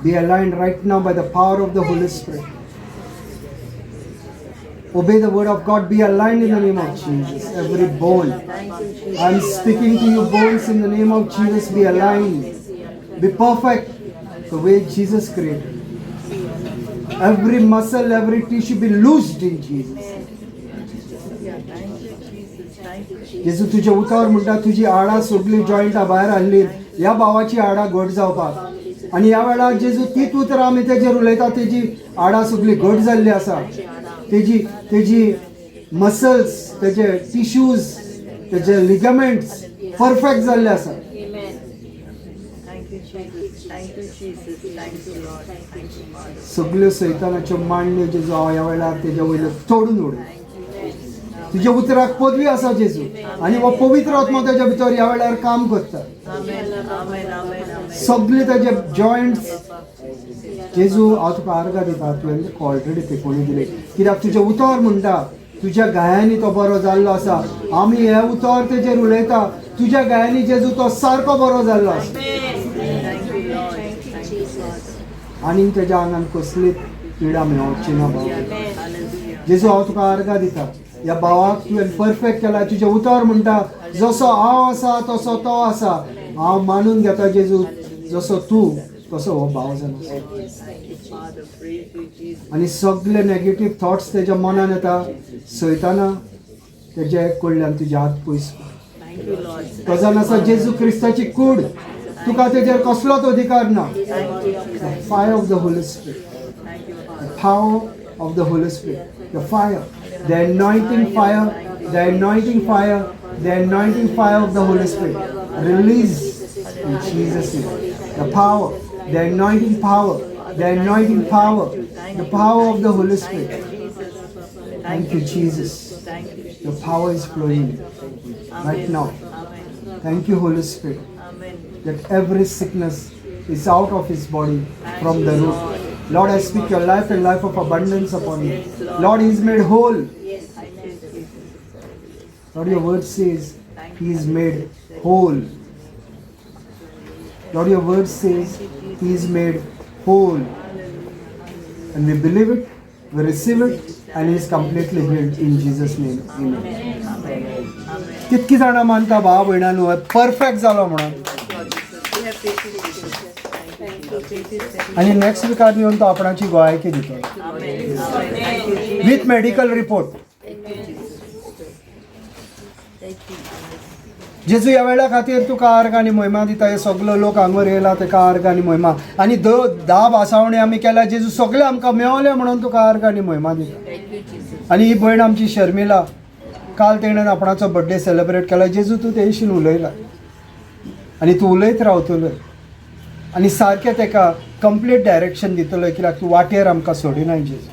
Be aligned right now by the power of the Holy Spirit. Obey the word of God. Be aligned in the name of Jesus. Every bone. I am speaking to you bones in the name of Jesus. Be aligned. Be perfect the way Jesus created. Every muscle, every tissue be loosed in Jesus. जेजू तुझे उतर म्हणटा तुजी हाडां सगळीं जॉयंटां भायर हाडली ह्या भावाची हाडां घट जावपाक. आनी ह्या वेळार जेजू तीच उतरां आमी तेजेर उलयता. तेजी हाडां सगळीं घट जाल्ली आसा, तेजी तेजी मसल्स, तेजे टिश्यूज, तेजे लिगमेंट्स परफेक्ट जाल्ले आसा. सगल्यो सैतानाच्यो मांडण्यो जेजू हांव ह्या वेळार तेज्या वयल्यो तोडून उडय. तुज्या उतराक पदवी आसा जेजू आनी हो पवित्र आत्मा तेज्या भितर ह्या वेळार काम करता. सगळे तेजे जॉयंट्स जेजू हांव तुका आर्गां दिता. तुवें ऑलरेडी तेकोणी दिली कित्याक तुजें उतर म्हणटा तुज्या गायांनी तो बरो जाल्लो आसा. आमी हें उतर तेजेर उलयता, तुज्या गायांनी जेजू तो सारको बरो जाल्लो आसा. आनी तेज्या आंगान कसली पिडा मेळची ना भाव. जेजू हांव तुका आर्गां दिता. ह्या भावाक तुवें परफेक्ट केला. तुजें उतर म्हणटा जसो हांव आसा तसो तो आसा. हांव मानून घेता जेजू जसो तूं तसो हो भाव जावन आसा. आनी सगळे नेगेटीव थॉट्स तेज्या मनान येता सयताना तेजे कडल्यान तुजे हात पयस कर. तो जावन आसा जेजू क्रिस्ताची कूड, तुका तेजेर कसलोच अधिकार ना. Fire of the Holy Spirit, the power of the Holy Spirit, the fire, the anointing fire, the anointing fire, the anointing fire of the Holy Spirit. Release in Jesus' name. The power, the anointing power, the anointing power, the power of the Holy Spirit. Thank you, Jesus. The power is flowing right now. Thank you, Holy Spirit, that every sickness is out of his body from the root. Lord, I speak your life and life of abundance upon him. Lord, he is made whole. Lord, your word says he is made whole. Lord, your word says he is made whole. And we believe it, we receive it, and he is completely healed in Jesus' name. Amen. कितकी जाणां मानता भाव भयणांनो, perfect जालो म्हणून? आनी next विकार येवन तो आपणाची गोवायकी दितलो विथ मेडिकल रिपोर्ट. जेजू, ह्या वेळा खातीर तुका आर्ग आनी मोहिमा दिता. हे सगलो लोक हांगर येयला, तेका आर्ग आनी मोहिमा. आनी 10 भासावणी आमी केल्या जेजू, सगळे आमकां मेवले म्हणून तुका आर्ग आनी मोहिमा दिता. आनी ही भयण आमची शर्मिला, काल तेणेन आपणाचो बड्डे सेलिब्रेट केला. जेजू, तूं तेशीन उलयला आनी तूं उलयत रावतलो आनी सारकें तेका कंप्लीट डायरेक्शन दितलो, कित्याक तूं वाटेर आमकां सोडिनाय जेजू.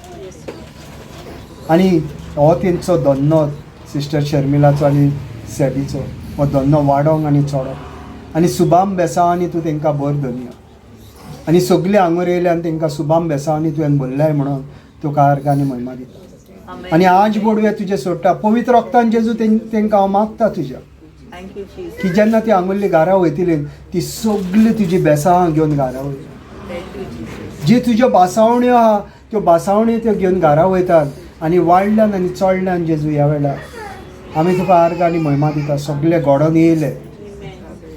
आनी हो तेंचो धन्नो, सिस्टर शर्मिलाचो आनी सेबीचो हो धन्नो वाडोंक आनी चडोंक आनी सुबाम बेसांव तूं तेंकां बर धनया. आनी सगलीं हांगर येयले आनी तेंकां सुबाम बेसांवांनी तुवें भरल्याय म्हणून तुका आर्ग आनी महिमा दिता. आनी आज बोडवे तुजें सोडटा पवित्र रक्तान जेजू, तेंकां हांव मागता तुज्या की जेन्ना ती आंगुल्ली घरा वयतली, ती सगळी तुजी बेसां घेवन घरा वयता. जी तुज्यो बासावण्यो आहा, त्यो बासावण्यो त्यो घेवन घरा वयतात आनी वाडल्यान आनी चडल्यान जेजू, ह्या वेळार आमी तुका आर्ग आनी महिमा दिता. सगळे घडोवन येयले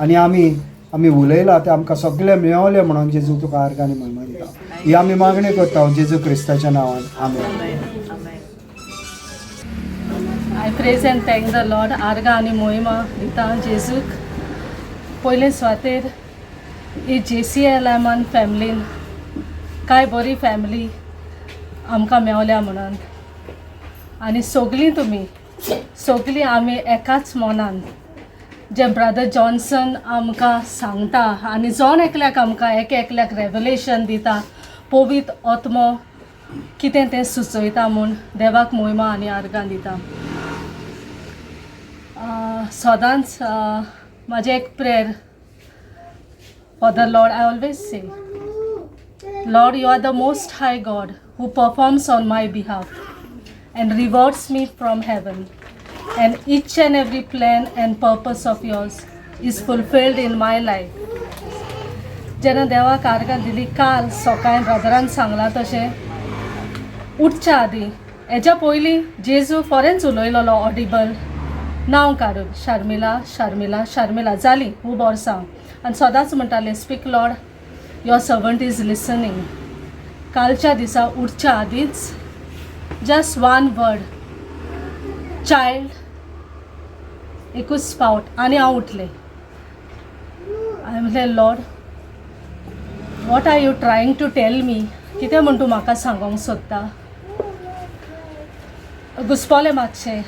आनी आमी उलयला ते आमकां सगळे मेवले म्हणून जेजू तुका आर्ग आनी महिमा दिता. ही आमी मागणी करता जेजू क्रिस्ताच्या नांवान, आमेन. I praise and thank the Lord. आर्गा आनी मोहिमा दिता जेजूक. पयले सुवातेर ही जेसीएलएमान फॅमिलीन कांय बरी फॅमिली आमकां मेवल्या म्हणून, आनी सगलीं तुमी सगलीं आमी एकाच मनान जे ब्रदर जॉन्सन आमकां सांगता आनी जण एकल्याक आमकां एक एकल्याक रेवलेशन दिता, पवित्र आत्मो कितें तें सुचयता म्हूण देवाक मोहिमा आनी आर्गां दिता. सदांच म्हाजें एक prayer for the Lord, I always say, "Lord, you are the most high God who performs on my behalf and rewards me from heaven, and each and every plan and purpose of yours is fulfilled in my life." जेन्ना देवाक आर्गां दिली, काल सकाळी brethren सांगलां तशें, उठच्या आदीं हेज्या पयलीं जेजू फोरेंच उलयलोलो ऑडिबल नांव काडून, "शर्मिला, शर्मिला, शर्मिला." जाली खूब वर्सां आनी सदांच म्हणटालें, "Speak, Lord, your servant is listening." कालच्या दिसा उठच्या आदींच जस्ट वन वर्ड, "चायल्ड", एकूच फावट आनी हांव उठलें. हांवें म्हणलें, "Lord, what are you trying to tell me? कितें म्हण तूं म्हाका सांगोंक सोदता?" घुसपोलें मातशें.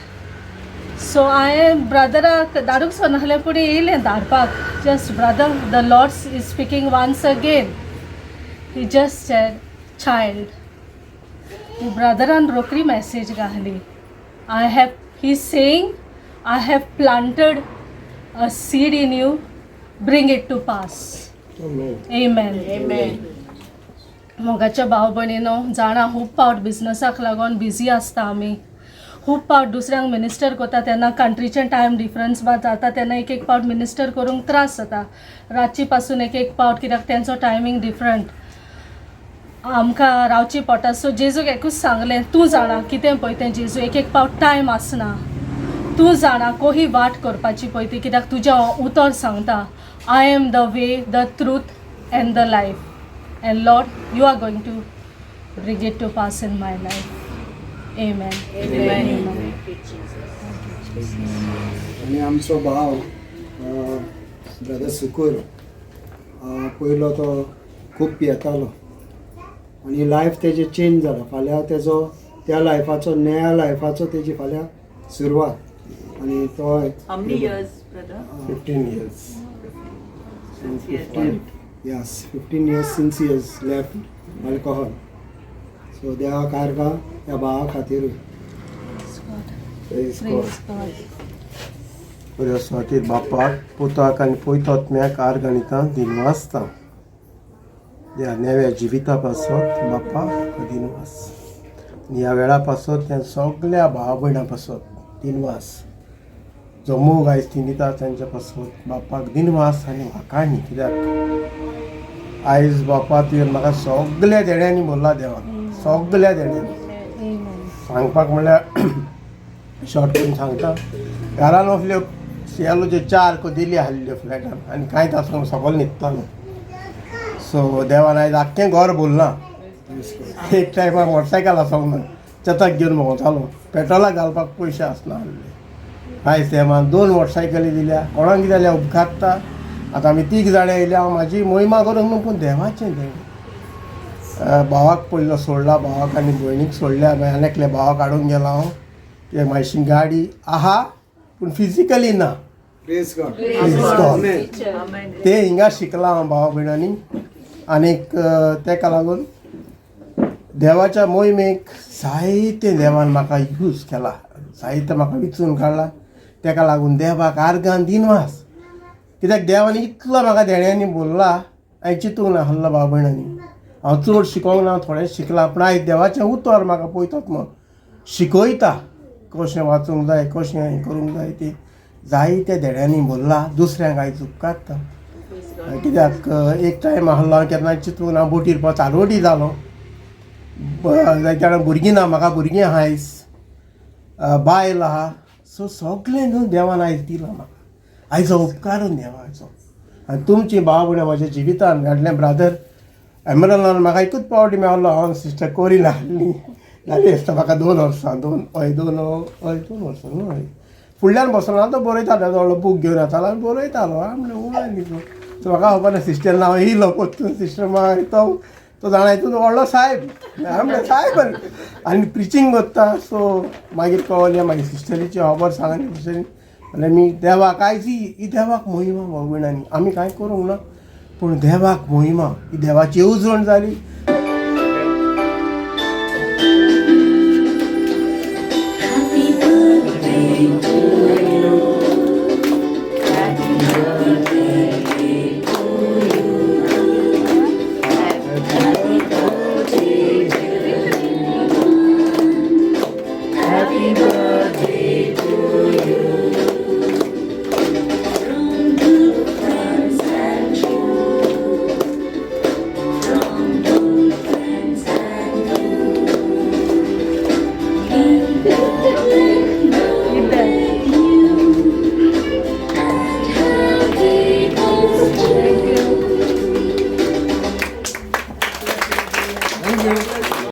सो हांवें ब्रदराक धाडूंक सोदनासलें, पूण येयलें धाडपाक just, "Brother, the Lord is speaking once again." He just said, "Child." Brethren रोखडी मॅसेज घाली, I have he saying, "I have planted a seed in you, bring it to pass." Amen. Amen. मोगाच्या भाव भयणीनो, जाणा, खूब फावट बिजनसाक लागून busy आसता आमी. खूब फावट दुसऱ्यांक मिनिस्टर करता तेन्ना कंट्रीचें टायम डिफरन्स बा जाता, तेन्ना एक एक फावट मिनिस्टर करूंक त्रास जाता रातची पासून एक एक फावट, कित्याक तेंचो टायमींग डिफरंट, आमकां रावची पडटा. सो जेजूक एकूच सांगलें, तूं जाणा कितें पळय तें जेजू, एक एक फावट टायम आसना, तूं जाणा कोही वाट करपाची पळय ती, कित्याक तुजें उतर सांगता, "I am the way, the truth and the life," and Lord, you are going to bring it to pass in my life. Amen. Amen. Amen. Thank you, Jesus. आनी आमचो भाव ब्रदर सुकूर, पयलो तो खूब पियेतालो आनी लायफ तेजें चेंज जाला. फाल्यां तेजो त्या लायफाचो, नया लायफाचो तेजी फाल्यां सुरवात आनी तो How many years, brother? 15 years. Since he has 15 left. Yes, 15 years since he has left alcohol. So देवाक आर्गां ह्या भावा खातीरूय. Praise God. Praise God. बऱ्या सुवातेर बापाक पुताक आनी पवित्र आर्गां दिनवासता. ह्या नव्या जिविता पासत बापा दिनवास, ह्या वेळा पासत त्या सगल्या भावा भयणां पासत दिनवास, जो मोग आयज ती दिता तांच्या पासत बापाक दिनवास आनी वाखाणी. कित्याक आयज बापा तुवें म्हाका सगल्या देण्यांनी भरला देवान, सगल्या देण्यांनी. सांगपाक म्हणल्यार शॉर्ट करून सांगता, घरान असल्यो सियालोच्यो 4 कदेली आहल्यो फ्लॅटान आनी कांयच आसना, सगळो न्हिदतालो. सो देवान आयज आख्खें घर भरलां. एक टायमार मोटरसायकल आसोंक ना, चेताक घेवन भोंवतालो, पेट्रोलाक घालपाक पयशे आसना आहले. आयज देवान 2 मोटरसायकली दिल्या, कोणाक कितें जाल्यार उपकारता. आतां आमी 3 जाणां येयल्या, हांव म्हाजी मोहिमा करूंक न्हू, पूण देवाचें देव. भावाक पयलो सोडला, भावाक आनी भयणीक सोडल्या, मागीर आनी एकल्या भावाक हाडूंक गेलो हांव. कित्याक मातशी गाडी आहा पूण फिजिकली ना. ते हिंगा शिकलां हांव भावा भयणांनी. आनीक तेका लागून देवाच्या मोहिमेक जायते देवान म्हाका यूज केला, जायते म्हाका विचून काडला. तेका लागून देवाक आर्गान दिनवास, कित्याक देवान इतलो म्हाका देण्यांनी भरला. हांवें चिंतूंक ना आहलो भाव भयणांनी, हांव चड शिकोंक ना, थोडें शिकलां, पूण आयज देवाचें उतर म्हाका पयतात म्हण शिकयता कशें वाचूंक जाय, कशें हें करूंक जाय. ती जायत्या देण्यांनी भरला, दुसऱ्यांक आयज उपकारता. कित्याक एक टायम आहलो हांव केन्ना चिंतूंक ना, बोटीर पळय चालवटी जालो. जायते जाणां भुरगीं ना, म्हाका भुरगीं आहा आयज, बायल आहा. सो सगळें न्हू देवान आयज दिलां म्हाका, आयज हो उपकारून देवाचो. आनी तुमची भाव भयणां म्हज्या जिवितान घातलें. ब्रादर एमरलान म्हाका एकूच पावटी मेळ्ळो, हांव सिस्टर कोरीन आहली जाली आसता म्हाका 2 वर्सां, 2 हय 2 हय 2 वर्सां न्हू. हय फुडल्यान बसलो हांव, तो बरयतालो, व्हडलो बूक घेवन येतालो आनी बरयतालो. हांव म्हणलें वय न्ही सो म्हाका खबर ना सिस्टर नांव येयलो परतून सिस्टर मागीर तो तो जाणा हितून व्हडलो सायब. हांव म्हणलें सायब आनी प्रिचींग करता. सो मागीर कळ्ळें मागीर सिस्टरीची खबर सांगली सिस्टरी म्हणल्यार मी देवाक आयज ही देवाक मोहिमा भाव भयणांनी, आमी कांय करूंक ना पूण देवाक मोहिमा, ही देवाची येवजण जाली.